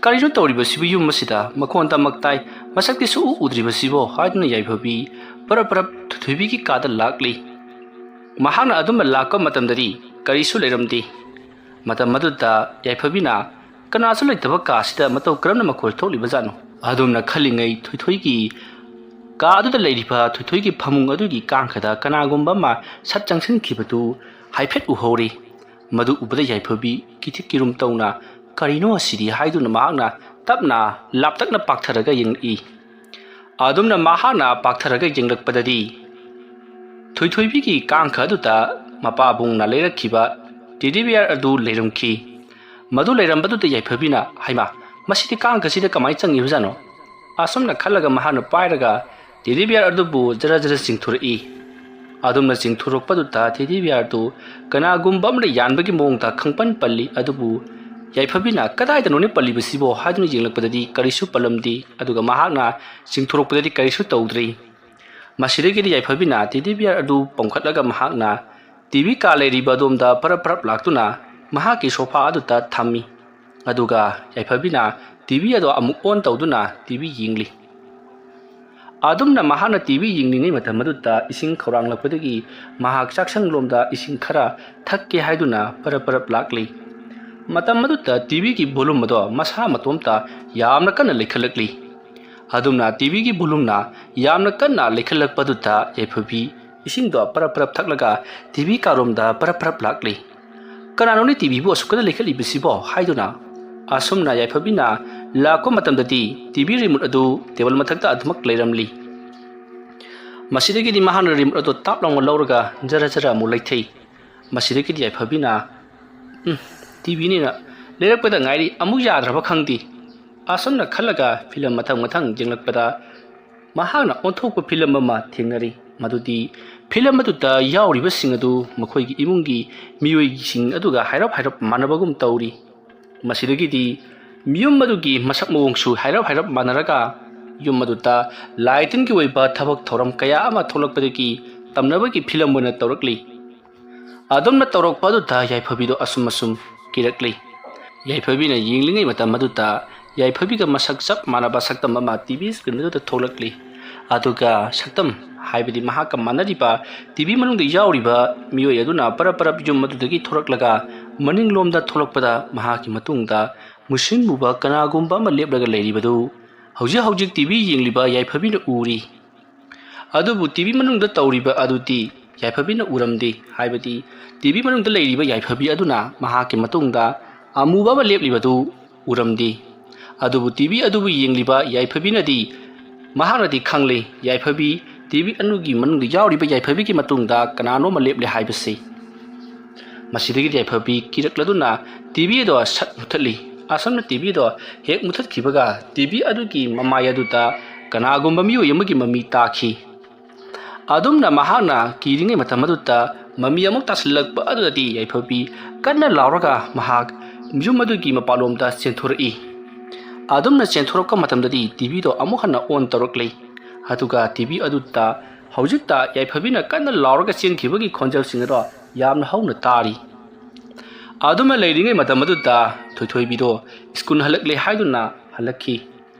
"ꯀꯔꯤꯅꯣ ꯇꯧꯔꯤꯕꯁꯤꯕꯨ ꯌꯨꯝ ꯑꯁꯤꯗ? ꯃꯈꯣꯟ ꯇꯃꯛ ꯇꯥꯏ, ꯃꯁꯛꯇꯤ ꯁꯨꯛꯎ ꯎꯗ꯭ꯔꯤꯕꯁꯤꯕꯣ?" ꯍꯥꯏꯗꯨꯅ ꯌꯥꯏꯐꯕꯤ ꯄꯔꯞ ꯄꯔꯞ ꯊꯣꯏꯊꯣꯏꯕꯤꯒꯤ ꯀꯥꯗ ꯂꯥꯛꯂꯤ꯫ ꯃꯍꯥꯛꯅ ꯑꯗꯨꯝꯅ ꯂꯥꯛꯄ ꯃꯇꯝꯗꯗꯤ ꯀꯔꯤꯁꯨ ꯂꯩꯔꯝꯗꯦ꯫ ꯃꯇꯝ ꯑꯗꯨꯗ ꯌꯥꯏꯐꯕꯤꯅ "ꯀꯅꯥꯁꯨ ꯂꯩꯇꯕ ꯀꯥꯁꯤꯗ ꯃꯇꯧ ꯀꯔꯝꯅ ꯃꯈꯣꯜ ꯊꯣꯛꯂꯤꯕꯖꯥꯠꯅꯣ?" ꯑꯗꯨꯝꯅ ꯈꯜꯂꯤꯉꯩ ꯊꯣꯏꯊꯣꯏꯒꯤ ꯀꯥ ꯑꯗꯨꯗ ꯂꯩꯔꯤꯕ ꯊꯣꯏꯊꯣꯏꯒꯤ ꯐꯃꯨꯡ ꯑꯗꯨꯒꯤ ꯀꯥꯡꯈꯗ ꯀꯅꯥꯒꯨꯝꯕ ꯑꯃ ꯁꯠ ꯆꯪꯁꯤꯟꯈꯤꯕꯗꯨ ꯍꯥꯏꯐꯦꯠ ꯎꯍꯧꯔꯤ꯫ ꯃꯗꯨ ꯎꯕꯗ ꯌꯥꯏꯐꯕꯤ ꯀꯤꯊꯤꯛ ꯀꯤꯔꯨꯝ ꯇꯧꯅ "ꯀꯔꯤꯅꯣ ꯑꯁꯤꯗꯤ?" ꯍꯥꯏꯗꯨꯅ ꯃꯍꯥꯛꯅ ꯇꯞꯅ ꯂꯥꯞꯇꯛꯅ ꯄꯥꯛꯊꯔꯒ ꯌꯦꯡꯂꯛꯏ꯫ ꯑꯗꯨꯝꯅ ꯃꯍꯥꯛꯅ ꯄꯥꯛꯊꯔꯒ ꯌꯦꯡꯂꯛꯄꯗꯗꯤ ꯊꯣꯏꯊꯣꯏꯕꯤꯒꯤ ꯀꯥꯡꯈ ꯑꯗꯨꯗ ꯃꯄꯥꯕꯨꯡꯅ ꯂꯩꯔꯛꯈꯤꯕ ꯇꯦꯗꯤ ꯕꯤꯌꯥꯔ ꯑꯗꯨ ꯂꯩꯔꯝꯈꯤ꯫ ꯃꯗꯨ ꯂꯩꯔꯝꯕꯗꯨꯗ ꯌꯥꯏꯐꯕꯤꯅ "ꯍꯩꯃꯥ, ꯃꯁꯤꯗꯤ ꯀꯥꯡꯈꯁꯤꯗ ꯀꯃꯥꯏꯅ ꯆꯪꯉꯤꯕꯖꯥꯠꯅꯣ?" ꯑꯁꯨꯝꯅ ꯈꯜꯂꯒ ꯃꯍꯥꯛꯅ ꯄꯥꯏꯔꯒ ꯇꯦꯗꯤ ꯕꯤꯌꯥꯔ ꯑꯗꯨꯕꯨ ꯖꯔ ꯖꯔ ꯆꯤꯡꯊꯣꯔꯛꯏ꯫ ꯑꯗꯨꯝꯅ ꯆꯤꯡꯊꯣꯔꯛꯄꯗꯨꯗ ꯇꯦꯗꯤ ꯕꯤꯌꯥꯔꯗꯨ ꯀꯅꯥꯒꯨꯝꯕ ꯑꯃꯅ ꯌꯥꯟꯕꯒꯤ ꯃꯑꯣꯡꯗ ꯈꯪꯄꯟ ꯄꯜꯂꯤ꯫ ꯑꯗꯨꯕꯨ ꯌꯥꯏꯐꯕꯤꯅ "ꯀꯗꯥꯏꯗꯅꯣꯅꯦ ꯄꯜꯂꯤꯕꯁꯤꯕꯣ?" ꯍꯥꯏꯗꯨꯅ ꯌꯦꯡꯂꯛꯄꯗꯗꯤ ꯀꯔꯤꯁꯨ ꯄꯜꯂꯝꯗꯦ꯫ ꯑꯗꯨꯒ ꯃꯍꯥꯛꯅ ꯆꯤꯡꯊꯣꯔꯛꯄꯗꯗꯤ ꯀꯔꯤꯁꯨ ꯇꯧꯗ꯭ꯔꯤ꯫ ꯃꯁꯤꯗꯒꯤꯗꯤ ꯌꯥꯏꯐꯕꯤꯅ ꯇꯦꯗꯤ ꯕꯤꯌꯥꯔ ꯑꯗꯨ ꯄꯣꯝꯈꯠꯂꯒ ꯃꯍꯥꯛꯅ ꯇꯤꯚꯤ ꯀꯥ ꯂꯩꯔꯤꯕ ꯑꯗꯣꯝꯗ ꯄꯔꯞ ꯄꯔꯞ ꯂꯥꯛꯇꯨꯅ ꯃꯍꯥꯛꯀꯤ ꯁꯣꯐꯥ ꯑꯗꯨꯗ ꯊꯝꯃꯤ꯫ ꯑꯗꯨꯒ ꯌꯥꯏꯐꯕꯤꯅ ꯇꯤꯚꯤ ꯑꯗꯨ ꯑꯃꯨꯛ ꯑꯣꯟ ꯇꯧꯗꯨꯅ ꯇꯤꯚꯤ ꯌꯦꯡꯂꯤ꯫ ꯑꯗꯨꯝꯅ ꯃꯍꯥꯛꯅ ꯇꯤꯚꯤ ꯌꯦꯡꯂꯤꯉꯩ ꯃꯇꯝ ꯑꯗꯨꯗ ꯏꯁꯤꯡ ꯈꯧꯔꯥꯡꯂꯛꯄꯗꯒꯤ ꯃꯍꯥꯛ ꯆꯥꯛꯁꯪꯂꯣꯝꯗ ꯏꯁꯤꯡ ꯈꯔ ꯊꯛꯀꯦ ꯍꯥꯏꯗꯨꯅ ꯄꯔꯞ ꯄꯔꯞ ꯂꯥꯛꯂꯤ꯫ ꯃꯇꯝ ꯑꯗꯨꯗ ꯇꯤꯚꯤꯒꯤ ꯚꯣꯂꯨꯝ ꯑꯗꯣ ꯃꯁꯥ ꯃꯇꯣꯝꯇ ꯌꯥꯝꯅ ꯀꯟꯅ ꯂꯩꯈꯠꯂꯛꯂꯤ꯫ ꯑꯗꯨꯝꯅ ꯇꯤꯚꯤꯒꯤ ꯚꯣꯂꯨꯝꯅ ꯌꯥꯝꯅ ꯀꯟꯅ ꯂꯩꯈꯠꯂꯛꯄꯗꯨꯗ ꯌꯥꯏꯐꯕꯤ ꯏꯁꯤꯡꯗꯣ ꯄꯔꯞ ꯄꯔꯞ ꯊꯛꯂꯒ ꯇꯤꯚꯤ ꯀꯥꯔꯣꯝꯗ ꯄꯔꯞ ꯄꯔꯞ ꯂꯥꯛꯂꯤ꯫ "ꯀꯅꯥꯅꯣꯅꯦ ꯇꯤꯚꯤꯕꯨ ꯑꯁꯨꯛ ꯀꯟꯅ ꯂꯩꯈꯠꯂꯤꯕꯁꯤꯕꯣ?" ꯍꯥꯏꯗꯨꯅ꯫ ꯑꯁꯨꯝꯅ ꯌꯥꯏꯐꯕꯤꯅ ꯂꯥꯛꯄ ꯃꯇꯝꯗꯗꯤ ꯇꯤꯚꯤ ꯔꯤꯃꯣꯠ ꯑꯗꯨ ꯇꯦꯕꯜ ꯃꯊꯛꯇ ꯑꯗꯨꯃꯛ ꯂꯩꯔꯝꯂꯤ꯫ ꯃꯁꯤꯗꯒꯤꯗꯤ ꯃꯍꯥꯛꯅ ꯔꯤꯃꯣꯠ ꯑꯗꯨ ꯇꯥꯞ ꯂꯥꯎꯅ ꯂꯧꯔꯒ ꯖꯔ ꯖꯔ ꯑꯃꯨꯛ ꯂꯩꯊꯩ꯫ ꯃꯁꯤꯗꯒꯤꯗꯤ ꯌꯥꯏꯐꯕꯤꯅ, "ꯎꯝ, ꯇꯤꯚꯤꯅꯤꯅ ꯂꯩꯔꯛꯄꯗ ꯉꯥꯏꯔꯤ, ꯑꯃꯨꯛ ꯌꯥꯗ꯭ꯔꯕ ꯈꯪꯗꯦ"꯫ ꯑꯁꯨꯝꯅ ꯈꯜꯂꯒ ꯐꯤꯂꯝ ꯃꯊꯪ ꯃꯊꯪ ꯌꯦꯡꯂꯛꯄꯗ ꯃꯍꯥꯛꯅ ꯑꯣꯟꯊꯣꯛꯄ ꯐꯤꯂꯝ ꯑꯃ ꯊꯦꯡꯅꯔꯤ꯫ ꯃꯗꯨꯗꯤ ꯐꯤꯂꯝ ꯑꯗꯨꯗ ꯌꯥꯎꯔꯤꯕꯁꯤꯡ ꯑꯗꯨ ꯃꯈꯣꯏꯒꯤ ꯏꯃꯨꯡꯒꯤ ꯃꯤꯑꯣꯏꯁꯤꯡ ꯑꯗꯨꯒ ꯍꯥꯏꯔꯞ ꯍꯥꯏꯔꯞ ꯃꯥꯟꯅꯕꯒꯨꯝ ꯇꯧꯔꯤ꯫ ꯃꯁꯤꯗꯒꯤꯗꯤ ꯌꯨꯝ ꯑꯗꯨꯒꯤ ꯃꯁꯛ ꯃꯑꯣꯡꯁꯨ ꯍꯥꯏꯔꯞ ꯍꯥꯏꯔꯞ ꯃꯥꯟꯅꯔꯒ ꯌꯨꯝ ꯑꯗꯨꯗ ꯂꯥꯏ ꯇꯤꯟꯒꯤ ꯑꯣꯏꯕ ꯊꯕꯛ ꯊꯧꯔꯝ ꯀꯌꯥ ꯑꯃ ꯊꯣꯛꯂꯛꯄꯗꯒꯤ ꯇꯝꯅꯕꯒꯤ ꯐꯤꯂꯝ ꯑꯣꯏꯅ ꯇꯧꯔꯛꯂꯤ꯫ ꯑꯗꯨꯝꯅ ꯇꯧꯔꯛꯄ ꯑꯗꯨꯗ ꯌꯥꯏꯐꯕꯤꯗꯣ ꯑꯁꯨꯝ ꯑꯁꯨꯝ ꯀꯤꯔꯛꯂꯤ꯫ ꯌꯥꯏꯐꯕꯤꯅ ꯌꯦꯡꯂꯤꯉꯩ ꯃꯇꯝ ꯑꯗꯨꯗ ꯌꯥꯏꯐꯕꯤꯒ ꯃꯁꯛ ꯆꯞ ꯃꯥꯟꯅꯕ ꯁꯛꯇꯝ ꯑꯃ ꯇꯤꯚꯤ ꯁ꯭ꯀ꯭ꯔꯤꯟ ꯑꯗꯨꯗ ꯊꯣꯛꯂꯛꯂꯤ꯫ ꯑꯗꯨꯒ ꯁꯛꯇꯝ, ꯍꯥꯏꯕꯗꯤ ꯃꯍꯥꯛꯀ ꯃꯥꯟꯅꯔꯤꯕ ꯇꯤꯚꯤ ꯃꯅꯨꯡꯗ ꯌꯥꯎꯔꯤꯕ ꯃꯤꯑꯣꯏ ꯑꯗꯨꯅ ꯄꯔꯞ ꯄꯔꯞ ꯌꯨꯝ ꯑꯗꯨꯗꯒꯤ ꯊꯣꯔꯛꯂꯒ ꯃꯅꯤꯡꯂꯣꯝꯗ ꯊꯣꯛꯂꯛꯄꯗ ꯃꯍꯥꯛꯀꯤ ꯃꯇꯨꯡꯗ ꯃꯨꯁꯤꯟ ꯃꯨꯕ ꯀꯅꯥꯒꯨꯝꯕ ꯑꯃ ꯂꯦꯞꯂꯒ ꯂꯩꯔꯤꯕꯗꯨ ꯍꯧꯖꯤꯛ ꯍꯧꯖꯤꯛ ꯇꯤꯚꯤ ꯌꯦꯡꯂꯤꯕ ꯌꯥꯏꯐꯕꯤꯅ ꯎꯔꯤ꯫ ꯑꯗꯨꯕꯨ ꯇꯤꯚꯤ ꯃꯅꯨꯡꯗ ꯇꯧꯔꯤꯕ ꯑꯗꯨꯗꯤ ꯌꯥꯏꯐꯕꯤꯅ ꯎꯔꯝꯗꯦ, ꯍꯥꯏꯕꯗꯤ ꯇꯤꯚꯤ ꯃꯅꯨꯡꯗ ꯂꯩꯔꯤꯕ ꯌꯥꯏꯐꯕꯤ ꯑꯗꯨꯅ ꯃꯍꯥꯛꯀꯤ ꯃꯇꯨꯡꯗ ꯑꯃꯨꯕ ꯑꯃ ꯂꯦꯞꯂꯤꯕꯗꯨ ꯎꯔꯝꯗꯦ꯫ ꯑꯗꯨꯕꯨ ꯇꯤꯚꯤ ꯑꯗꯨꯕꯨ ꯌꯦꯡꯂꯤꯕ ꯌꯥꯏꯐꯕꯤꯅꯗꯤ, ꯃꯍꯥꯛꯅꯗꯤ ꯈꯪꯂꯦ, ꯌꯥꯏꯐꯕꯤ, ꯇꯤꯚꯤ ꯑꯗꯨꯒꯤ ꯃꯅꯨꯡꯗ ꯌꯥꯎꯔꯤꯕ ꯌꯥꯏꯐꯕꯤꯒꯤ ꯃꯇꯨꯡꯗ ꯀꯅꯥꯅꯣ ꯑꯃ ꯂꯦꯞꯂꯦ ꯍꯥꯏꯕꯁꯤ꯫ ꯃꯁꯤꯗꯒꯤꯗꯤ ꯌꯥꯏꯐꯕꯤ ꯀꯤꯔꯛꯂꯗꯨꯅ ꯇꯤꯚꯤ ꯑꯗꯣ ꯁꯠ ꯃꯨꯊꯠꯂꯤ꯫ ꯑꯁꯨꯝꯅ ꯇꯤꯚꯤ ꯑꯗꯣ ꯍꯦꯛ ꯃꯨꯊꯠꯈꯤꯕꯒ ꯇꯤꯚꯤ ꯑꯗꯨꯒꯤ ꯃꯃꯥꯏ ꯑꯗꯨꯗ ꯀꯅꯥꯒꯨꯝꯕ ꯃꯤꯑꯣꯏ ꯑꯃꯒꯤ ꯃꯃꯤ ꯇꯥꯈꯤ꯫ ꯑꯗꯨꯝꯅ ꯃꯍꯥꯛꯅ ꯀꯤꯔꯤꯉꯩ ꯃꯇꯝ ꯑꯗꯨꯗ ꯃꯃꯤ ꯑꯃꯨꯛ ꯇꯥꯁꯤꯜꯂꯛꯄ ꯑꯗꯨꯗꯗꯤ ꯌꯥꯏꯐꯕꯤ ꯀꯟꯅ ꯂꯥꯎꯔꯒ ꯃꯍꯥꯛ ꯌꯨꯝ ꯑꯗꯨꯒꯤ ꯃꯄꯥꯟꯂꯣꯝꯗ ꯆꯦꯟꯊꯣꯔꯛꯏ꯫ ꯑꯗꯨꯝꯅ ꯆꯦꯟꯊꯣꯔꯛꯄ ꯃꯇꯝꯗꯗꯤ ꯇꯤꯚꯤꯗꯣ ꯑꯃꯨꯛ ꯍꯟꯅ ꯑꯣꯟ ꯇꯧꯔꯛꯂꯤ꯫ ꯑꯗꯨꯒ ꯇꯤꯚꯤ ꯑꯗꯨꯗ ꯍꯧꯖꯤꯛꯇ ꯌꯥꯏꯐꯕꯤꯅ ꯀꯟꯅ ꯂꯥꯎꯔꯒ ꯆꯦꯟꯈꯤꯕꯒꯤ ꯈꯣꯟꯖꯦꯜꯁꯤꯡ ꯑꯗꯣ ꯌꯥꯝꯅ ꯍꯧꯅ ꯇꯥꯔꯤ꯫ ꯑꯗꯨꯝꯅ ꯂꯩꯔꯤꯉꯩ ꯃꯇꯝ ꯑꯗꯨꯗ ꯊꯣꯏꯊꯣꯏꯕꯤꯗꯣ ꯁ꯭ꯀꯨꯜ ꯍꯜꯂꯛꯂꯦ ꯍꯥꯏꯗꯨꯅ ꯍꯜꯂꯛꯈꯤ꯫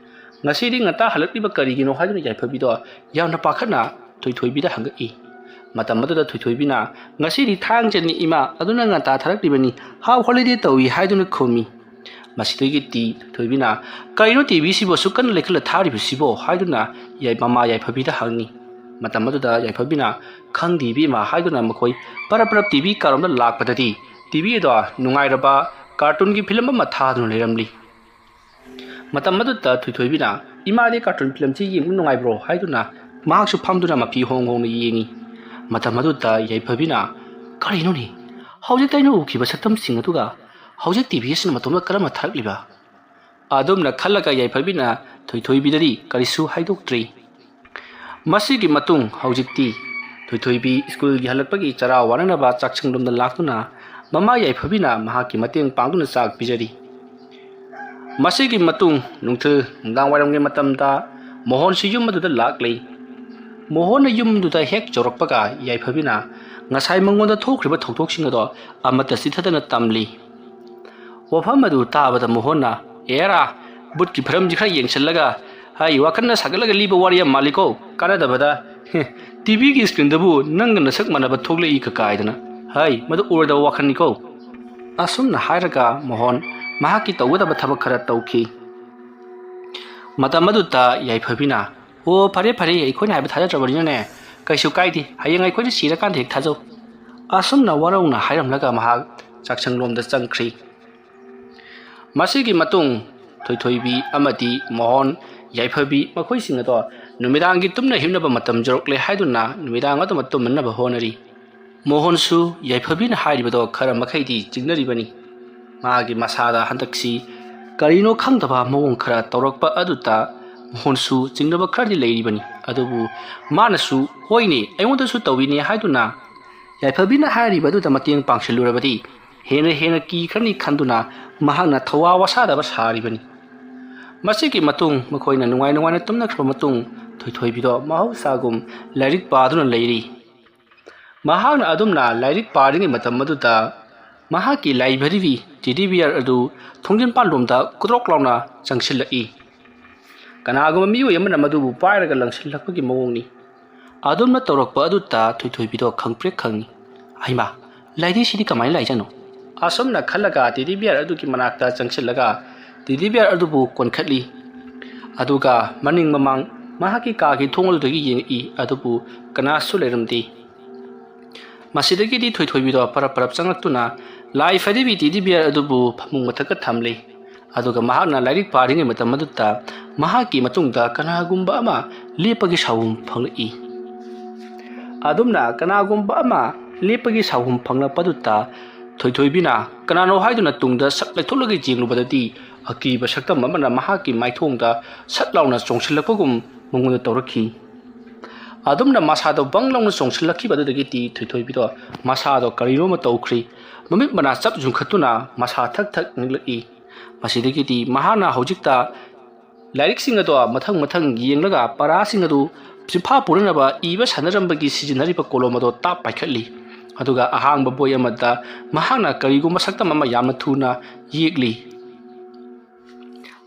"ꯉꯁꯤꯗꯤ ꯉꯟꯇꯥ ꯍꯜꯂꯛꯂꯤꯕ ꯀꯔꯤꯒꯤꯅꯣ?" ꯍꯥꯏꯗꯨꯅ ꯌꯥꯏꯐꯕꯤꯗꯣ ꯌꯥꯝꯅ ꯄꯥꯈꯠꯅ ꯊꯣꯏꯊꯣꯏꯕꯤꯗ ꯍꯪꯉꯛꯏ꯫ ꯃꯇꯝ ꯑꯗꯨꯗ ꯊꯣꯏꯊꯣꯏꯕꯤꯅ, "ꯉꯁꯤꯗꯤ ꯊꯥꯡꯖꯅꯤ ꯏꯃꯥ, ꯑꯗꯨꯅ ꯉꯟꯇꯥ ꯊꯥꯔꯛꯂꯤꯕꯅꯤ, ꯍꯥꯐ ꯍꯣꯂꯤꯗꯦ ꯇꯧꯏ" ꯍꯥꯏꯗꯨꯅ ꯈꯨꯝꯃꯤ꯫ ꯃꯁꯤꯗꯒꯤꯗꯤ ꯊꯣꯏꯊꯣꯏꯕꯤꯅ, "ꯀꯔꯤꯅꯣ ꯇꯤꯚꯤꯁꯤꯕꯨ ꯑꯁꯨꯛ ꯀꯟꯅ ꯂꯩꯈꯠꯂ ꯊꯥꯔꯤꯕꯁꯤꯕꯣ?" ꯍꯥꯏꯗꯨꯅ ꯌꯥꯏ-, ꯃꯃꯥ ꯌꯥꯏꯐꯕꯤꯗ ꯍꯪꯉꯤ꯫ ꯃꯇꯝ ꯑꯗꯨꯗ ꯌꯥꯏꯐꯕꯤꯅ, "ꯈꯪꯗꯦ ꯏꯕꯦꯝꯃ" ꯍꯥꯏꯗꯨꯅ ꯃꯈꯣꯏ ꯄꯔꯞ ꯄꯔꯞ ꯇꯤꯚꯤ ꯀꯥꯔꯣꯝꯗ ꯂꯥꯛꯄꯗꯗꯤ ꯇꯤꯚꯤ ꯑꯗꯣ ꯅꯨꯡꯉꯥꯏꯔꯕ ꯀꯥꯔꯇꯨꯟꯒꯤ ꯐꯤꯂꯝ ꯑꯃ ꯊꯥꯗꯨꯅ ꯂꯩꯔꯝꯂꯤ꯫ ꯃꯇꯝ ꯑꯗꯨꯗ ꯊꯣꯏꯊꯣꯏꯕꯤꯅ, "ꯏꯃꯥꯗꯤ ꯀꯥꯔꯇꯨꯟ ꯐꯤꯂꯝꯁꯤ ꯌꯦꯡꯕ ꯅꯨꯡꯉꯥꯏꯕ꯭ꯔꯣ?" ꯍꯥꯏꯗꯨꯅ ꯃꯍꯥꯛꯁꯨ ꯐꯝꯗꯨꯅ ꯃꯐꯤ ꯍꯣꯡ ꯍꯣꯡꯅ ꯌꯦꯡꯏ꯫ ꯃꯇꯝ ꯑꯗꯨꯗ ꯌꯥꯏꯐꯕꯤꯅ, "ꯀꯔꯤꯅꯣꯅꯦ? ꯍꯧꯖꯤꯛꯇ ꯑꯩꯅ ꯎꯈꯤꯕ ꯁꯛꯇꯝꯁꯤꯡ ꯑꯗꯨꯒ ꯍꯧꯖꯤꯛ ꯇꯤ ꯚꯤ ꯑꯁꯤꯅ ꯃꯇꯣꯝꯇ ꯀꯔꯝꯅ ꯊꯥꯔꯛꯂꯤꯕ?" ꯑꯗꯨꯝꯅ ꯈꯜꯂꯒ ꯌꯥꯏꯐꯕꯤꯅ ꯊꯣꯏꯊꯣꯏꯕꯤꯗꯗꯤ ꯀꯔꯤꯁꯨ ꯍꯥꯏꯗꯣꯛꯇ꯭ꯔꯤ꯫ ꯃꯁꯤꯒꯤ ꯃꯇꯨꯡ ꯍꯧꯖꯤꯛꯇꯤ ꯊꯣꯏꯊꯣꯏꯕꯤ ꯁ꯭ꯀꯨꯜꯒꯤ ꯍꯜꯂꯛꯄꯒꯤ ꯆꯔꯥ ꯋꯥꯅꯅꯕ ꯆꯥꯛꯁꯪꯂꯣꯝꯗ ꯂꯥꯛꯇꯨꯅ ꯃꯃꯥ ꯌꯥꯏꯐꯕꯤꯅ ꯃꯍꯥꯛꯀꯤ ꯃꯇꯦꯡ ꯄꯥꯡꯗꯨꯅ ꯆꯥꯛ ꯄꯤꯖꯔꯤ꯫ ꯃꯁꯤꯒꯤ ꯃꯇꯨꯡ ꯅꯨꯡꯊꯤꯜ ꯅꯨꯡꯗꯥꯡ ꯋꯥꯏꯔꯝꯒꯤ ꯃꯇꯝꯗ ꯃꯣꯍꯣꯟꯁꯨ ꯌꯨꯝ ꯑꯗꯨꯗ ꯂꯥꯛꯂꯤ꯫ ꯃꯣꯍꯣꯟꯅ ꯌꯨꯝꯗꯨꯗ ꯍꯦꯛ ꯌꯧꯔꯛꯄꯒ ꯌꯥꯏꯐꯕꯤꯅ ꯉꯁꯥꯏ ꯃꯉꯣꯟꯗ ꯊꯣꯛꯈ꯭ꯔꯤꯕ ꯊꯧꯗꯣꯛꯁꯤꯡ ꯑꯗꯣ ꯑꯃꯠꯇ ꯆꯤꯊꯗꯅ ꯇꯝꯂꯤ꯫ ꯋꯥꯐꯝ ꯑꯗꯨ ꯇꯥꯕꯗ ꯃꯣꯍꯣꯟꯅ, "ꯑꯦꯔꯥ, ꯕꯨꯠꯀꯤ ꯐꯤꯂꯝꯁꯤ ꯈꯔ ꯌꯦꯡꯁꯤꯜꯂꯒ, ꯍꯥꯏ, ꯋꯥꯈꯜꯅ ꯁꯥꯒꯠꯂꯒ ꯂꯤꯕ ꯋꯥꯔꯤ ꯌꯥꯝ ꯃꯥꯜꯂꯤꯀꯣ, ꯀꯥꯟꯅꯗꯕꯗ꯫ ꯍꯦ, ꯇꯤ ꯚꯤꯒꯤ ꯁ꯭ꯀ꯭ꯔꯤꯟꯗꯕꯨ ꯅꯪꯒ ꯅꯁꯛ ꯃꯥꯟꯅꯕ ꯊꯣꯛꯂꯛꯏ ꯀꯀꯥꯏꯗꯅ꯫ ꯍꯥꯏ, ꯃꯗꯨ ꯑꯣꯏꯔꯗꯕ ꯋꯥꯈꯜꯅꯤꯀꯣ"꯫ ꯑꯁꯨꯝꯅ ꯍꯥꯏꯔꯒ ꯃꯣꯍꯣꯟ ꯃꯍꯥꯛꯀꯤ ꯇꯧꯒꯗꯕ ꯊꯕꯛ ꯈꯔ ꯇꯧꯈꯤ꯫ ꯃꯇꯝ ꯑꯗꯨꯗ ꯌꯥꯏꯐꯕꯤꯅ, "ꯑꯣ, ꯐꯔꯦ ꯐꯔꯦ, ꯑꯩꯈꯣꯏꯅ ꯍꯥꯏꯕ ꯊꯥꯖꯗ꯭ꯔꯕꯅꯤꯅꯅꯦ, ꯀꯩꯁꯨ ꯀꯥꯏꯗꯦ, ꯍꯌꯦꯡ ꯑꯩꯈꯣꯏꯅ ꯁꯤꯔꯀꯥꯟꯗ ꯍꯦꯛ ꯊꯥꯖꯧ"꯫ ꯑꯁꯨꯝꯅ ꯋꯥꯔꯧꯅ ꯍꯥꯏꯔꯝꯂꯒ ꯃꯍꯥꯛ ꯆꯥꯛꯁꯪꯂꯣꯝꯗ ꯆꯪꯈ꯭ꯔꯤ꯫ ꯃꯁꯤꯒꯤ ꯃꯇꯨꯡ ꯊꯣꯏꯊꯣꯏꯕꯤ ꯑꯃꯗꯤ ꯃꯣꯍꯣꯟ, ꯌꯥꯏꯐꯕꯤ ꯃꯈꯣꯏꯁꯤꯡ ꯑꯗꯣ ꯅꯨꯃꯤꯗꯥꯡꯒꯤ ꯇꯨꯝꯅ ꯍꯤꯞꯅꯕ ꯃꯇꯝ ꯌꯧꯔꯛꯂꯦ ꯍꯥꯏꯗꯨꯅ ꯅꯨꯃꯤꯗꯥꯡ ꯑꯗꯨꯃ ꯇꯨꯝꯅꯅꯕ ꯍꯣꯠꯅꯔꯤ꯫ ꯃꯣꯍꯣꯟꯁꯨ ꯌꯥꯏꯐꯕꯤꯅ ꯍꯥꯏꯔꯤꯕꯗꯣ ꯈꯔ ꯃꯈꯩꯗꯤ ꯆꯤꯡꯅꯔꯤꯕꯅꯤ꯫ ꯃꯥꯒꯤ ꯃꯁꯥꯗ ꯍꯟꯗꯛꯁꯤ ꯀꯔꯤꯅꯣ ꯈꯪꯗꯕ ꯃꯑꯣꯡ ꯈꯔ ꯇꯧꯔꯛꯄ ꯑꯗꯨꯗ ꯃꯣꯍꯣꯟꯁꯨ ꯆꯤꯡꯅꯕ ꯈꯔꯗꯤ ꯂꯩꯔꯤꯕꯅꯤ꯫ ꯑꯗꯨꯕꯨ ꯃꯥꯅꯁꯨ, "ꯍꯣꯏꯅꯦ, ꯑꯩꯉꯣꯟꯗꯁꯨ ꯇꯧꯏꯅꯦ" ꯍꯥꯏꯗꯨꯅ ꯌꯥꯏꯐꯕꯤꯅ ꯍꯥꯏꯔꯤꯕ ꯑꯗꯨꯗ ꯃꯇꯦꯡ ꯄꯥꯡꯁꯤꯜꯂꯨꯔꯕꯗꯤ ꯍꯦꯟꯅ ꯍꯦꯟꯅ ꯀꯤꯈ꯭ꯔꯅꯤ ꯈꯟꯗꯨꯅ ꯃꯍꯥꯛꯅ ꯊꯧꯋꯥ ꯋꯥꯁꯥꯗꯕ ꯁꯥꯔꯤꯕꯅꯤ꯫ ꯃꯁꯤꯒꯤ ꯃꯇꯨꯡ ꯃꯈꯣꯏꯅ ꯅꯨꯡꯉꯥꯏ ꯅꯨꯡꯉꯥꯏꯅ ꯇꯨꯝꯅꯈ꯭ꯔꯕ ꯃꯇꯨꯡ ꯊꯣꯏꯊꯣꯏꯕꯤꯗꯣ ꯃꯍꯧꯁꯥꯒꯨꯝ ꯂꯥꯏꯔꯤꯛ ꯄꯥꯗꯨꯅ ꯂꯩꯔꯤ꯫ ꯃꯍꯥꯛꯅ ꯑꯗꯨꯝꯅ ꯂꯥꯏꯔꯤꯛ ꯄꯥꯔꯤꯉꯩ ꯃꯇꯝ ꯑꯗꯨꯗ ꯃꯍꯥꯛꯀꯤ ꯂꯥꯏꯕ꯭ꯔꯦꯔꯤꯒꯤ ꯇꯦꯗꯤ ꯕꯤꯌꯔ ꯑꯗꯨ ꯊꯣꯡꯖꯤꯟ ꯄꯥꯟꯂꯣꯝꯗ ꯀꯨꯗ꯭ꯔꯣꯛ ꯂꯥꯎꯅ ꯆꯪꯁꯤꯜꯂꯛꯏ꯫ ꯀꯅꯥꯒꯨꯝꯕ ꯃꯤꯑꯣꯏ ꯑꯃꯅ ꯃꯗꯨꯕꯨ ꯄꯥꯏꯔꯒ ꯂꯪꯁꯤꯜꯂꯛꯄꯒꯤ ꯃꯑꯣꯡꯅꯤ꯫ ꯑꯗꯨꯝꯅ ꯇꯧꯔꯛꯄ ꯑꯗꯨꯗ ꯊꯣꯏꯊꯣꯏꯕꯤꯗꯣ ꯈꯪꯄ꯭ꯔꯦꯛ ꯈꯪꯏ꯫ "ꯍꯩꯃꯥ, ꯂꯥꯏꯙꯤꯁꯤꯗꯤ ꯀꯃꯥꯏꯅ ꯂꯥꯛꯏꯖꯥꯠꯅꯣ?" ꯑꯁꯨꯝꯅ ꯈꯜꯂꯒ ꯇꯦꯗꯤ ꯕꯤꯌꯔ ꯑꯗꯨꯒꯤ ꯃꯅꯥꯛꯇ ꯆꯪꯁꯤꯜꯂꯒ ꯇꯦꯗꯤ ꯕꯤꯌꯔ ꯑꯗꯨꯕꯨ ꯀꯣꯟꯈꯠꯂꯤ꯫ ꯑꯗꯨꯒ ꯃꯅꯤꯡ ꯃꯃꯥꯡ ꯃꯍꯥꯛꯀꯤ ꯀꯥꯒꯤ ꯊꯣꯡ ꯑꯗꯨꯗꯒꯤ ꯌꯦꯡꯉꯛꯏ, ꯑꯗꯨꯕꯨ ꯀꯅꯥꯁꯨ ꯂꯩꯔꯝꯗꯦ꯫ ꯃꯁꯤꯗꯒꯤꯗꯤ ꯊꯣꯏꯊꯣꯏꯕꯤꯗꯣ ꯄꯔꯞ ꯄꯔꯞ ꯆꯪꯂꯛꯇꯨꯅ ꯂꯥꯏ ꯐꯗꯤꯕꯤ ꯇꯦꯗꯤ ꯕꯤꯌꯔ ꯑꯗꯨꯕꯨ ꯐꯃꯨꯡ ꯃꯊꯛꯇ ꯊꯝꯂꯤ꯫ ꯑꯗꯨꯒ ꯃꯍꯥꯛꯅ ꯂꯥꯏꯔꯤꯛ ꯄꯥꯔꯤꯉꯩ ꯃꯇꯝ ꯑꯗꯨꯗ ꯃꯍꯥꯛꯀꯤ ꯃꯇꯨꯡꯗ ꯀꯅꯥꯒꯨꯝꯕ ꯑꯃ ꯂꯦꯞꯄꯒꯤ ꯁꯥꯎꯍꯨꯝ ꯐꯪꯂꯛꯏ꯫ ꯑꯗꯨꯝꯅ ꯀꯅꯥꯒꯨꯝꯕ ꯑꯃ ꯂꯦꯞꯄꯒꯤ ꯁꯥꯎꯍꯨꯝ ꯐꯪꯂꯛꯄꯗꯨꯗ ꯊꯣꯏꯊꯣꯏꯕꯤꯅ ꯀꯅꯥꯅꯣ ꯍꯥꯏꯗꯨꯅ ꯇꯨꯡꯗ ꯁꯛ ꯂꯩꯊꯣꯛꯂꯒ ꯌꯦꯡꯂꯨꯕꯗꯗꯤ ꯑꯀꯤꯕ ꯁꯛꯇꯝ ꯑꯃꯅ ꯃꯍꯥꯛꯀꯤ ꯃꯥꯏꯊꯣꯡꯗ ꯁꯠ ꯂꯥꯎꯅ ꯆꯣꯡꯁꯤꯜꯂꯛꯄꯒꯨꯝ ꯃꯉꯣꯟꯗ ꯇꯧꯔꯛꯈꯤ꯫ ꯑꯗꯨꯝꯅ ꯃꯁꯥꯗꯣ ꯕꯪ ꯂꯥꯎꯅ ꯆꯣꯡꯁꯤꯜꯂꯛꯈꯤꯕ ꯑꯗꯨꯗꯒꯤꯗꯤ ꯊꯣꯏꯊꯣꯏꯕꯤꯗꯣ ꯃꯁꯥꯗꯣ ꯀꯔꯤꯅꯣ ꯑꯃ ꯇꯧꯈ꯭ꯔꯤ꯫ ꯃꯃꯤꯠ ꯃꯅꯥ ꯆꯞ ꯌꯨꯡꯈꯠꯇꯨꯅ ꯃꯁꯥ ꯊꯛ ꯊꯛ ꯅꯤꯛꯂꯛꯏ꯫ ꯃꯁꯤꯗꯒꯤꯗꯤ ꯃꯍꯥꯛꯅ ꯍꯧꯖꯤꯛꯇ ꯂꯥꯏꯔꯤꯛꯁꯤꯡ ꯑꯗꯣ ꯃꯊꯪ ꯃꯊꯪ ꯌꯦꯡꯂꯒ ꯄꯔꯥꯁꯤꯡ ꯑꯗꯨ ꯆꯤꯟꯐꯥ ꯄꯨꯅꯅꯕ ꯏꯕ ꯁꯥꯟꯅꯔꯝꯕꯒꯤ ꯁꯤꯖꯤꯟꯅꯔꯤꯕ ꯀꯣꯂꯣꯝ ꯑꯗꯣ ꯇꯥꯞ ꯄꯥꯏꯈꯠꯂꯤ꯫ ꯑꯗꯨꯒ ꯑꯍꯥꯡꯕ ꯕꯣꯏ ꯑꯃꯗ ꯃꯍꯥꯛꯅ ꯀꯔꯤꯒꯨꯝꯕ ꯁꯛꯇꯝ ꯑꯃ ꯌꯥꯝꯅ ꯊꯨꯅ ꯌꯦꯛꯂꯤ꯫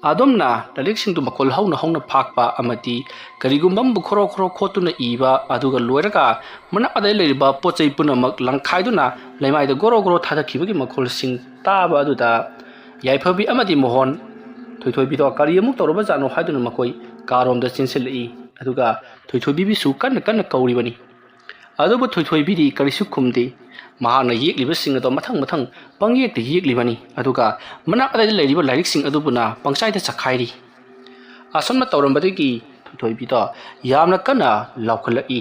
ꯑꯗꯣꯝꯅ ꯂꯥꯏꯔꯤꯛꯁꯤꯡꯗꯨ ꯃꯈꯣꯜ ꯍꯧꯅ ꯍꯧꯅ ꯐꯥꯛꯄ ꯑꯃꯗꯤ ꯀꯔꯤꯒꯨꯝꯕ ꯑꯃꯕꯨ ꯈꯣꯔꯣ ꯈꯣꯔꯣ ꯈꯣꯠꯇꯨꯅ ꯏꯕ, ꯑꯗꯨꯒ ꯂꯣꯏꯔꯒ ꯃꯅꯥꯛ ꯑꯗꯩ ꯂꯩꯔꯤꯕ ꯄꯣꯠ ꯆꯩ ꯄꯨꯝꯅꯃꯛ ꯂꯪꯈꯥꯏꯗꯨꯅ ꯂꯩꯃꯥꯏꯗ ꯒꯣꯔꯣ ꯒꯣꯔꯣ ꯊꯥꯗꯈꯤꯕꯒꯤ ꯃꯈꯣꯜꯁꯤꯡ ꯇꯥꯕ ꯑꯗꯨꯗ ꯌꯥꯏꯐꯕꯤ ꯑꯃꯗꯤ ꯃꯣꯍꯣꯟ ꯊꯣꯏꯊꯣꯏꯕꯤꯗꯣ ꯀꯔꯤ ꯑꯃꯨꯛ ꯇꯧꯔꯕꯖꯥꯠꯅꯣ ꯍꯥꯏꯗꯨꯅ ꯃꯈꯣꯏ ꯀꯥꯔꯣꯝꯗ ꯆꯦꯟꯁꯤꯜꯂꯛꯏ꯫ ꯑꯗꯨꯒ ꯊꯣꯏꯊꯣꯏꯕꯤꯕꯨꯁꯨ ꯀꯟꯅ ꯀꯟꯅ ꯀꯧꯔꯤꯕꯅꯤ꯫ ꯑꯗꯨꯕꯨ ꯊꯣꯏꯊꯣꯏꯕꯤꯗꯤ ꯀꯔꯤꯁꯨ ꯈꯨꯝꯗꯦ꯫ ꯃꯍꯥꯛꯅ ꯌꯦꯛꯂꯤꯕꯁꯤꯡ ꯑꯗꯣ ꯃꯊꯪ ꯃꯊꯪ ꯄꯪꯌꯦꯛꯇ ꯌꯦꯛꯂꯤꯕꯅꯤ꯫ ꯑꯗꯨꯒ ꯃꯅꯥꯛ ꯑꯗꯥꯏꯗ ꯂꯩꯔꯤꯕ ꯂꯥꯏꯔꯤꯛꯁꯤꯡ ꯑꯗꯨꯕꯨꯅ ꯄꯪꯆꯥꯏꯗ ꯆꯈꯥꯏꯔꯤ꯫ ꯑꯁꯨꯝꯅ ꯇꯧꯔꯝꯕꯗꯒꯤ ꯊꯣꯏꯊꯣꯏꯕꯤꯗꯣ ꯌꯥꯝꯅ ꯀꯟꯅ ꯂꯥꯎꯈꯠꯂꯛꯏ꯫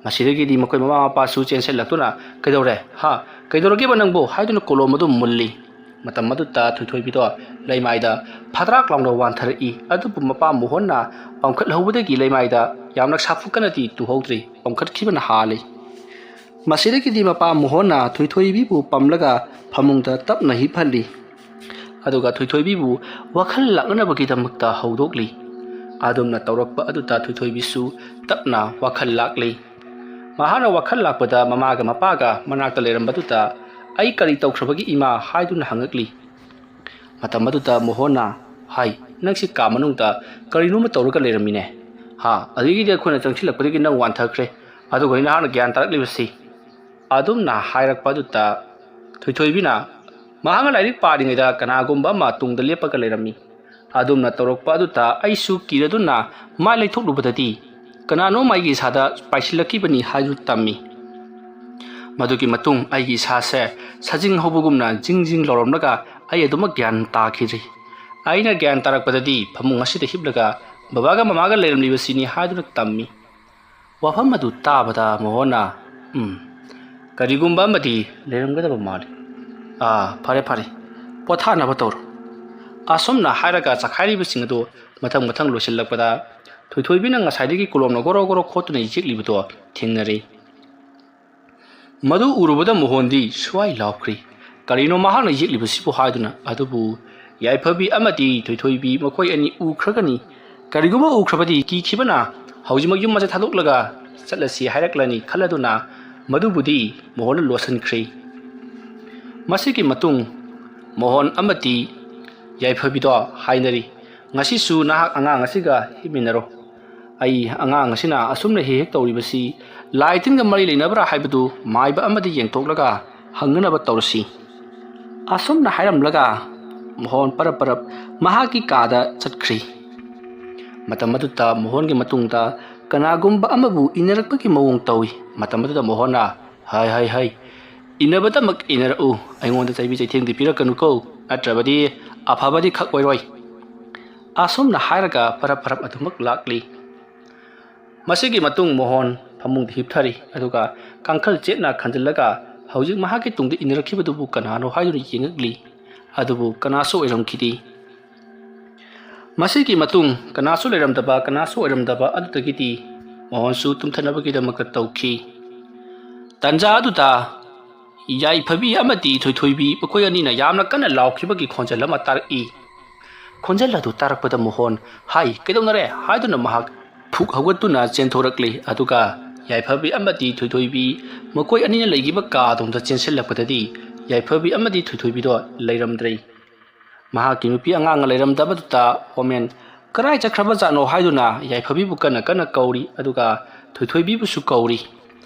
ꯃꯁꯤꯗꯒꯤꯗꯤ ꯃꯈꯣꯏ ꯃꯃꯥ ꯃꯄꯥꯁꯨ ꯆꯦꯟꯁꯤꯜꯂꯛꯇꯨꯅ, "ꯀꯩꯗꯧꯔꯦ? ꯍꯥ? ꯀꯩꯗꯧꯔꯒꯦꯕ ꯅꯪꯕꯨ?" ꯍꯥꯏꯗꯨꯅ ꯀꯣꯂꯣꯝ ꯑꯗꯨ ꯃꯨꯜꯂꯤ꯫ ꯃꯇꯝ ꯑꯗꯨꯗ ꯊꯣꯏꯊꯣꯏꯕꯤꯗꯣ ꯂꯩꯃꯥꯏꯗ ꯐꯗ꯭ꯔꯥꯛ ꯂꯥꯎꯅ ꯋꯥꯟꯊꯔꯛꯏ꯫ ꯑꯗꯨꯕꯨ ꯃꯄꯥ ꯃꯣꯍꯟꯅ ꯄꯝꯈꯠꯍꯧꯕꯗꯒꯤ ꯂꯩꯃꯥꯏꯗ ꯌꯥꯝꯅ ꯁꯥꯐꯨ ꯀꯟꯅꯗꯤ ꯇꯨꯍꯧꯗ꯭ꯔꯤ, ꯄꯝꯈꯠꯈꯤꯕꯅ ꯍꯥꯜꯂꯤ꯫ ꯃꯁꯤꯗꯒꯤꯗꯤ ꯃꯄꯥ ꯃꯣꯍꯟꯅ ꯊꯣꯏꯊꯣꯏꯕꯤꯕꯨ ꯄꯝꯂꯒ ꯐꯃꯨꯡꯗ ꯇꯞꯅ ꯍꯤꯞꯍꯜꯂꯤ꯫ ꯑꯗꯨꯒ ꯊꯣꯏꯊꯣꯏꯕꯤꯕꯨ ꯋꯥꯈꯜ ꯂꯥꯛꯅꯅꯕꯒꯤꯗꯃꯛꯇ ꯍꯧꯗꯣꯛꯂꯤ꯫ ꯑꯗꯨꯝꯅ ꯇꯧꯔꯛꯄ ꯑꯗꯨꯗ ꯊꯣꯏꯊꯣꯏꯕꯤꯁꯨ ꯇꯞꯅ ꯋꯥꯈꯜ ꯂꯥꯛꯂꯤ꯫ ꯃꯍꯥꯛꯅ ꯋꯥꯈꯜ ꯂꯥꯛꯄꯗ ꯃꯃꯥꯒ ꯃꯄꯥꯒ ꯃꯅꯥꯛꯇ ꯂꯩꯔꯝꯕꯗꯨꯗ, "ꯑꯩ ꯀꯔꯤ ꯇꯧꯈ꯭ꯔꯕꯒꯦ ꯏꯃꯥ?" ꯍꯥꯏꯗꯨꯅ ꯍꯪꯉꯛꯂꯤ꯫ ꯃꯇꯝ ꯑꯗꯨꯗ ꯃꯣꯍꯣꯟꯅ, "ꯍꯥꯏ, ꯅꯪꯁꯤ ꯀꯥ ꯃꯅꯨꯡꯗ ꯀꯔꯤꯅꯣꯃ ꯇꯧꯔꯒ ꯂꯩꯔꯝꯃꯤꯅꯦ꯫ ꯍꯥ, ꯑꯗꯨꯗꯒꯤꯗꯤ ꯑꯩꯈꯣꯏꯅ ꯆꯪꯁꯤꯜꯂꯛꯄꯗꯒꯤ ꯅꯪ ꯋꯥꯟꯊꯈ꯭ꯔꯦ꯫ ꯑꯗꯨꯒ ꯅꯍꯥꯛꯅ ꯒ꯭ꯌꯥꯟ ꯇꯥꯔꯛꯂꯤꯕꯁꯤ?" ꯑꯗꯨꯝꯅ ꯍꯥꯏꯔꯛꯄ ꯑꯗꯨꯗ ꯊꯣꯏꯊꯣꯏꯕꯤꯅ, "ꯃꯍꯥꯛꯅ ꯂꯥꯏꯔꯤꯛ ꯄꯥꯔꯤꯉꯩꯗ ꯀꯅꯥꯒꯨꯝꯕ ꯑꯃ ꯇꯨꯡꯗ ꯂꯦꯞꯄꯒ ꯂꯩꯔꯝꯃꯤ꯫ ꯑꯗꯨꯝꯅ ꯇꯧꯔꯛꯄ ꯑꯗꯨꯗ ꯑꯩꯁꯨ ꯀꯤꯔꯗꯨꯅ ꯃꯥꯏ ꯂꯩꯊꯣꯛꯂꯨꯕꯗꯗꯤ ꯀꯅꯥꯅꯣꯝ ꯑꯩꯒꯤ ꯏꯁꯥꯗ ꯄꯥꯏꯁꯤꯜꯂꯛꯈꯤꯕꯅꯤ ꯍꯥꯏꯗꯨꯅ ꯇꯝꯃꯤ꯫ ꯃꯗꯨꯒꯤ ꯃꯇꯨꯡ ꯑꯩꯒꯤ ꯏꯁꯥꯁꯦ ꯁꯥꯖꯤꯡ ꯍꯧꯕꯒꯨꯝꯅ ꯖꯤꯡ ꯖꯤꯡ ꯂꯥꯎꯔꯝꯂꯒ ꯑꯩ ꯑꯗꯨꯃꯛ ꯒ꯭ꯌꯥꯟ ꯇꯥꯈꯤꯗ꯭ꯔꯤ꯫ ꯑꯩꯅ ꯒ꯭ꯌꯥꯟ ꯇꯥꯔꯛꯄꯗꯗꯤ ꯐꯃꯨꯡ ꯑꯁꯤꯗ ꯍꯤꯞꯂꯒ ꯕꯕꯥꯒ ꯃꯃꯥꯒ ꯂꯩꯔꯝꯂꯤꯕꯁꯤꯅꯤ ꯍꯥꯏꯗꯨꯅ ꯇꯝꯃꯤ꯫ ꯋꯥꯐꯝ ꯑꯗꯨ ꯇꯥꯕꯗ ꯃꯣꯍꯣꯟꯅ, "ꯎꯝ, ꯀꯔꯤꯒꯨꯝꯕ ꯑꯃꯗꯤ ꯂꯩꯔꯝꯒꯗꯕ ꯃꯥꯜꯂꯤ꯫ ꯑꯥ, ꯐꯔꯦ, ꯐꯔꯦ, ꯄꯣꯊꯥꯅꯕ ꯇꯧꯔꯣ"꯫ ꯑꯁꯨꯝꯅ ꯍꯥꯏꯔꯒ ꯆꯈꯥꯏꯔꯤꯕꯁꯤꯡ ꯑꯗꯨ ꯃꯊꯪ ꯃꯊꯪ ꯂꯣꯏꯁꯤꯜꯂꯛꯄꯗ ꯊꯣꯏꯊꯣꯏꯕꯤꯅ ꯉꯁꯥꯏꯗꯒꯤ ꯀꯣꯂꯣꯝꯅ ꯒꯣꯔꯣ ꯒꯣꯔꯣ ꯈꯣꯠꯇꯨꯅ ꯌꯦꯛꯂꯤꯕꯗꯣ ꯊꯦꯡꯅꯔꯦ꯫ ꯃꯗꯨ ꯎꯔꯨꯕꯗ ꯃꯣꯍꯣꯟꯗꯤ ꯁ꯭ꯋꯥꯏ ꯂꯥꯎꯈ꯭ꯔꯤ꯫ "ꯀꯔꯤꯅꯣ ꯃꯍꯥꯛꯅ ꯌꯦꯛꯂꯤꯕꯁꯤꯕꯨ?" ꯍꯥꯏꯗꯨꯅ꯫ ꯑꯗꯨꯕꯨ ꯌꯥꯏꯐꯕꯤ ꯑꯃꯗꯤ ꯊꯣꯏꯊꯣꯏꯕꯤ ꯃꯈꯣꯏ ꯑꯅꯤ ꯎꯈ꯭ꯔꯒꯅꯤ꯫ ꯀꯔꯤꯒꯨꯝꯕ ꯎꯈ꯭ꯔꯕꯗꯤ ꯀꯤꯈꯤꯕꯅ ꯍꯧꯖꯤꯛꯃꯛ ꯌꯨꯝ ꯑꯁꯦ ꯊꯥꯗꯣꯛꯂꯒ ꯆꯠꯂꯁꯤ ꯍꯥꯏꯔꯛꯂꯅꯤ ꯈꯜꯂꯗꯨꯅ ꯃꯗꯨꯕꯨꯗꯤ ꯃꯣꯍꯣꯟꯅ ꯂꯣꯠꯁꯤꯟꯈ꯭ꯔꯦ꯫ ꯃꯁꯤꯒꯤ ꯃꯇꯨꯡ ꯃꯣꯍꯣꯟ ꯑꯃꯗꯤ ꯌꯥꯏꯐꯕꯤꯗꯣ ꯍꯥꯏꯅꯔꯤ, "ꯉꯁꯤꯁꯨ ꯅꯍꯥꯛ ꯑꯉꯥꯡ ꯑꯁꯤꯒ ꯍꯤꯞꯃꯤꯟꯅꯔꯣ꯫ ꯑꯩ ꯑꯉꯥꯡ ꯑꯁꯤꯅ ꯑꯁꯨꯝꯅ ꯍꯦꯛ ꯍꯦꯛ ꯇꯧꯔꯤꯕꯁꯤ ꯂꯥꯏ ꯇꯤꯟꯒ ꯃꯔꯤ ꯂꯩꯅꯕ꯭ꯔꯥ ꯍꯥꯏꯕꯗꯨ ꯃꯥꯏꯕ ꯑꯃꯗ ꯌꯦꯡꯊꯣꯛꯂꯒ ꯍꯪꯅꯅꯕ ꯇꯧꯔꯁꯤ"꯫ ꯑꯁꯨꯝꯅ ꯍꯥꯏꯔꯝꯂꯒ ꯃꯣꯍꯣꯟ ꯄꯔꯞ ꯄꯔꯞ ꯃꯍꯥꯛꯀꯤ ꯀꯥꯗ ꯆꯠꯈ꯭ꯔꯤ꯫ ꯃꯇꯝ ꯑꯗꯨꯗ ꯃꯣꯍꯣꯟꯒꯤ ꯃꯇꯨꯡꯗ ꯀꯅꯥꯒꯨꯝꯕ ꯑꯃꯕꯨ ꯏꯟꯅꯔꯛꯄꯒꯤ ꯃꯑꯣꯡ ꯇꯧꯏ꯫ ꯃꯇꯝ ꯑꯗꯨꯗ ꯃꯣꯍꯣꯟꯅ, "ꯍꯥꯏ, ꯍꯥꯏ, ꯍꯥꯏ, ꯏꯟꯅꯕꯗꯃꯛ ꯏꯟꯅꯔꯛꯎ, ꯑꯩꯉꯣꯟꯗ ꯆꯩꯕꯤ ꯆꯩꯊꯦꯡꯗꯤ ꯄꯤꯔꯛꯀꯅꯨꯀꯣ, ꯅꯠꯇ꯭ꯔꯕꯗꯤ ꯑꯐꯕꯗꯤ ꯈꯛ ꯑꯣꯏꯔꯣꯏ"꯫ ꯑꯁꯨꯝꯅ ꯍꯥꯏꯔꯒ ꯄꯔꯞ ꯄꯔꯞ ꯑꯗꯨꯃꯛ ꯂꯥꯛꯂꯤ꯫ ꯃꯁꯤꯒꯤ ꯃꯇꯨꯡ ꯃꯣꯍꯣꯟ ꯐꯃꯨꯡꯗ ꯍꯤꯞꯊꯔꯤ, ꯑꯗꯨꯒ ꯀꯥꯡꯈꯜ ꯆꯦꯠꯅ ꯈꯟꯖꯤꯜꯂꯒ ꯍꯧꯖꯤꯛ ꯃꯍꯥꯛꯀꯤ ꯇꯨꯡꯗ ꯏꯟꯅꯔꯛꯈꯤꯕꯗꯨꯕꯨ ꯀꯅꯥꯅꯣ ꯍꯥꯏꯗꯨꯅ ꯌꯦꯡꯉꯛꯂꯤ꯫ ꯑꯗꯨꯕꯨ ꯀꯅꯥꯁꯨ ꯑꯣꯏꯔꯝꯈꯤꯗꯦ꯫ ꯃꯁꯤꯒꯤ ꯃꯇꯨꯡ ꯀꯅꯥꯁꯨ ꯂꯩꯔꯝꯗꯕ, ꯀꯅꯥꯁꯨ ꯑꯣꯏꯔꯝꯗꯕ ꯑꯗꯨꯗꯒꯤꯗꯤ ꯃꯣꯍꯣꯟꯁꯨ ꯇꯨꯝꯊꯅꯕꯒꯤꯗꯃꯛꯇ ꯇꯧꯈꯤ꯫ ꯇꯟꯖꯥ ꯑꯗꯨꯗ ꯌꯥꯏꯐꯕꯤ ꯑꯃꯗꯤ ꯊꯣꯏꯊꯣꯏꯕꯤ ꯃꯈꯣꯏ ꯑꯅꯤꯅ ꯌꯥꯝꯅ ꯀꯟꯅ ꯂꯥꯎꯈꯤꯕꯒꯤ ꯈꯣꯟꯖꯦꯜ ꯑꯃ ꯇꯥꯔꯛꯏ꯫ ꯈꯣꯟꯖꯦꯜ ꯑꯗꯨ ꯇꯥꯔꯛꯄꯗ ꯃꯣꯍꯣꯟ, "ꯍꯥꯏ, ꯀꯩꯗꯧꯅꯔꯦ?" ꯍꯥꯏꯗꯨꯅ ꯃꯍꯥꯛ ꯐꯨꯛ ꯍꯧꯒꯠꯇꯨꯅ ꯆꯦꯟꯊꯣꯔꯛꯂꯤ꯫ ꯑꯗꯨꯒ ꯌꯥꯏꯐꯕꯤ ꯑꯃꯗꯤ ꯊꯣꯏꯊꯣꯏꯕꯤ ꯃꯈꯣꯏ ꯑꯅꯤꯅ ꯂꯩꯈꯤꯕ ꯀꯥ ꯑꯗꯣꯝꯗ ꯆꯦꯟꯁꯤꯜꯂꯛꯄꯗꯗꯤ ꯌꯥꯏꯐꯕꯤ ꯑꯃꯗꯤ ꯊꯣꯏꯊꯣꯏꯕꯤꯗꯣ ꯂꯩꯔꯝꯗ꯭ꯔꯦ꯫ ꯃꯍꯥꯛꯀꯤ ꯅꯨꯄꯤ ꯑꯉꯥꯡꯒ ꯂꯩꯔꯝꯗꯕꯗꯨꯗ ꯍꯣꯃꯦꯟ ꯀꯔꯥꯏ ꯆꯠꯈ꯭ꯔꯕꯖꯥꯠꯅꯣ ꯍꯥꯏꯗꯨꯅ ꯌꯥꯏꯐꯕꯤꯕꯨ ꯀꯟꯅ ꯀꯟꯅ ꯀꯧꯔꯤ, ꯑꯗꯨꯒ ꯊꯣꯏꯊꯣꯏꯕꯤꯕꯨꯁꯨ ꯀꯧꯔꯤ꯫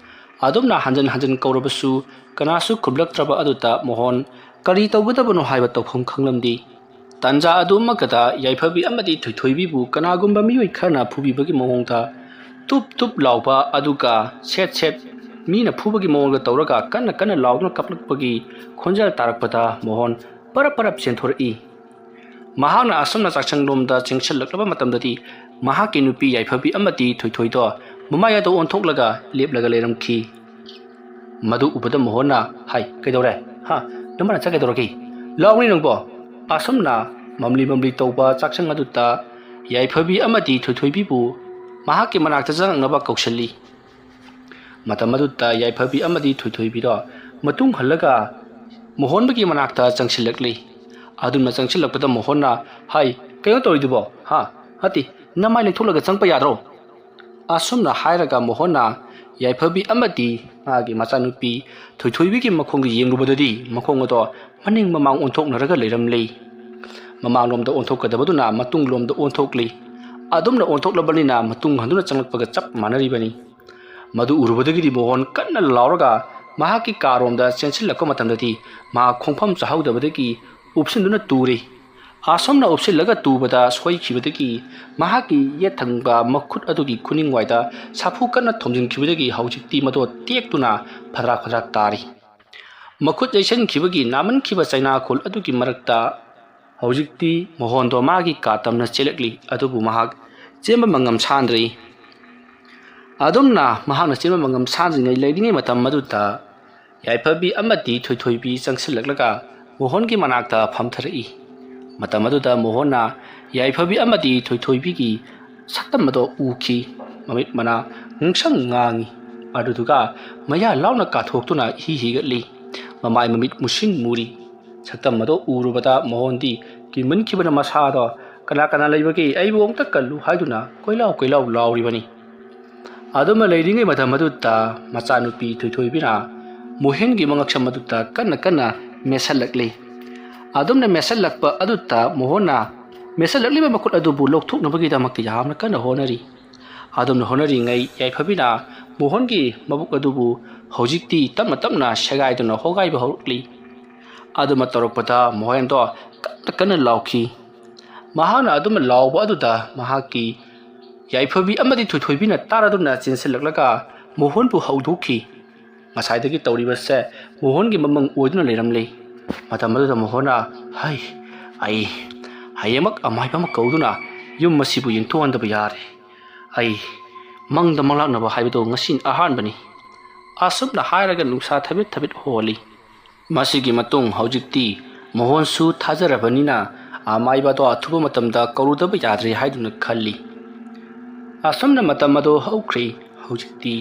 ꯑꯗꯨꯝꯅ ꯍꯟꯖꯤꯟ ꯍꯟꯖꯤꯟ ꯀꯧꯔꯕꯁꯨ ꯀꯅꯥꯁꯨ ꯈꯨꯝꯂꯛꯇ꯭ꯔꯕ ꯑꯗꯨꯗ ꯃꯣꯍꯣꯟ ꯀꯔꯤ ꯇꯧꯒꯗꯕꯅꯣ ꯍꯥꯏꯕ ꯇꯧꯐꯝ ꯈꯪꯂꯝꯗꯦ꯫ ꯇꯥꯟꯖꯥ ꯑꯗꯨꯃꯛꯇꯗ ꯌꯥꯏꯐꯕꯤ ꯑꯃꯗꯤ ꯊꯣꯏꯊꯣꯏꯕꯤꯕꯨ ꯀꯅꯥꯒꯨꯝꯕ ꯃꯤꯑꯣꯏ ꯈꯔꯅ ꯐꯨꯕꯤꯕꯒꯤ ꯃꯑꯣꯡꯗ ꯇꯨꯞ ꯇꯨꯞ ꯂꯥꯎꯕ, ꯑꯗꯨꯒ ꯁꯦꯠ ꯁꯦꯠ ꯃꯤꯅ ꯐꯨꯕꯒꯤ ꯃꯑꯣꯡꯗ ꯇꯧꯔꯒ ꯀꯟꯅ ꯀꯟꯅ ꯂꯥꯎꯗꯨꯅ ꯀꯞꯂꯛꯄꯒꯤ ꯈꯣꯟꯖꯦꯜ ꯇꯥꯔꯛꯄꯗ ꯃꯣꯍꯣꯟ ꯄꯔꯞ ꯄꯔꯞ ꯆꯦꯟꯊꯣꯔꯛꯏ꯫ ꯃꯍꯥꯛꯅ ꯑꯁꯨꯝꯅ ꯆꯥꯛꯁꯪꯂꯣꯝꯗ ꯆꯪꯁꯤꯜꯂꯛꯂꯕ ꯃꯇꯝꯗꯗꯤ, ꯃꯍꯥꯛꯀꯤ ꯅꯨꯄꯤ ꯌꯥꯏꯐꯕꯤ ꯑꯃꯗꯤ ꯊꯣꯏꯊꯣꯏꯗꯣ ꯃꯃꯥꯏ ꯑꯗꯨ ꯑꯣꯟꯊꯣꯛꯂꯒ ꯂꯦꯞꯂꯒ ꯂꯩꯔꯝꯈꯤ꯫ ꯃꯗꯨ ꯎꯕꯗ ꯃꯣꯍꯣꯟꯅ, "ꯍꯥꯏ, ꯀꯩꯗꯧꯔꯦ? ꯍꯥ? ꯅꯃꯥ ꯅꯆꯥ ꯀꯩꯗꯧꯔꯒꯦ? ꯂꯥꯎꯅꯤ ꯅꯪꯕꯣ!" ꯑꯁꯨꯝꯅ ꯃꯝꯂꯤ ꯃꯝꯂꯤ ꯇꯧꯕ ꯆꯥꯛꯁꯪ ꯑꯗꯨꯗ ꯌꯥꯏꯐꯕꯤ ꯑꯃꯗꯤ ꯊꯣꯏꯊꯣꯏꯕꯤꯕꯨ ꯃꯍꯥꯛꯀꯤ ꯃꯅꯥꯛꯇ ꯆꯪꯉꯛꯅꯕ ꯀꯧꯁꯤꯜꯂꯤ꯫ ꯃꯇꯝ ꯑꯗꯨꯗ ꯌꯥꯏꯐꯕꯤ ꯑꯃꯗꯤ ꯊꯣꯏꯊꯣꯏꯕꯤꯗꯣ ꯃꯇꯨꯡ ꯍꯜꯂꯒ ꯃꯣꯍꯣꯟꯕꯒꯤ ꯃꯅꯥꯛꯇ ꯆꯪꯁꯤꯜꯂꯛꯂꯤ꯫ ꯑꯗꯨꯝꯅ ꯆꯪꯁꯤꯜꯂꯛꯄꯗ ꯃꯣꯍꯣꯟꯅ, "ꯍꯥꯏ, ꯀꯩꯅꯣ ꯇꯧꯔꯤꯗꯨꯕꯣ? ꯍꯥ? ꯍꯥꯇꯤ, ꯅꯃꯥꯏ ꯂꯩꯊꯣꯛꯂꯒ ꯆꯪꯕ ꯌꯥꯗ꯭ꯔꯣ?" ꯑꯁꯨꯝꯅ ꯍꯥꯏꯔꯒ ꯃꯣꯍꯣꯟꯅ ꯌꯥꯏꯐꯕꯤ ꯑꯃꯗꯤ ꯃꯥꯒꯤ ꯃꯆꯥꯅꯨꯄꯤ ꯊꯣꯏꯊꯣꯏꯕꯤꯒꯤ ꯃꯈꯣꯡꯗ ꯌꯦꯡꯂꯨꯕꯗꯗꯤ, ꯃꯈꯣꯡ ꯑꯗꯣ ꯃꯅꯤꯡ ꯃꯃꯥꯡ ꯑꯣꯟꯊꯣꯛꯅꯔꯒ ꯂꯩꯔꯝꯂꯦ꯫ ꯃꯃꯥꯡꯂꯣꯝꯗ ꯑꯣꯟꯊꯣꯛꯀꯗꯕꯗꯨꯅ ꯃꯇꯨꯡꯂꯣꯝꯗ ꯑꯣꯟꯊꯣꯛꯂꯤ꯫ ꯑꯗꯨꯝꯅ ꯑꯣꯟꯊꯣꯛꯂꯕꯅꯤꯅ ꯃꯇꯨꯡ ꯍꯟꯗꯨꯅ ꯆꯪꯂꯛꯄꯒ ꯆꯞ ꯃꯥꯟꯅꯔꯤꯕꯅꯤ꯫ ꯃꯗꯨ ꯎꯔꯨꯕꯗꯒꯤꯗꯤ ꯃꯣꯍꯣꯟ ꯀꯟꯅ ꯂꯥꯎꯔꯒ ꯃꯍꯥꯛꯀꯤ ꯀꯥꯔꯣꯝꯗ ꯆꯦꯟꯁꯤꯜꯂꯛꯄ ꯃꯇꯝꯗꯗꯤ, ꯃꯍꯥꯛ ꯈꯣꯡꯐꯝ ꯆꯥꯍꯧꯗꯕꯗꯒꯤ ꯎꯞꯁꯤꯟꯗꯨꯅ ꯇꯨꯔꯤ꯫ ꯑꯁꯨꯝꯅ ꯎꯞꯁꯤꯜꯂꯒ ꯇꯨꯕꯗ ꯁꯣꯏꯈꯤꯕꯗꯒꯤ ꯃꯍꯥꯛꯀꯤ ꯌꯦꯠ ꯊꯪꯕ ꯃꯈꯨꯠ ꯑꯗꯨꯒꯤ ꯈꯨꯅꯤꯡꯋꯥꯏꯗ ꯁꯥꯐꯨ ꯀꯟꯅ ꯊꯣꯝꯖꯤꯟꯈꯤꯕꯗꯒꯤ ꯍꯧꯖꯤꯛꯇꯤ ꯃꯗꯨ ꯇꯦꯛꯇꯨꯅ ꯐꯗ꯭ꯔꯥꯛ ꯐꯗ꯭ꯔꯥꯛ ꯇꯥꯔꯤ꯫ ꯃꯈꯨꯠ ꯌꯩꯁꯟꯈꯤꯕꯒꯤ ꯅꯥꯃꯟꯈꯤꯕ ꯆꯩꯅꯥꯈꯣꯜ ꯑꯗꯨꯒꯤ ꯃꯔꯛꯇ ꯍꯧꯖꯤꯛꯇꯤ ꯃꯣꯍꯣꯟꯗꯣ ꯃꯥꯒꯤ ꯀꯥ ꯇꯝꯅ ꯆꯦꯜꯂꯛꯂꯤ꯫ ꯑꯗꯨꯕꯨ ꯃꯍꯥꯛ ꯆꯦꯟꯕ ꯃꯉꯝ ꯁꯥꯟꯗ꯭ꯔꯤ꯫ ꯑꯗꯨꯝꯅ ꯃꯍꯥꯛꯅ ꯆꯦꯟꯕ ꯃꯉꯝ ꯁꯥꯟꯗ꯭ꯔꯤꯉꯩ ꯂꯩꯔꯤꯉꯩ ꯃꯇꯝ ꯑꯗꯨꯗ ꯌꯥꯏꯐꯕꯤ ꯑꯃꯗꯤ ꯊꯣꯏꯊꯣꯏꯕꯤ ꯆꯪꯁꯤꯜꯂꯛꯂꯒ ꯃꯣꯍꯣꯟꯒꯤ ꯃꯅꯥꯛꯇ ꯐꯝꯊꯔꯛꯏ꯫ ꯃꯇꯝ ꯑꯗꯨꯗ ꯃꯣꯍꯣꯟꯅ ꯌꯥꯏꯐꯕꯤ ꯑꯃꯗꯤ ꯊꯣꯏꯊꯣꯏꯕꯤꯒꯤ ꯁꯛꯇꯝ ꯑꯗꯣ ꯎꯈꯤ꯫ ꯃꯃꯤꯠ ꯃꯅꯥ ꯉꯥꯡꯁꯪ ꯉꯥꯡꯏ꯫ ꯑꯗꯨꯗꯨꯒ ꯃꯌꯥ ꯂꯥꯎꯅ ꯀꯥꯊꯣꯛꯇꯨꯅ ꯏꯍꯤ ꯍꯤꯒꯠꯂꯤ꯫ ꯃꯃꯥꯏ ꯃꯃꯤꯠ ꯃꯨꯁꯤꯟ ꯃꯨꯔꯤ꯫ ꯁꯛꯇꯝ ꯑꯗꯣ ꯎꯔꯨꯕꯗ ꯃꯣꯍꯣꯟꯗꯤ ꯀꯤꯃꯟꯈꯤꯕꯅ ꯃꯁꯥꯗꯣ, "ꯀꯅꯥ ꯀꯅꯥ ꯂꯩꯕꯒꯦ? ꯑꯩꯕꯨ ꯑꯃꯨꯛꯇ ꯀꯜꯂꯨ" ꯍꯥꯏꯗꯨꯅ ꯀꯣꯏꯂꯥꯎ ꯀꯣꯏꯂꯥꯎ ꯂꯥꯎꯔꯤꯕꯅꯤ꯫ ꯑꯗꯨꯝꯅ ꯂꯩꯔꯤꯉꯩ ꯃꯇꯝ ꯑꯗꯨꯗ ꯃꯆꯥꯅꯨꯄꯤ ꯊꯣꯏꯊꯣꯏꯕꯤꯅ ꯃꯣꯍꯦꯟꯒꯤ ꯃꯉꯛꯁꯝ ꯑꯗꯨꯗ ꯀꯟꯅ ꯀꯟꯅ ꯃꯦꯠꯁꯜꯂꯛꯂꯤ꯫ ꯑꯗꯨꯝꯅ ꯃꯦꯠꯁꯜꯂꯛꯄ ꯑꯗꯨꯗ ꯃꯣꯍꯣꯟꯅ ꯃꯦꯠꯁꯜꯂꯛꯂꯤꯕ ꯃꯈꯨꯠ ꯑꯗꯨꯕꯨ ꯂꯧꯊꯣꯛꯅꯕꯒꯤꯗꯃꯛꯇ ꯌꯥꯝꯅ ꯀꯟꯅ ꯍꯣꯠꯅꯔꯤ꯫ ꯑꯗꯨꯝꯅ ꯍꯣꯠꯅꯔꯤꯉꯩ ꯌꯥꯏꯐꯕꯤꯅ ꯃꯣꯍꯣꯟꯒꯤ ꯃꯕꯨꯛ ꯑꯗꯨꯕꯨ ꯍꯧꯖꯤꯛꯇꯤ ꯇꯞꯅ ꯇꯞꯅ ꯁꯦꯒꯥꯏꯗꯨꯅ ꯍꯣꯒꯥꯏꯕ ꯍꯧꯔꯛꯂꯤ꯫ ꯑꯗꯨꯃ ꯇꯧꯔꯛꯄꯗ ꯃꯣꯍꯦꯟꯗꯣ ꯀꯟꯅ ꯀꯟꯅ ꯂꯥꯎꯈꯤ꯫ ꯃꯍꯥꯛꯅ ꯑꯗꯨꯃ ꯂꯥꯎꯕ ꯑꯗꯨꯗ ꯃꯍꯥꯛꯀꯤ ꯌꯥꯏꯐꯕꯤ ꯑꯃꯗꯤ ꯊꯣꯏꯊꯣꯏꯕꯤꯅ ꯇꯥꯔꯗꯨꯅ ꯆꯦꯟꯁꯤꯜꯂꯛꯂꯒ ꯃꯣꯍꯣꯟꯕꯨ ꯍꯧꯗꯣꯛꯈꯤ꯫ ꯉꯁꯥꯏꯗꯒꯤ ꯇꯧꯔꯤꯕꯁꯦ ꯃꯣꯍꯣꯟꯒꯤ ꯃꯃꯪ ꯑꯣꯏꯗꯨꯅ ꯂꯩꯔꯝꯂꯦ꯫ ꯃꯇꯝ ꯑꯗꯨꯗ ꯃꯣꯍꯣꯟꯅ, "ꯍꯩ, ꯑꯩ ꯍꯌꯦꯡꯃꯛ ꯑꯃꯥꯏꯕ ꯑꯃ ꯀꯧꯗꯨꯅ ꯌꯨꯝ ꯑꯁꯤꯕꯨ ꯌꯦꯟꯊꯣꯛꯍꯟꯗꯕ ꯌꯥꯔꯦ꯫ ꯑꯩ ꯃꯪꯗ ꯃꯪꯂꯥꯛꯅꯕ ꯍꯥꯏꯕꯗꯨ ꯉꯁꯤꯅ ꯑꯍꯥꯟꯕꯅꯤ"꯫ ꯑꯁꯨꯝꯅ ꯍꯥꯏꯔꯒ ꯅꯨꯡꯁꯥ ꯊꯕꯤꯠ ꯊꯕꯤꯠ ꯍꯣꯜꯂꯤ꯫ ꯃꯁꯤꯒꯤ ꯃꯇꯨꯡ ꯍꯧꯖꯤꯛꯇꯤ ꯃꯣꯍꯣꯟꯁꯨ ꯊꯥꯖꯔꯕꯅꯤꯅ ꯑꯃꯥꯏꯕꯗꯣ ꯑꯊꯨꯕ ꯃꯇꯝꯗ ꯀꯧꯔꯨꯗꯕ ꯌꯥꯗ꯭ꯔꯦ ꯍꯥꯏꯗꯨꯅ ꯈꯜꯂꯤ꯫ ꯑꯁꯨꯝꯅ ꯃꯇꯝ ꯑꯗꯨ ꯍꯧꯈ꯭ꯔꯦ꯫ ꯍꯧꯖꯤꯛꯇꯤ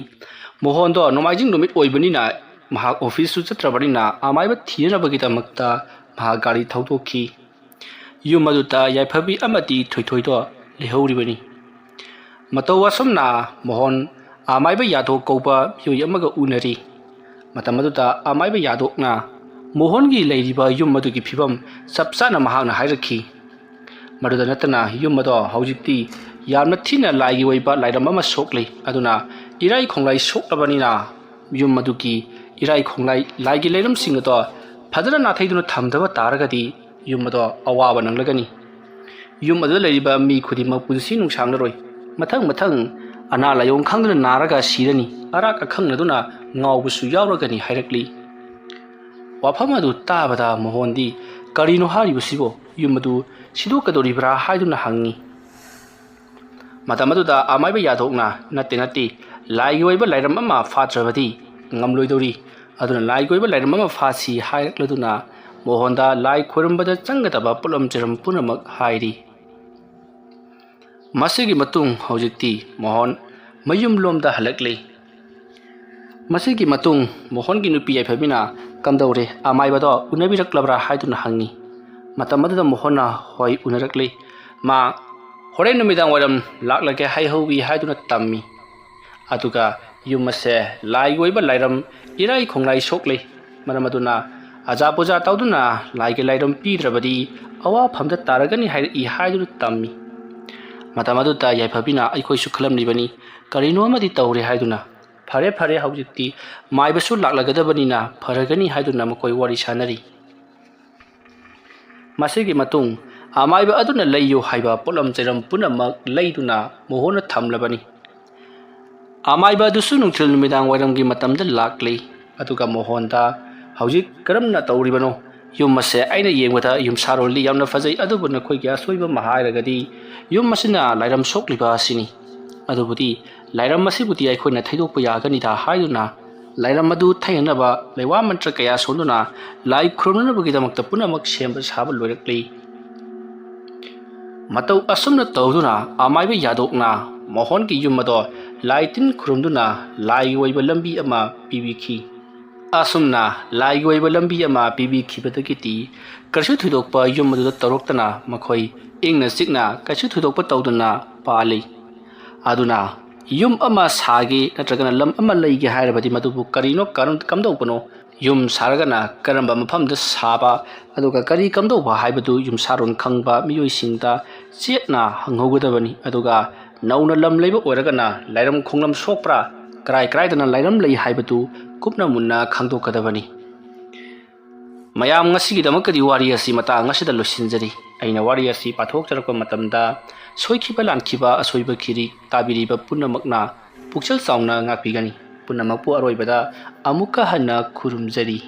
ꯃꯣꯍꯣꯟꯗꯣ ꯅꯣꯡꯃꯥꯏꯖꯤꯡ ꯅꯨꯃꯤꯠ ꯑꯣꯏꯕꯅꯤꯅ ꯃꯍꯥꯛ ꯑꯣꯐꯤꯁꯁꯨ ꯆꯠꯇ꯭ꯔꯕꯅꯤꯅ ꯑꯃꯥꯏꯕ ꯊꯤꯅꯅꯕꯒꯤꯗꯃꯛꯇ ꯃꯍꯥꯛ ꯒꯥꯔꯤ ꯊꯧꯗꯣꯛꯈꯤ꯫ ꯌꯨꯝ ꯑꯗꯨꯗ ꯌꯥꯏꯐꯕꯤ ꯑꯃꯗꯤ ꯊꯣꯏꯊꯣꯏꯗꯣ ꯂꯩꯍꯧꯔꯤꯕꯅꯤ꯫ ꯃꯇꯧ ꯑꯁꯨꯝꯅ ꯃꯣꯍꯣꯟ ꯑꯃꯥꯏꯕ ꯌꯥꯗꯣ ꯀꯧꯕ ꯃꯤꯑꯣꯏ ꯑꯃꯒ ꯎꯅꯔꯤ꯫ ꯃꯇꯝ ꯑꯗꯨꯗ ꯑꯃꯥꯏꯕ ꯌꯥꯗꯣꯛꯅ ꯃꯣꯍꯣꯟꯒꯤ ꯂꯩꯔꯤꯕ ꯌꯨꯝ ꯑꯗꯨꯒꯤ ꯐꯤꯕꯝ ꯆꯞ ꯆꯥꯅ ꯃꯍꯥꯛꯅ ꯍꯥꯏꯔꯛꯈꯤ꯫ ꯃꯗꯨꯗ ꯅꯠꯇꯅ ꯌꯨꯝ ꯑꯗꯣ ꯍꯧꯖꯤꯛꯇꯤ ꯌꯥꯝꯅ ꯊꯤꯅ ꯂꯥꯏꯒꯤ ꯑꯣꯏꯕ ꯂꯥꯏꯔꯝ ꯑꯃ ꯁꯣꯛꯂꯤ꯫ ꯑꯗꯨꯅ ꯏꯔꯥꯏ ꯈꯣꯡꯂꯥꯏ ꯁꯣꯛꯂꯕꯅꯤꯅ ꯌꯨꯝ ꯑꯗꯨꯒꯤ ꯏꯔꯥꯏ ꯈꯣꯡꯂꯥꯏ ꯂꯥꯏꯒꯤ ꯂꯩꯔꯝꯁꯤꯡ ꯑꯗꯣ ꯐꯖꯅ ꯅꯥꯊꯩꯗꯨꯅ ꯊꯝꯗꯕ ꯇꯥꯔꯒꯗꯤ ꯌꯨꯝ ꯑꯗꯣ ꯑꯋꯥꯕ ꯅꯪꯂꯒꯅꯤ꯫ ꯌꯨꯝ ꯑꯗꯨꯗ ꯂꯩꯔꯤꯕ ꯃꯤ ꯈꯨꯗꯤꯡꯃꯛ ꯄꯨꯟꯁꯤ ꯅꯨꯡꯁꯥꯡꯂꯔꯣꯏ꯫ ꯃꯊꯪ ꯃꯊꯪ ꯑꯅꯥ ꯂꯥꯏꯑꯣꯡ ꯈꯪꯗꯅ ꯅꯥꯔꯒ ꯁꯤꯔꯅꯤ꯫ ꯑꯔꯥꯛ ꯑꯈꯪꯅꯗꯨꯅ ꯉꯥꯎꯕꯁꯨ ꯌꯥꯎꯔꯒꯅꯤ ꯍꯥꯏꯔꯛꯂꯤ꯫ ꯋꯥꯐꯝ ꯑꯗꯨ ꯇꯥꯕꯗ ꯃꯣꯍꯣꯟꯗꯤ "ꯀꯔꯤꯅꯣ ꯍꯥꯏꯔꯤꯕꯁꯤꯕꯣ? ꯌꯨꯝ ꯑꯗꯨ ꯁꯤꯗꯣꯛꯀꯗꯧꯔꯤꯕ꯭ꯔꯥ?" ꯍꯥꯏꯗꯨꯅ ꯍꯪꯉꯤ꯫ ꯃꯇꯝ ꯑꯗꯨꯗ ꯑꯃꯥꯏꯕ ꯌꯥꯗꯣꯛꯅ, "ꯅꯠꯇꯦ, ꯅꯠꯇꯦ, ꯂꯥꯏꯒꯤ ꯑꯣꯏꯕ ꯂꯥꯏꯔꯝ ꯑꯃ ꯐꯥꯠꯇ꯭ꯔꯕꯗꯤ ꯉꯝꯂꯣꯏꯗꯧꯔꯤ꯫ ꯑꯗꯨꯅ ꯂꯥꯏꯒꯤ ꯑꯣꯏꯕ ꯂꯥꯏꯔꯝ ꯑꯃ ꯐꯥꯁꯤ" ꯍꯥꯏꯔꯛꯂꯗꯨꯅ ꯃꯣꯍꯣꯟꯗ ꯂꯥꯏ ꯈꯣꯏꯔꯝꯕꯗ ꯆꯪꯒꯗꯕ ꯄꯣꯠꯂꯝ ꯆꯩꯔꯝ ꯄꯨꯝꯅꯃꯛ ꯍꯥꯏꯔꯤ꯫ ꯃꯁꯤꯒꯤ ꯃꯇꯨꯡ ꯍꯧꯖꯤꯛꯇꯤ ꯃꯣꯍꯣꯟ ꯃꯌꯨꯝꯂꯣꯝꯗ ꯍꯜꯂꯛꯂꯤ꯫ ꯃꯁꯤꯒꯤ ꯃꯇꯨꯡ ꯃꯣꯍꯣꯟꯒꯤ ꯅꯨꯄꯤ ꯌꯥꯏꯐꯕꯤꯅ "ꯀꯝꯗꯧꯔꯦ, ꯑꯃꯥꯏꯕꯗꯣ ꯎꯅꯕꯤꯔꯛꯂꯕ꯭ꯔꯥ?" ꯍꯥꯏꯗꯨꯅ ꯍꯪꯉꯤ꯫ ꯃꯇꯝ ꯑꯗꯨꯗ ꯃꯣꯍꯣꯟꯅ "ꯍꯣꯏ, ꯎꯅꯔꯛꯂꯤ꯫ ꯃꯥ ꯍꯣꯔꯦꯟ ꯅꯨꯃꯤꯗꯥꯡ ꯋꯥꯏꯔꯝ ꯂꯥꯛꯂꯒꯦ ꯍꯥꯏꯍꯧꯋꯤ" ꯍꯥꯏꯗꯨꯅ ꯇꯝꯃꯤ꯫ ꯑꯗꯨꯒ ꯌꯨꯝ ꯑꯁꯦ ꯂꯥꯏꯒꯤ ꯑꯣꯏꯕ ꯂꯥꯏꯔꯝ ꯏꯔꯥꯏ ꯈꯣꯡꯂꯥꯏ ꯁꯣꯛꯂꯤ꯫ ꯃꯔꯝ ꯑꯗꯨꯅ ꯑꯖꯥ ꯄꯨꯖꯥ ꯇꯧꯗꯨꯅ ꯂꯥꯏꯒꯤ ꯂꯥꯏꯔꯝ ꯄꯤꯗ꯭ꯔꯕꯗꯤ ꯑꯋꯥꯐꯝꯗ ꯇꯥꯔꯒꯅꯤ ꯍꯥꯏꯔꯛꯏ ꯍꯥꯏꯗꯨꯅ ꯇꯝꯃꯤ꯫ ꯃꯇꯝ ꯑꯗꯨꯗ ꯌꯥꯏꯐꯕꯤꯅ ꯑꯩꯈꯣꯏꯁꯨ ꯈꯜꯂꯝꯂꯤꯕꯅꯤ, ꯀꯔꯤꯅꯣ ꯑꯃꯗꯤ ꯇꯧꯔꯦ ꯍꯥꯏꯗꯨꯅ꯫ ꯐꯔꯦ, ꯐꯔꯦ, ꯍꯧꯖꯤꯛꯇꯤ ꯃꯥꯏꯕꯁꯨ ꯂꯥꯛꯂꯒꯗꯕꯅꯤꯅ ꯐꯔꯒꯅꯤ ꯍꯥꯏꯗꯨꯅ ꯃꯈꯣꯏ ꯋꯥꯔꯤ ꯁꯥꯟꯅꯔꯤ꯫ ꯃꯁꯤꯒꯤ ꯃꯇꯨꯡ ꯑꯃꯥꯏꯕ ꯑꯗꯨꯅ ꯂꯩꯌꯨ ꯍꯥꯏꯕ ꯄꯣꯠꯂꯝ ꯆꯩꯔꯝ ꯄꯨꯝꯅꯃꯛ ꯂꯩꯗꯨꯅ ꯃꯣꯍꯣꯟꯅ ꯊꯝꯂꯕꯅꯤ꯫ ꯑꯃꯥꯏꯕ ꯑꯗꯨꯁꯨ ꯅꯨꯡꯊꯤꯜ ꯅꯨꯃꯤꯗꯥꯡ ꯋꯥꯏꯔꯝꯒꯤ ꯃꯇꯝꯗ ꯂꯥꯛꯂꯤ꯫ ꯑꯗꯨꯒ ꯃꯣꯍꯣꯟꯗ "ꯍꯧꯖꯤꯛ ꯀꯔꯝꯅ ꯇꯧꯔꯤꯕꯅꯣ? ꯌꯨꯝ ꯑꯁꯦ ꯑꯩꯅ ꯌꯦꯡꯕꯗ ꯌꯨꯝꯁꯥꯔꯣꯜꯗꯤ ꯌꯥꯝꯅ ꯐꯖꯩ, ꯑꯗꯨꯕꯨ ꯅꯈꯣꯏꯒꯤ ꯑꯁꯣꯏꯕ ꯑꯃ ꯍꯥꯏꯔꯒꯗꯤ ꯌꯨꯝ ꯑꯁꯤꯅ ꯂꯥꯏꯔꯝ ꯁꯣꯛꯂꯤꯕ ꯑꯁꯤꯅꯤ꯫ ꯑꯗꯨꯕꯨꯗꯤ ꯂꯥꯏꯔꯝ ꯑꯁꯤꯕꯨꯗꯤ ꯑꯩꯈꯣꯏꯅ ꯊꯩꯗꯣꯛꯄ ꯌꯥꯒꯅꯤꯗ ꯍꯥꯏꯗꯨꯅ ꯂꯥꯏꯔꯝ ꯑꯗꯨ ꯊꯩꯅꯅꯕ ꯂꯩꯋꯥ ꯃꯟꯇ꯭ꯔ ꯀꯌꯥ ꯁꯣꯟꯗꯨꯅ ꯂꯥꯏ ꯈꯨꯔꯨꯝꯅꯅꯕꯒꯤꯗꯃꯛꯇ ꯄꯨꯝꯅꯃꯛ ꯁꯦꯝꯕ ꯁꯥꯕ ꯂꯣꯏꯔꯛꯂꯤ꯫ ꯃꯇꯧ ꯑꯁꯨꯝꯅ ꯇꯧꯗꯨꯅ ꯑꯃꯥꯏꯕ ꯌꯥꯗꯣꯛꯅ ꯃꯣꯍꯣꯟꯒꯤ ꯌꯨꯝ ꯑꯗꯣ ꯂꯥꯏ ꯇꯤꯟ ꯈꯨꯔꯨꯝꯗꯨꯅ ꯂꯥꯏꯒꯤ ꯑꯣꯏꯕ ꯂꯝꯕꯤ ꯑꯃ ꯄꯤꯕꯤꯈꯤ꯫ ꯑꯁꯨꯝꯅ ꯂꯥꯏꯒꯤ ꯑꯣꯏꯕ ꯂꯝꯕꯤ ꯑꯃ ꯄꯤꯕꯤꯈꯤꯕꯗꯒꯤꯗꯤ ꯀꯩꯁꯨ ꯊꯣꯏꯗꯣꯛꯄ ꯌꯨꯝ ꯑꯗꯨꯗ ꯇꯧꯔꯛꯇꯅ ꯃꯈꯣꯏ ꯏꯪꯅ ꯆꯤꯛꯅ ꯀꯩꯁꯨ ꯊꯣꯏꯗꯣꯛꯄ ꯇꯧꯗꯅ ꯄꯥꯜꯂꯤ꯫ ꯑꯗꯨꯅ ꯌꯨꯝ ꯑꯃ ꯁꯥꯒꯦ ꯅꯠꯇ꯭ꯔꯒꯅ ꯂꯝ ꯑꯃ ꯂꯩꯒꯦ ꯍꯥꯏꯔꯕꯗꯤ ꯃꯗꯨꯕꯨ ꯀꯔꯤꯅꯣ ꯀꯔꯝ-, ꯀꯝꯗꯧꯕꯅꯣ, ꯌꯨꯝ ꯁꯥꯔꯒꯅ ꯀꯔꯝꯕ ꯃꯐꯝꯗ ꯁꯥꯕ, ꯑꯗꯨꯒ ꯀꯔꯤ ꯀꯝꯗꯧꯕ ꯍꯥꯏꯕꯗꯨ ꯌꯨꯝꯁꯥꯔꯣꯟ ꯈꯪꯕ ꯃꯤꯑꯣꯏꯁꯤꯡꯗ ꯆꯦꯠꯅ ꯍꯪꯍꯧꯒꯗꯕꯅꯤ꯫ ꯑꯗꯨꯒ ꯅꯧꯅ ꯂꯝ ꯂꯩꯕ ꯑꯣꯏꯔꯒꯅ ꯂꯥꯏꯔꯝ ꯈꯣꯡꯂꯝ ꯁꯣꯛꯄ꯭ꯔꯥ, ꯀꯔꯥꯏ ꯀꯔꯥꯏꯗꯅ ꯂꯥꯏꯔꯝ ꯂꯩ ꯍꯥꯏꯕꯗꯨ ꯀꯨꯞꯅ ꯃꯨꯟꯅ ꯈꯪꯗꯣꯛꯀꯗꯕꯅꯤ꯫ ꯃꯌꯥꯝ, ꯉꯁꯤꯒꯤꯗꯃꯛꯇꯗꯤ ꯋꯥꯔꯤ ꯑꯁꯤ ꯃꯇꯥꯡ ꯑꯁꯤꯗ ꯂꯣꯏꯁꯤꯟꯖꯔꯤ꯫ ꯑꯩꯅ ꯋꯥꯔꯤ ꯑꯁꯤ ꯄꯥꯊꯣꯛꯆꯔꯛꯄ ꯃꯇꯝꯗ ꯁꯣꯏꯈꯤꯕ ꯂꯥꯟꯈꯤꯕ ꯑꯁꯣꯏꯕ ꯈꯤꯔꯤ ꯇꯥꯕꯤꯔꯤꯕ ꯄꯨꯝꯅꯃꯛꯅ ꯄꯨꯛꯆꯦꯜ ꯆꯥꯎꯅ ꯉꯥꯛꯄꯤꯒꯅꯤ꯫ ꯄꯨꯝꯅꯃꯛꯄꯨ ꯑꯔꯣꯏꯕꯗ ꯑꯃꯨꯛꯀ ꯍꯟꯅ ꯈꯨꯔꯨꯝꯖꯔꯤ꯫